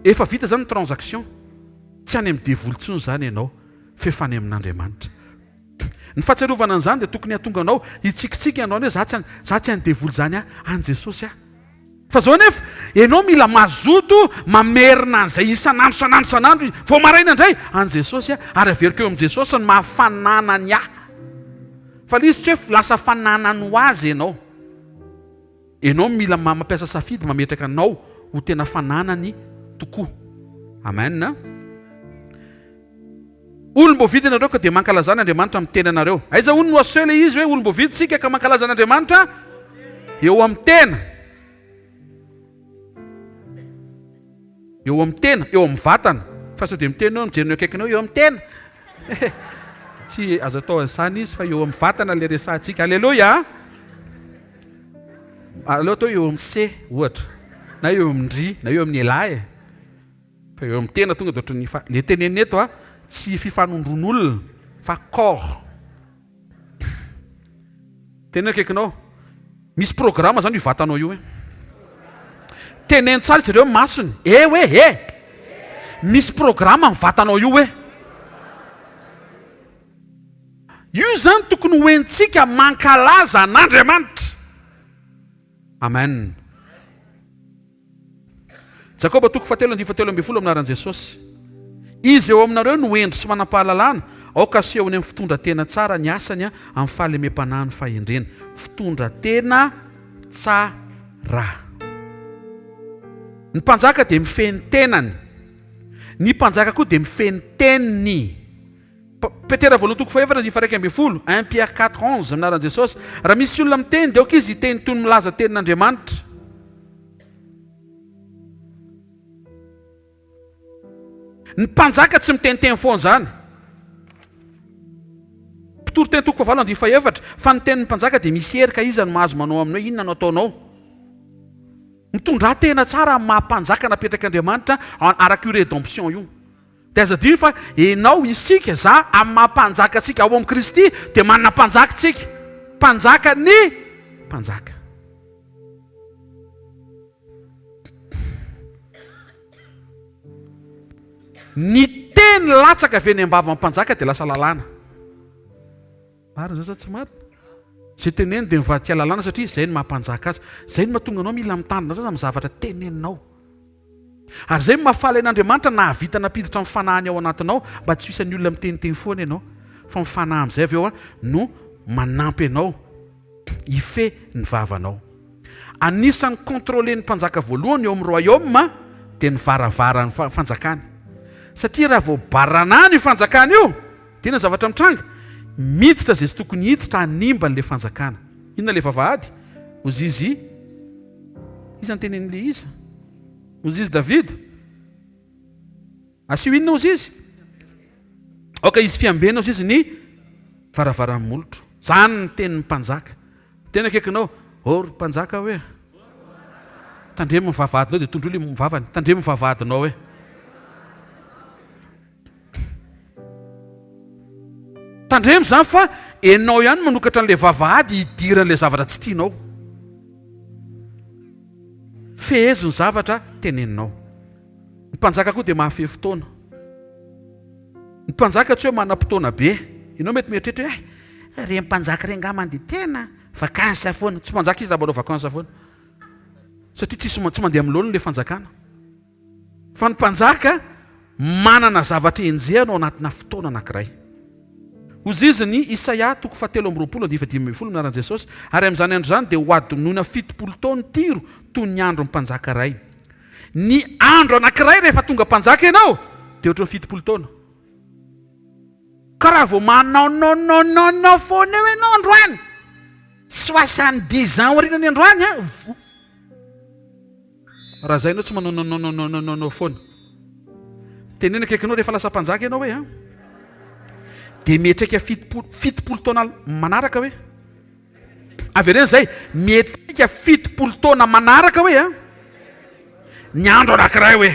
Efa vita izany ny transaction, tsy any amin'ny devoly intsony izany ianao fa efa any amin'Andriamanitra. Ny fahatsiarovana an'izany dia tokony hahatonga anao hitsikitsiky ianao hoe za tsy za tsy an'ny devoly izany aho, an'i Jesosy aho. Fa izao anefa, ianao mila mazoto mamerina an'izay isan'andro isan'andro isan'andro izy. Vao maraina indray, an'i Jesosy aho, ary averiko eo amin'i Jesosy ny maha fananany ahy. Fa ilay izy tsy hoe lasa fananany ho azy ianao. Enao mila mampiasa safidy mametraka anao ho tena fananany tokoa. Amen. Olom-boavidy ianareo ka dia mankalazà an'Andriamanitra amin'ny tenanareo. Aiza hono no aseho ilay izy hoe olom-boavidy isika ka mankalaza an'Andriamanitra? Eo amin'ny tena. Eo amin'ny tena, eo amin'ny vatana. Fa sao dia miteny hoe mijery ny eo akaikinao eo amin'ny tena. Tsy azo atao an'izany izy fa eo amin'ny vatana ilay resahantsika. Aleloia! Aleo atao eo amin'ny se ohatra, na eo amin-dry, na eo amin'ny elahy e. Fa eo amin'ny tena tonga dia ohatran'ny fa le tenenina eto a, tsy fifanondroan'olona fa corps. Teneno akaikinao, misy programme zany io vatanao io e. Teneno tsara izy ireo masony, e hoe e! Misy programme ny vatanao io hoe. Io izany tokony ho henontsika mankalaza an'Andriamanitra. Amen. Jakoba toko fahatelo andininy fahatelo ambinifolo amin'ny anaran'i Jesosy. Izy eo aminareo no hendry sy manam-pahalalana, aoka asehony amin'ny fitondra-tena tsara ny asany amin'ny fahalemem-panahy ny fahendrena. Fitondra-tena tsara. Ny mpanjaka dia mifehy ny tenany. Ny mpanjaka koa dia mifehy ny teniny. Petera voalohany toko fahefatra andininy faha 11, Un Pierre 4, 11, Amin'ny anaran'i Jesosy, raha misy olona miteny dia aoka izy hiteny toy ny milaza tenin'Andriamanitra. Ny mpanjaka tsy miteniteny foana izany. Mpitory teny toko fahavalo andininy fahefatra, Fa ny tenin'ny mpanjaka dia misy hery ka iza no mahazo manao aminy hoe inona no ataonao? Mitondrà tena tsara amin'ny maha mpanjaka napetrak'Andriamanitra araka io rédemption io. Dia aza adino fa enao, isika, za, amin'ny maha mpanjaka antsika ao amin'i Kristy dia manana mpanjaka isika. Mpanjaka ny mpanjaka. Ny teny latsaka avy eny am-bavan'ny mpanjaka dia lasa lalàna. Marina izany sa tsy marina? Izay teneniny dia mivadika lalàna satria izay no maha mpanjaka azy. Izay no mahatonga anao mila mitandrina tsara amin'ny zavatra teneninao. Ary izay no mahafaly an'Andriamanitra nahavita nampiditra ny fanahiny ao anatinao mba tsy ho isan'ny olona miteniteny foana ianao fa ny fanahy amin'izay avy eo no manampy anao hifehy ny vavanao. Anisan'ny contrôler-n'ny mpanjaka voalohany eo amin'ny royaume dia ny varavaran'ny fanjakany. Satria raha vao baranana io fanjakana io dia inona zavatra mitranga? Miditra izay tsy tokony hiditra hanimba an'ilay fanjakana. Inona ilay vavahady? Ozizy Iza no tenenin'ilay iza? Ozizy Davida. Asio inona ozizy? Aoka hisy fiambena ozizy ny varavaran'ny molotro. Izany ny tenin'ny mpanjaka. Tena akaikinao, oh ry mpanjaka hoe. Tandremo ny vavahadinao dia tondroy ilay vavany. Tandremo ny vavahadinao hoe. Tandremo izany fa enao ihany manokatra an'ilay vavahady hidiran'ilay zavatra tsy tianao. Fehezo ny zavatra teneninao. Ny mpanjaka koa dia mahafehy fotoana. Ny mpanjaka tsy hoe manam-potoana be. Ianao mety mieritreritra hoe eh, ireny mpanjaka ireny angamba dia tena vacances foana. Tsy mpanjaka izy raha manao vacances foana. Satria tsisy tsy mandeha amin'ny laoniny ilay fanjakana. Fa ny mpanjaka manana zavatra enjehana ao anatina fotoana anankiray. Hozizy ny Isaia toko fahatelo amby 20 andininy faha-15 amin'ny anaran'i Jesosy, Ary amin'izany andro izany dia hohadinoina 70 taona Tyro toy ny andron'ny mpanjaka iray. Ny andro anankiray rehefa tonga mpanjaka ianao dia ohatran'ny 70 taona. Ka raha vao manaonaonaonao foana eo ianao androany, 70 ans aorianany androany an, Raha zay ianao tsy manao nononononono foana. Teneno akaikinao rehefa lasa mpanjaka ianao hoe an. Dia miatreka 70 70 taona manaraka hoe. Avereno izay, miatreka 70 taona manaraka hoe an. Ny andro anankiray hoe.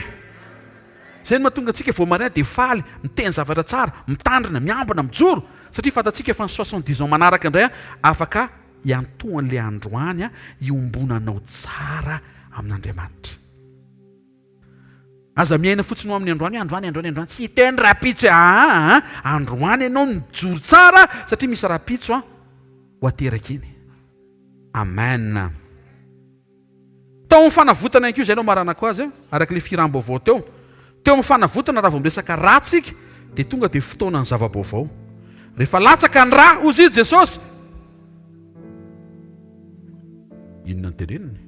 Izay no mahatonga antsika vao maraina dia faly, miteny zavatra tsara, mitandrina, miambina, mijoro satria fantatsika fa ny 70 ans manaraka indray afaka Iantohan'ilay androany iombonanao tsara amin'Andriamanitra. Aza miaina fotsiny ho amin'ny androany hoe androany, androany, androany. Tsy hiteny rahampitso hoe aa, androany ianao no mijoro tsara satria misy rahampitso ho ateraka iny. Amen. Tao amin'ny fanavotana ihany koa, izay no hamaranako azy, araka ilay fihiram-baovao teo. Teo amin'ny fanavotana, raha vao miresaka rà tsika, dia tonga dia fotoanan'ny zava-baovao. Rehefa latsaka ny rà, hozy izy Jesosy. Inona no teneniny?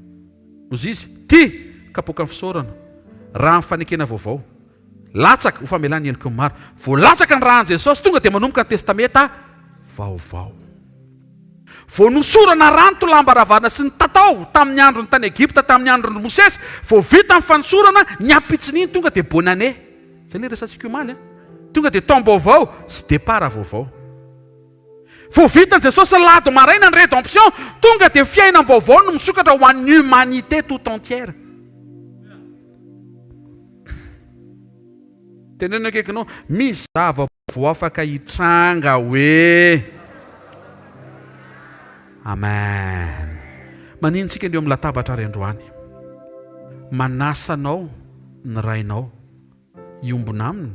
Hozy izy, Ty kapoakan'ny fisaorana, rà amin'ny fanekena vaovao. Latsaka, ho famelana ny heloky ny maro. Vao latsaka ny ràn'i Jesosy, tonga dia manomboka ny Testamenta Vaovao. Vao nosorana rà ny tolam-baravarana sy ny tatao tamin'ny androny tany Egypta tamin'ny andron-dry Mosesy, vao vita ny fanosorana, ny ampitson'iny tonga dia bonne année. Izay ilay resatsika omaly an. Tonga dia taom-baovao sy départ vaovao. Vao vitan'i Jesosy alahady maraina ny rédemption, tonga dia fiainam-baovao no misokatra ho an'ny humanité tout entière. Teneno akaikinao, misy zava-baovao afaka hitranga hoe. Amen. Manino tsika ny eo amin'ny latabatra ary androany? Manasa anao ny Rainao hiombona aminy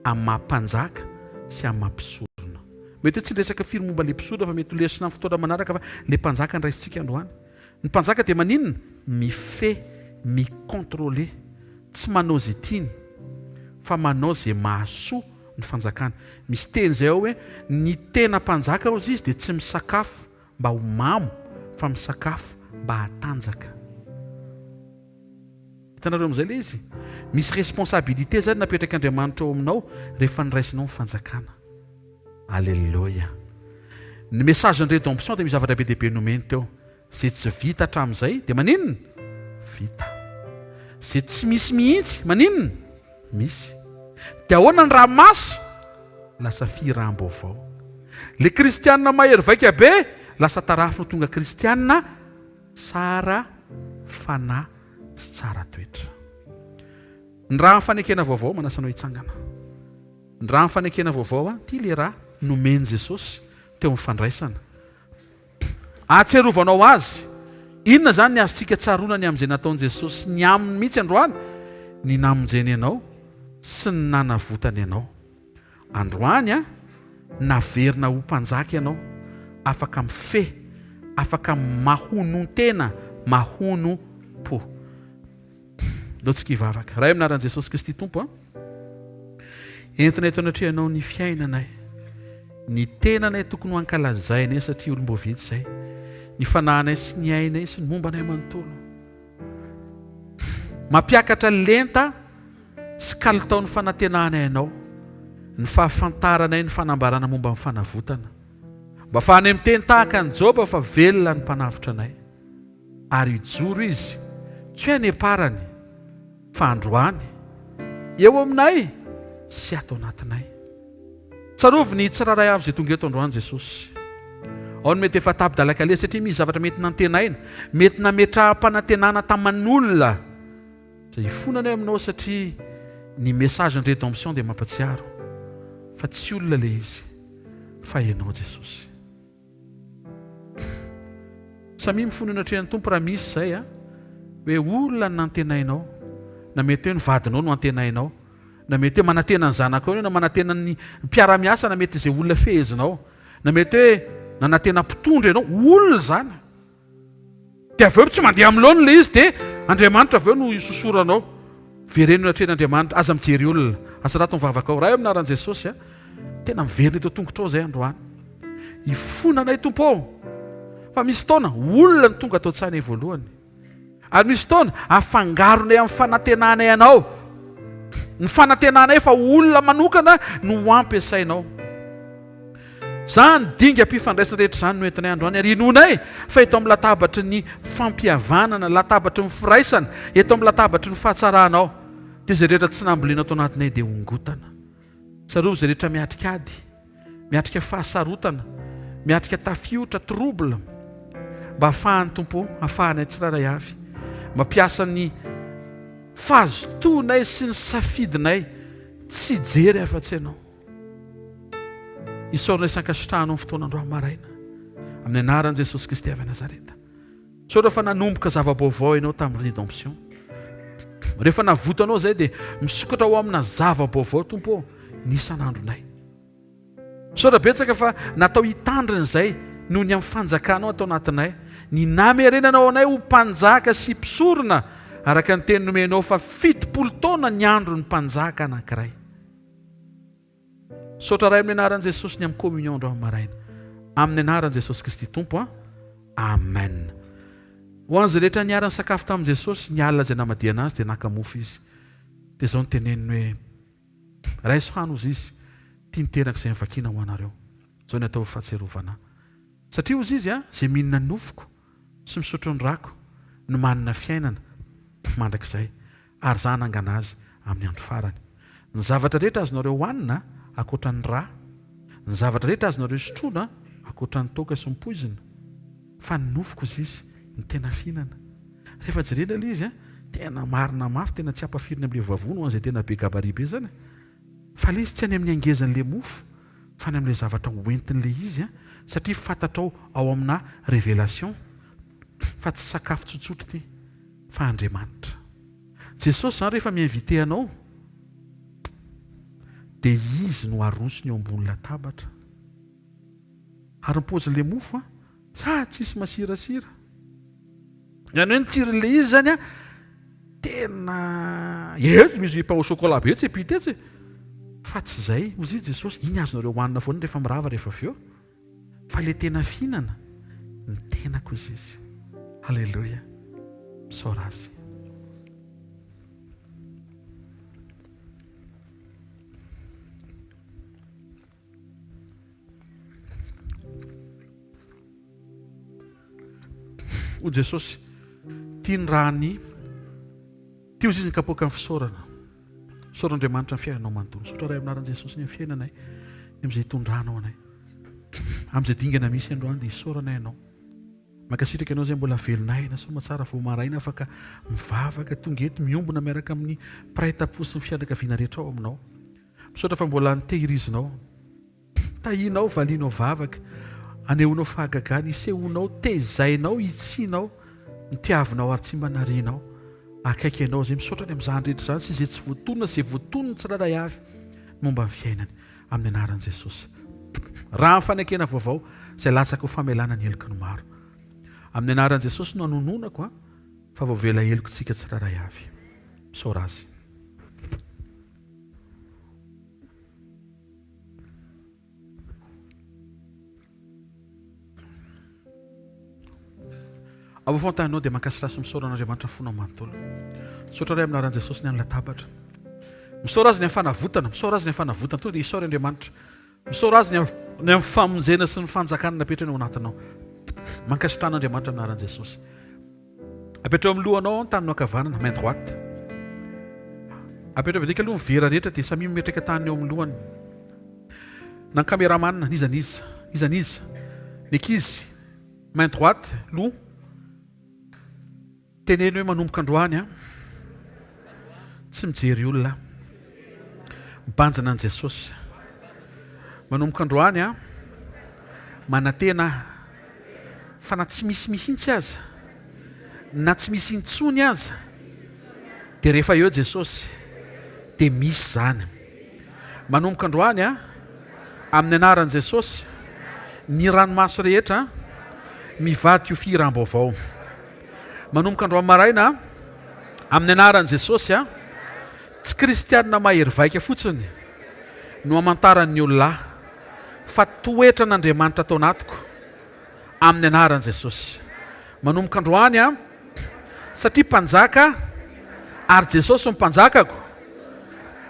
amin'ny maha mpanjaka sy amin'ny maha mpisorona. Mety hoe tsy niresaka firy momba ilay mpisorona fa mety ho lesona amin'ny fotoana manaraka fa ilay mpanjaka no raisintsika androany. Ny mpanjaka dia maninona? Mifehy, mi-contrôler. Tsy manao izay tiany fa manao izay mahasoa ny fanjakana. Misy teny izay ao hoe ny tena mpanjaka hozy izy dia tsy misakafo mba ho mamo fa misakafo mba hatanjaka. Hitanareo amin'izay ilay izy? Misy responsabilité izany napetrak'Andriamanitra ao aminao rehefa noraisinao ny fanjakana. Aleloia. Ny message ny rédemption dia misy zavatra be dia be nomeny teo. Izay tsy vita hatramin'izay dia maninona? Vita. Izay tsy misy mihitsy maninona? Misy. Dia ahoana ny ranomaso? Lasa fihiram-baovao. Ilay kristianina mahery vaika be lasa tarafiny ho tonga kristianina tsara fanahy sy tsara toetra. Ny raha ny fanekena vaovao manasa anao hitsangana. Ny raha ny fanekena vaovao an, ity ilay ra nomen'i Jesosy teo amin'ny fandraisana. Ahatsiarovanao azy. Inona izany ny azontsika tsaroana ny amin'izay nataon'i Jesosy sy ny aminy mihitsy androany? Ny namonjeny anao sy ny nanavotany anao. Androany an, naverina ho mpanjaka ianao, afaka mifehy, afaka mahonon-tena, mahonom-po. Ndao tsika hivavaka. Ray amin'ny anaran'i Jesosy Kristy Tompo a. Entina eto anatrehanao ny fiainanay. Ny tenanay tokony ho ankalazainay satria olom-boavidy izay. Ny fanahinay sy ny ainay sy ny momba anay manontolo. Mampiakatra lenta sy kalitaon'ny fanantenanay anao. Ny fahafantaranay ny fanambarana momba ny fanavotana. Mba afahanay miteny tahaka an'i Joba fa velona ny mpanavotra anay. Ary hijoro izy, tsy hoe any am-parany, fa androany, eo aminay sy ato anatinay. Tsarovy ny tsirairay avy izay tonga eto androany Jesosy. Ao ny mety efa tapi-dalan-kaleha satria misy zavatra mety nantenaina, mety nametraham-panantenana taman'olona. Izay ifonanay aminao satria ny message ny rédemption dia mampatsiaro fa tsy olona ilay izy fa ianao Jesosy. Samia mifona eo anatrehan'ny Tompo raha misy izay a, hoe olona no nantenainao, na mety hoe ny vadinao no antenainao, na mety hoe manantena ny zanakao ianao, na manantena ny mpiara-miasa, na mety izay olona fehezinao, na mety hoe nanantena mpitondra ianao, olona izany. Dia avy eo tsy mandeha amin'ny laoniny ilay izy dia Andriamanitra avy eo no isosoranao. Vereno eo anatrehan'Andriamanitra, aza mijery olona. Asarato ny vavakao. Ray amin'ny anaran'i Jesosy a, tena miverina eto an-tongotrao izay androany. Hifona anay Tompo ô. Fa misy fotoana olona no tonga ato an-tsainay voalohany. Ary misy fotoana afangaronay amin'ny fanantenanay anao. Ny fanantenanay fa olona manokana no ho ampiasainao. Izany dingam-pifandraisana rehetra izany no entinay androany ary inoanay fa eto amin'ny latabatry ny fampihavanana, latabatry ny firaisana, eto amin'ny latabatry ny fahatsaranao dia izay rehetra tsy nambolena ato anatinay dia hongotana. Tsarovy izay rehetra miatrika ady, miatrika fahasarotana, miatrika tafiotra, trouble, mba hahafahan'ny Tompo, hahafahanay tsirairay avy mampiasa ny fahazotoanay sy ny safidinay tsy hijery afa-tsy Ianao. Isaorana sy ankasitrahana ny fotoana androany maraina. Amin'ny anaran'i Jesosy Kristy avy Nazareta. Misaotra fa nanomboka zava-baovao ianao tamin'ny rédemption. Rehefa navotanao izay dia misokatra ho amina zava-baovao Tompo ô, ny isan'andronay. Misaotra betsaka fa natao hitandrina izay noho ny amin'ny fanjakanao ato anatinay. Ny namerenanao anay ho mpanjaka sy mpisorona araka ny teny nomenao fa 70 taona ny andron'ny mpanjaka anankiray. Misaotra Ray amin'ny anaran'i Jesosy ny amin'ny communion androany maraina. Amin'ny anaran'i Jesosy Kristy Tompo a. Amen. Ho an'izay rehetra niara-nisakafo tamin'i Jesosy ny alina izay namadihana azy dia naka mofo izy. Dia izao no teneniny hoe, Raiso hano hozy izy, ity ny tenako izay novakiana ho anareo. Izao ny atao ho fahatsiarovana ahy. Satria hozy izy, izay mihinana ny nofoko sy misotro ny rako no manana fiainana mandrakizay. ary za hanangana azy amin'ny andro farany. Ny zavatra rehetra azonareo hohanina ankoatra ny ra, ny zavatra rehetra azonareo sotroina ankoatra ny toaka sy ny poizina, fa ny nofoko izy izy no tena fihinana. Rehefa jerena ilay izy, tena marina mafy, tena tsy ampafiriny amin'ilay vavony ho an'izay tena be gabarit be izany. Fa ilay izy tsy any amin'ny hangezan'ilay mofo, fa any amin'ilay zavatra hoentin'ilay izy, satria fantatrao ao amina révélation fa tsy sakafo tsotsotra ity. Fa Andriamanitra. Jesosy zany rehefa mi-inviter anao dia Izy no arosony eo ambony latabatra. Ary ny paozin'ilay mofo an, sa tsisy masirasira. Izany hoe ny tsiron'ilay izy zany an, tena etsy misy pain au chocolat be etsy epita etsy e. Fa tsy izay, hozy izy Jesosy, iny azonareo hohanina foana rehefa mirava rehefa avy eo. Fa le tena fihinana, ny tenako hozy izy. Alléluia. Misaora azy. Hoy Jesosy, Tia ny rany, tia hozy izy ny kapoakan'ny fisaorana. Misaotra Andriamanitra ny fiainanao manontolo. Misaotra Ray amin'ny anaran'i Jesosy ny amin'ny fiainanay, ny amin'izay itondranao anay. Amin'izay dingana misy androany dia isaoranay Anao. Mankasitraka Anao izay mbola velon'aina soa aman-tsara vao maraina afaka mivavaka tonga eto miombona miaraka amin'ny mpiray tampo sy ny fianakaviana rehetra ao aminao. Misaotra fa mbola nitehirizinao. Tahianao, valianao vavaka, anehoanao fahagagana, isehoanao, tezainao, hitsianao, nitiavinao ary tsy mba narianao. Akaiky Anao izay. Misaotra ny amin'izany rehetra izany sy izay tsy voatonona sy izay voatonona tsirairay avy momba ny fiainany. Amin'ny anaran'i Jesosy. Raha ny fanekena vaovao izay latsaka ho famelana ny heloky ny maro. Amin'ny anaran'i Jesosy no anononako fa voavela heloka isika tsirairay avy. Misaora Azy. Ao afovoan-taninao dia mankasitraha sy misaora an'Andriamanitra ny fonao manontolo. Misaotra Ray amin'ny anaran'i Jesosy ny an'ny latabatra. Misaora Azy ny amin'ny fanavotana. Misaora Azy ny amin'ny fanavotana. Tonga dia isaory Andriamanitra. Misaora Azy ny amin'ny famonjena sy ny fanjakana napetrany ao anatinao. Mankasitraha an'Andriamanitra amin'ny anaran'i Jesosy. Apetraho amin'ny lohanao ao ny taninao ankavanana, main droite. Apetraho avy aloha ny vera rehetra dia samia mametraka tanana eo amin'ny lohany. Na ny cameraman, n'iza n'iza, n'iza n'iza. Ny ankizy, main droite, loha. Teneno hoe manomboka androany aho. Tsy mijery olona aho. Mibanjina an'i Jesosy. Manomboka androany aho. Manantena aho. Fa na tsy misy mihitsy aza, na tsy misy intsony aza, dia rehefa eo Jesosy, dia misy izany. Manomboka androany aho, amin'ny anaran'i Jesosy, ny ranomaso rehetra mivadika ho fihiram-baovao. Manomboka androany maraina aho, amin'ny anaran'i Jesosy aho, tsy kristianina mahery vaika fotsiny no hamantaran'ny olona ahy, fa toetran'Andriamanitra ato anatiko, amin'ny anaran'i Jesosy. Manomboka androany aho, satria mpanjaka ary Jesosy no mpanjakako,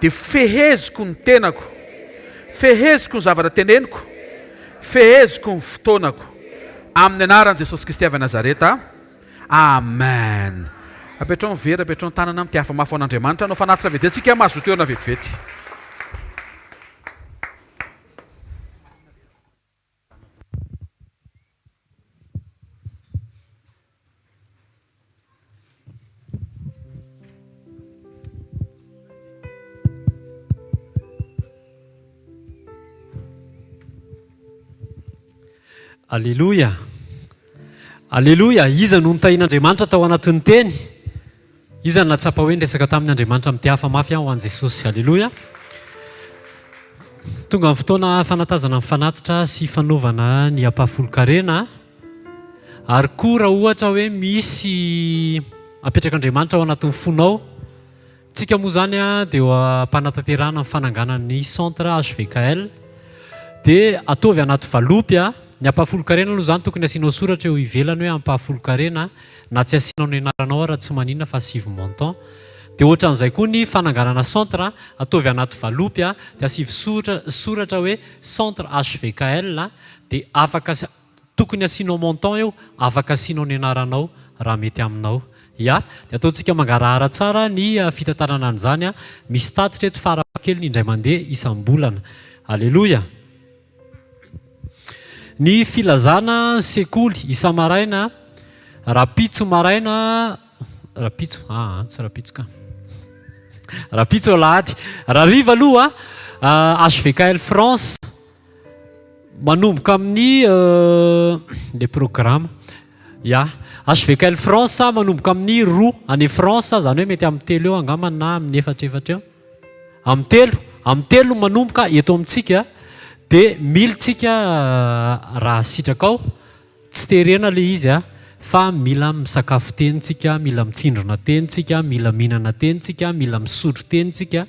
dia feheziko ny tenako, feheziko ny zavatra teneniko, feheziko ny fotoanako. Amin'ny anaran'i Jesosy Kristy avy Nazareta. Amen. Apetraho ny vera, apetraho ny tanana, mitiafa mafy ho an'Andriamanitra. Hanao fanatitra vetivety isika, mahazoa toerana vetivety. Aleloia! Aleloia! Iza no notahian'Andriamanitra tao anatin'ny teny? Iza no nahatsapa hoe niresaka taminy Andriamanitra mitehafa mafy aho ho an'i Jesosy? Aleloia! Tonga ny fotoana fanatazana ny fanatitra sy fanaovana ny ampahafolon-karena. Ary koa raha ohatra hoe misy apetrak'Andriamanitra ao anatin'ny fonao, tsika moa izany dia eo am-panatanterahana ny fananganana ny centre HVKL, dia ataovy anaty valopy ny ampahafolon-karena aloha izany tokony asianao soratra eo ivelany hoe ampahafolon-karena, Na tsy asianao ny anaranao ara tsy maninona fa asivo montant. Dia ohatran'izay koa ny fananganana centre, ataovy anaty valopy dia asivo soratra soratra hoe centre HVKL dia afaka tokony asianao montant eo, afaka asianao ny anaranao raha mety aminao. Ya, dia ataontsika mangarahara tsara ny fitantanana an'izany, misy tatitra eto farafahakeliny indray mandeha isam-bolana. Aleloia! Ny filazana sekoly isa-maraina, rahampitso maraina, rahampitso, aa tsy rahampitso ka, rahampitso alahady, rahariva aloha HVKL France manomboka amin'ny le programme, ya, HVKL France manomboka amin'ny roa any France, izany hoe mety amin'ny telo eo angambany na amin'ny efatra efatra eo. Amin'ny telo, amin'ny telo no manomboka eto amintsika dia mila tsika raha sitrakao, tsy terena ilay izy a, fa mila misakafo teny tsika, mila mitsindrona teny tsika, mila mihinana teny tsika, mila misotro teny tsika,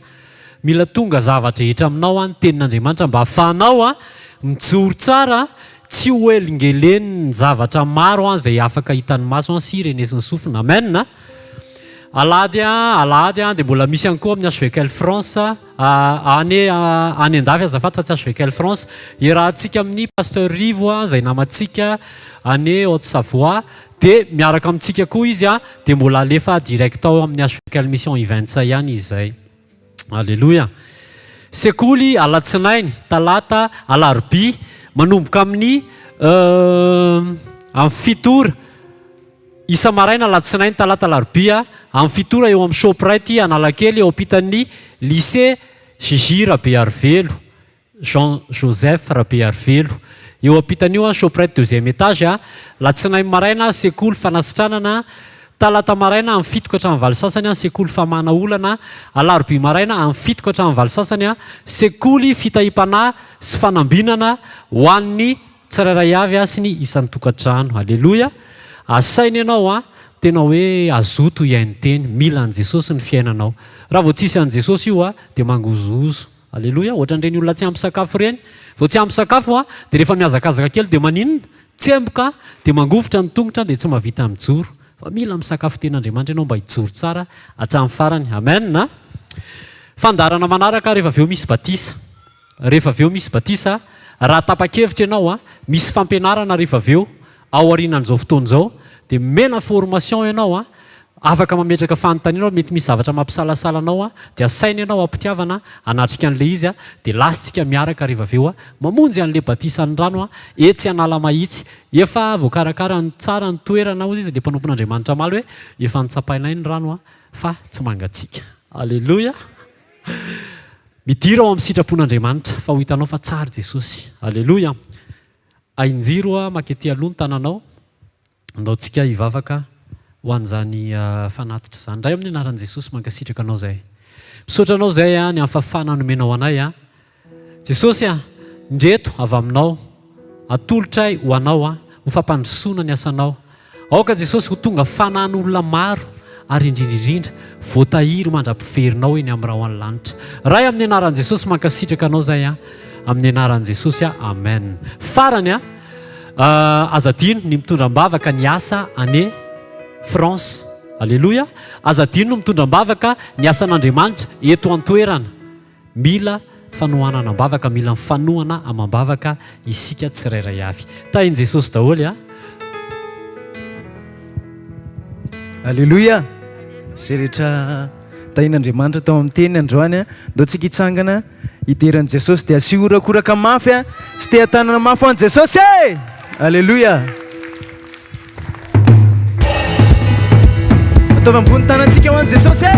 mila tonga zava-drehetra aminao ny tenin'Andriamanitra mba ahafahanao mijoro tsara, tsy ho helingelenin'ny zavatra maro izay afaka hitan'ny maso sy renesin'ny sofina. Amen a! Alahady alahady dia mbola misy ihany koa amin'ny HVKL France any any an-dafy azafady fa tsy HVKL France. Iarahantsika amin'ny Pasteur Rivo izay namantsika any Haute Savoie dia miaraka amintsika koa izy dia mbola alefa direct ao amin'ny HVKL Mission Events ihany izy izay. Aleloia. Sekoly alatsinainy, talata, alarobia manomboka amin'ny amin'ny fito ora isa-maraina alatsinainy, talata, alarobia amin'ny fito ora eo amin'ny Shoprite Analakely eo ampitan'ny Lycée JJ Rabearivelo. Jean Joseph Rabearivelo. Eo ampitan'io an, Shoprite deuxième étage a, Latsinainy maraina sekoly fanasitranana, Talata maraina amin'ny fito ka hatramin'ny valo sasany an, sekoly famahana olana, Alarobia maraina amin'ny fito ka hatramin'ny valo sasany an, sekoly fitahiam-panahy sy fanambinana ho an'ny tsirairay avy sy ny isan-tokantrano. Aleloia! Asaina ianao an, tena hoe hazoto hihaino teny. Mila an'i Jesosy ny fiainanao. Raha vao tsisy an'i Jesosy io an, dia mangozohozo. Aleloia, ohatran'ireny olona tsy ampy sakafo ireny, vao tsy ampy sakafo an, dia rehefa mihazakazaka kely dia maninona? Tsemboka, dia mangovitra ny tongotra dia tsy mahavita mijoro. Fa mila misakafo tenin'Andriamanitra ianao mba hijoro tsara hatramin'ny farany. Amen a! Fandaharana manaraka rehefa avy eo misy batisa. Rehefa avy eo misy batisa, raha tapa-kevitra ianao an, misy fampianarana rehefa avy eo, Ao aorianan'izao fotoana izao dia omena formation ianao an, afaka mametraka fanontaniana ianao, mety misy zavatra mampisalasala anao an, dia asaina ianao am-pitiavana hanatrika an'ilay izy an, dia lasintsika miaraka rehefa avy eo an, mamonjy an'ilay batisan'ny rano an, etsy Analamahitsy. Efa voakarakara ny tsara ny toerana hozy izy ilay mpanompon'Andriamanitra omaly hoe efa notsapainay ny rano an, fa tsy mangatsiaka. Aleloia! Midira ao amin'ny sitrapon'Andriamanitra fa ho hitanao fa tsara Jesosy. Aleloia! Ahinjiro a makety aloha ny tananao, andao tsika hivavaka ho an'izany fanatitra izany. Ray amin'ny anaran'i Jesosy mankasitraka anao zahay. Misaotra anao zahay a ny amin'ny fahafahana nomenao anay a. Jesosy a, indreto avy aminao, atolotray ho anao a, ho fampandrosoana ny asanao. Aoka Jesosy ho tonga fanan'olona maro ary indrindra indrindra voatahiry mandra-piverinao eny amin'ny rahon'ny lanitra. Ray amin'ny anaran'i Jesosy mankasitraka anao zay a amin'ny anaran'i Jesosy a amen. Farany a aza adino ny mitondra am-bavaka ny asa any France. Aleloia. Aza adino ny mitondra am-bavaka ny asan'Andriamanitra eto an-toerana. Mila fanohanana am-bavaka, mila mifanohana amam-bavaka isika tsirairay avy. Tahin'i Jesosy daholo a! Aleloia! Izay rehetra tahin'Andriamanitra tao amin'ny teniny androany, ndao tsika hitsangana hidera an'i Jesosy dia asio horakoraka mafy sy teha-tanana mafy ho an'i Jesosy e! Aleloia! Ataovy ambony tanantsika ho an'i Jesosy e!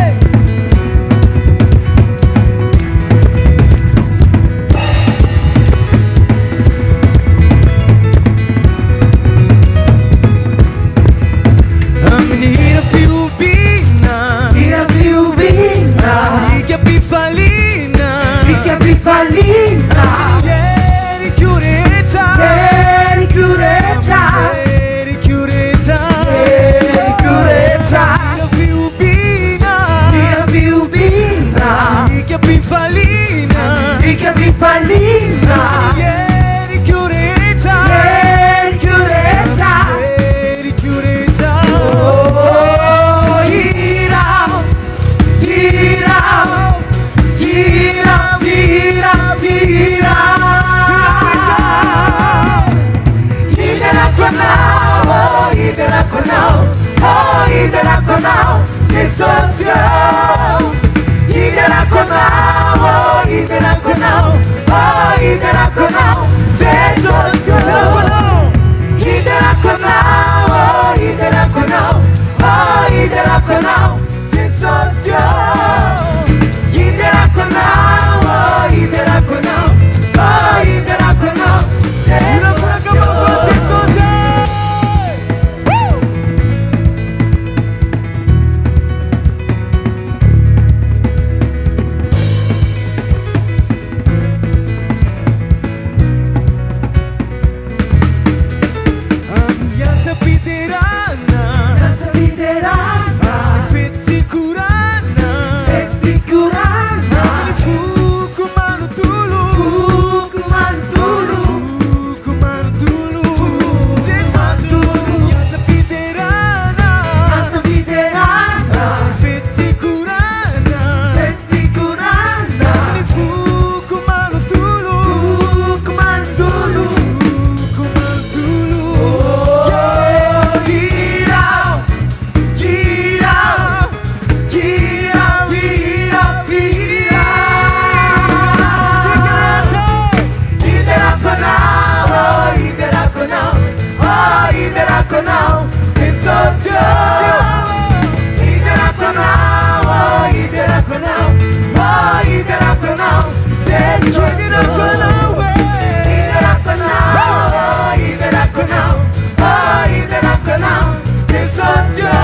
Amin'ny hira fihobiana, Hira fihobiana, hikam-pifaliana, hikam-pifaliana, amin'ny heriko rehetra, heriko rehetra, heriko rehetra, heriko rehetra, hira fihobiana, hira fihobiana, hikam-pifaliana, hikam-pifaliana, amin'ny heriko rehetra, heriko rehetra, heriko rehetra. Oh, hira, hira, hira, hira, hira. Hiderako anao, oh, hiderako anao, oh, hiderako anao, Jesosy oh. Hiderako anao, oh, hiderako anao, oh, hiderako anao, Jesosy oh. Hiderako anao, oh, hiderako anao, oh, hiderako anao, Jesosy oh. Hiderako anao, oh, hiderako anao, oh, hiderako anao, Jesosy oh. Jesosy Hiderako Anao e. Hiderako Anao, hiderako Anao, oh hiderako Anao, Jesosy ô.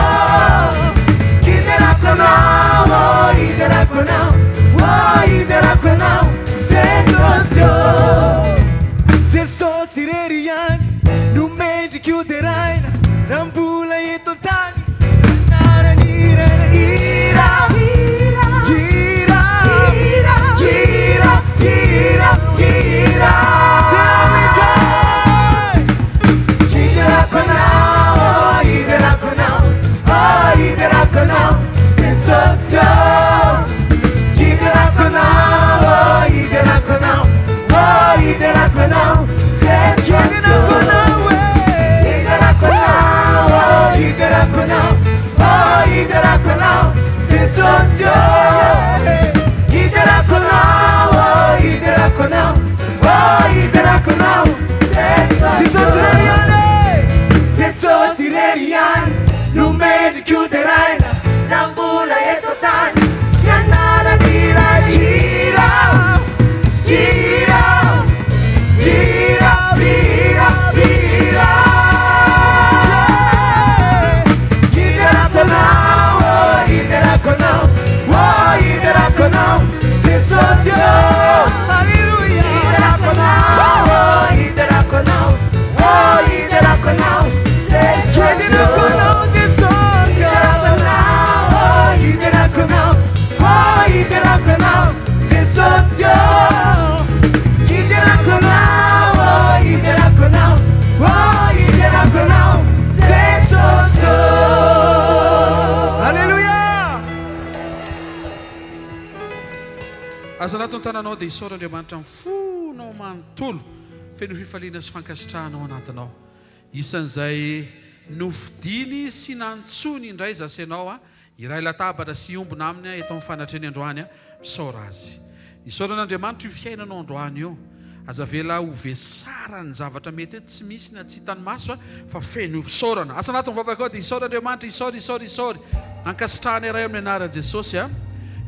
Hiderako Anao, oh hiderako Anao, oh hiderako Anao, Jesosy ô. Jesosy irery ihany no mendrika ho deraina raha mbola eto an-tany. Anarany hiraina hira hira hira hira hira. Derao Izy e! Hiderako Anao, oh hiderako Anao, oh hiderako Anao, Jesosy ô. Hiderako Anao, oh hiderako Anao, oh hiderako Anao, Jesosy ô. Hiderako Anao, oh hiderako Anao, oh hiderako Anao, Jesosy ô. Hiderako Anao, oh hiderako Anao, oh hiderako Anao, Jesosy irery ihany e. Jesosy irery ihany no mendrika ho deraina raha mbola eto an-tany. Ny anarany ilay hira, hira, hira, hira, hira. Hiderako Anao, oh hiderako Anao, oh hiderako Anao, Jesosy ô. Haleloia. Hiderako Anao, oh hiderako Anao, oh hiderako Anao, Jesosy ô. Hiderako Anao, Jesosy ô. Hiderako Anao, oh hiderako Anao, oh hiderako Anao, Jesosy ô. Hiderako Anao, oh hiderako Anao, oh hiderako Anao, Jesosy ô. Alléluia. Aza anaty ny tananao dia isaora Andriamanitra amin'ny fonao manontolo feno fifaliana sy fankasitrahana ao anatinao. Isan'izay nofidiny sy nantsoiny indray za sy ianao hiray latabatra sy hiombona aminy eto amin'ny fanatrehany androany. Misaora Azy. Isaorana Andriamanitra io fiainanao androany io. Aza avela ho vesaran'ny zavatra mety hoe tsy misy na tsy hitan'ny maso fa feno fisaorana. Asa anatin'ny vavaka ao dia isaory Andriamanitra, isaory, isaory, isaory. Ankasitrahana iray amin'ny anaran'i Jesosy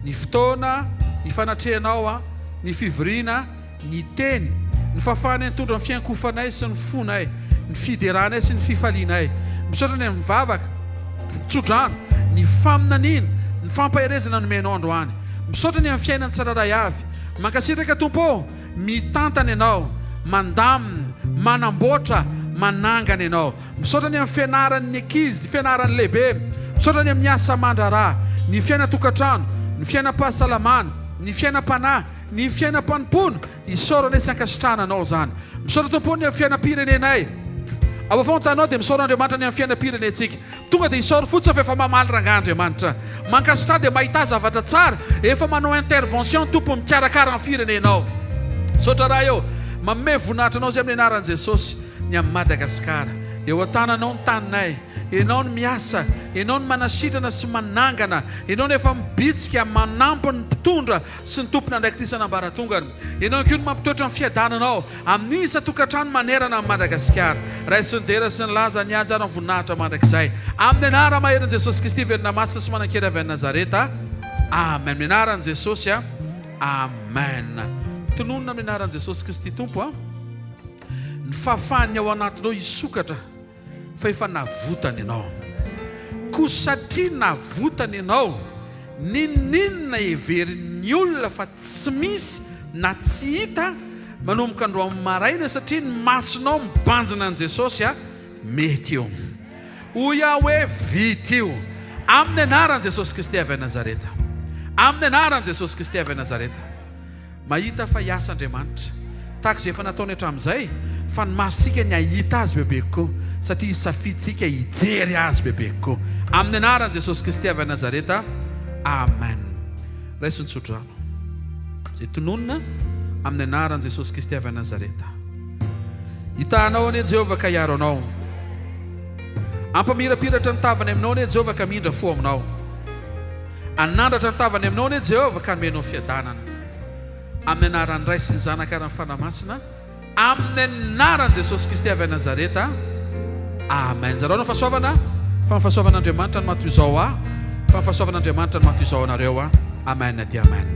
ny fotoana, ny fanatrehanao, ny fivoriana, ny teny, ny fahafahana hitondra ny fiankohofanay sy ny fonay, ny fideranay sy ny fifalianay. Misaotra ny amin'ny vavaka, ny tsodrano, ny faminaniana, ny fampaherezana nomenao androany. Misaotra ny amin'ny fiainan'ny tsirairay avy. Mankasitraka Tompo ô, mitantana Ianao, mandamina, manamboatra, manangana Ianao. Misaotra ny amin'ny fianaran'ny ankizy, ny fianaran'ny lehibe. Misaotra ny amin'ny asa aman-draharaha, ny fiainan-tokantrano, ny fiainam-pahasalamana, ny fiainam-panahy, Ny fiainam-panompoana, isaorana sy ankasitrahana Anao izany. Misaotra Tompo o ny amin'ny fiainam-pirenenay. Ao afovoan-taninao dia misaora Andriamanitra ny amin'ny fiainam-pirenentsika. Tonga dia isaory fotsiny fa efa mamaly rangahy Andriamanitra. Mankasitraha dia mahità zavatra tsara, efa manao intervention Tompo mikarakara ny firenenao. Misaotra Ray o. Manome voninahitra Anao izay amin'ny anaran'i Jesosy ny amin'i Madagasikara. Eo an-tananao ny taninay. Ianao no miasa, Ianao no manasitrana sy manangana, Ianao no efa mibitsika manampy ny mpitondra sy ny tompon'andraikitra isan'ambaratongany. Ianao ihany koa no mampitoetra ny fiadananao amin'ny isan-tokantrano manerana an'i Madagasikara. Raiso ny dera sy ny laza, ny haja ary ny voninahitra mandrakizay. Amin'ny anara-maherin'i Jesosy Kristy velona masina sy manan-kery avy any Nazareta. Amen. Amin'ny anaran'i Jesosy. Amen. Tononina amin'ny anaran'i Jesosy Kristy Tompo ny fahafahan'ny ao anatinao hisokatra. fa efa navotany ianao. Koa satria navotany ianao, n'inon'inona heverin'ny olona fa tsy misy na tsy hita manomboka androany maraina satria ny masonao mibanjina an'i Jesosy a, mety io. Hoy aho hoe vita io. Amin'ny anaran'i Jesosy Kristy avy any Nazareta. Amin'ny anaran'i Jesosy Kristy avy any Nazareta. Mahita fa hiasa Andriamanitra. Tahaka izay efa nataony hatramin'izay, fa ny masontsika ny hahita Azy bebe kokoa, satria hisafidintsika hijery Azy bebe kokoa. Amin'ny anaran'i Jesosy Kristy avy any Nazareta, amen. Raiso ny tsodrano izay tononina amin'ny anaran'i Jesosy Kristy avy any Nazareta. Hitahanao anie Jehovah ka hiaro anao. Hampamirapiratra ny tavany aminao anie Jehovah ka hamindra fo aminao. Hanandratra ny tavany aminao anie Jehovah ka hanome anao fiadanana. Amin'ny anaran'ny Ray sy ny Zanaka ary ny Fanahy Masina. Amin'ny anaran'i Jesosy Kristy avy any Nazareta. Amen. Zarao ny fahasoavana fa ny fahasoavan'Andriamanitra no maha toy izao ahy, fa ny fahasoavan'Andriamanitra no maha toy izao anareo. Amen dia amen.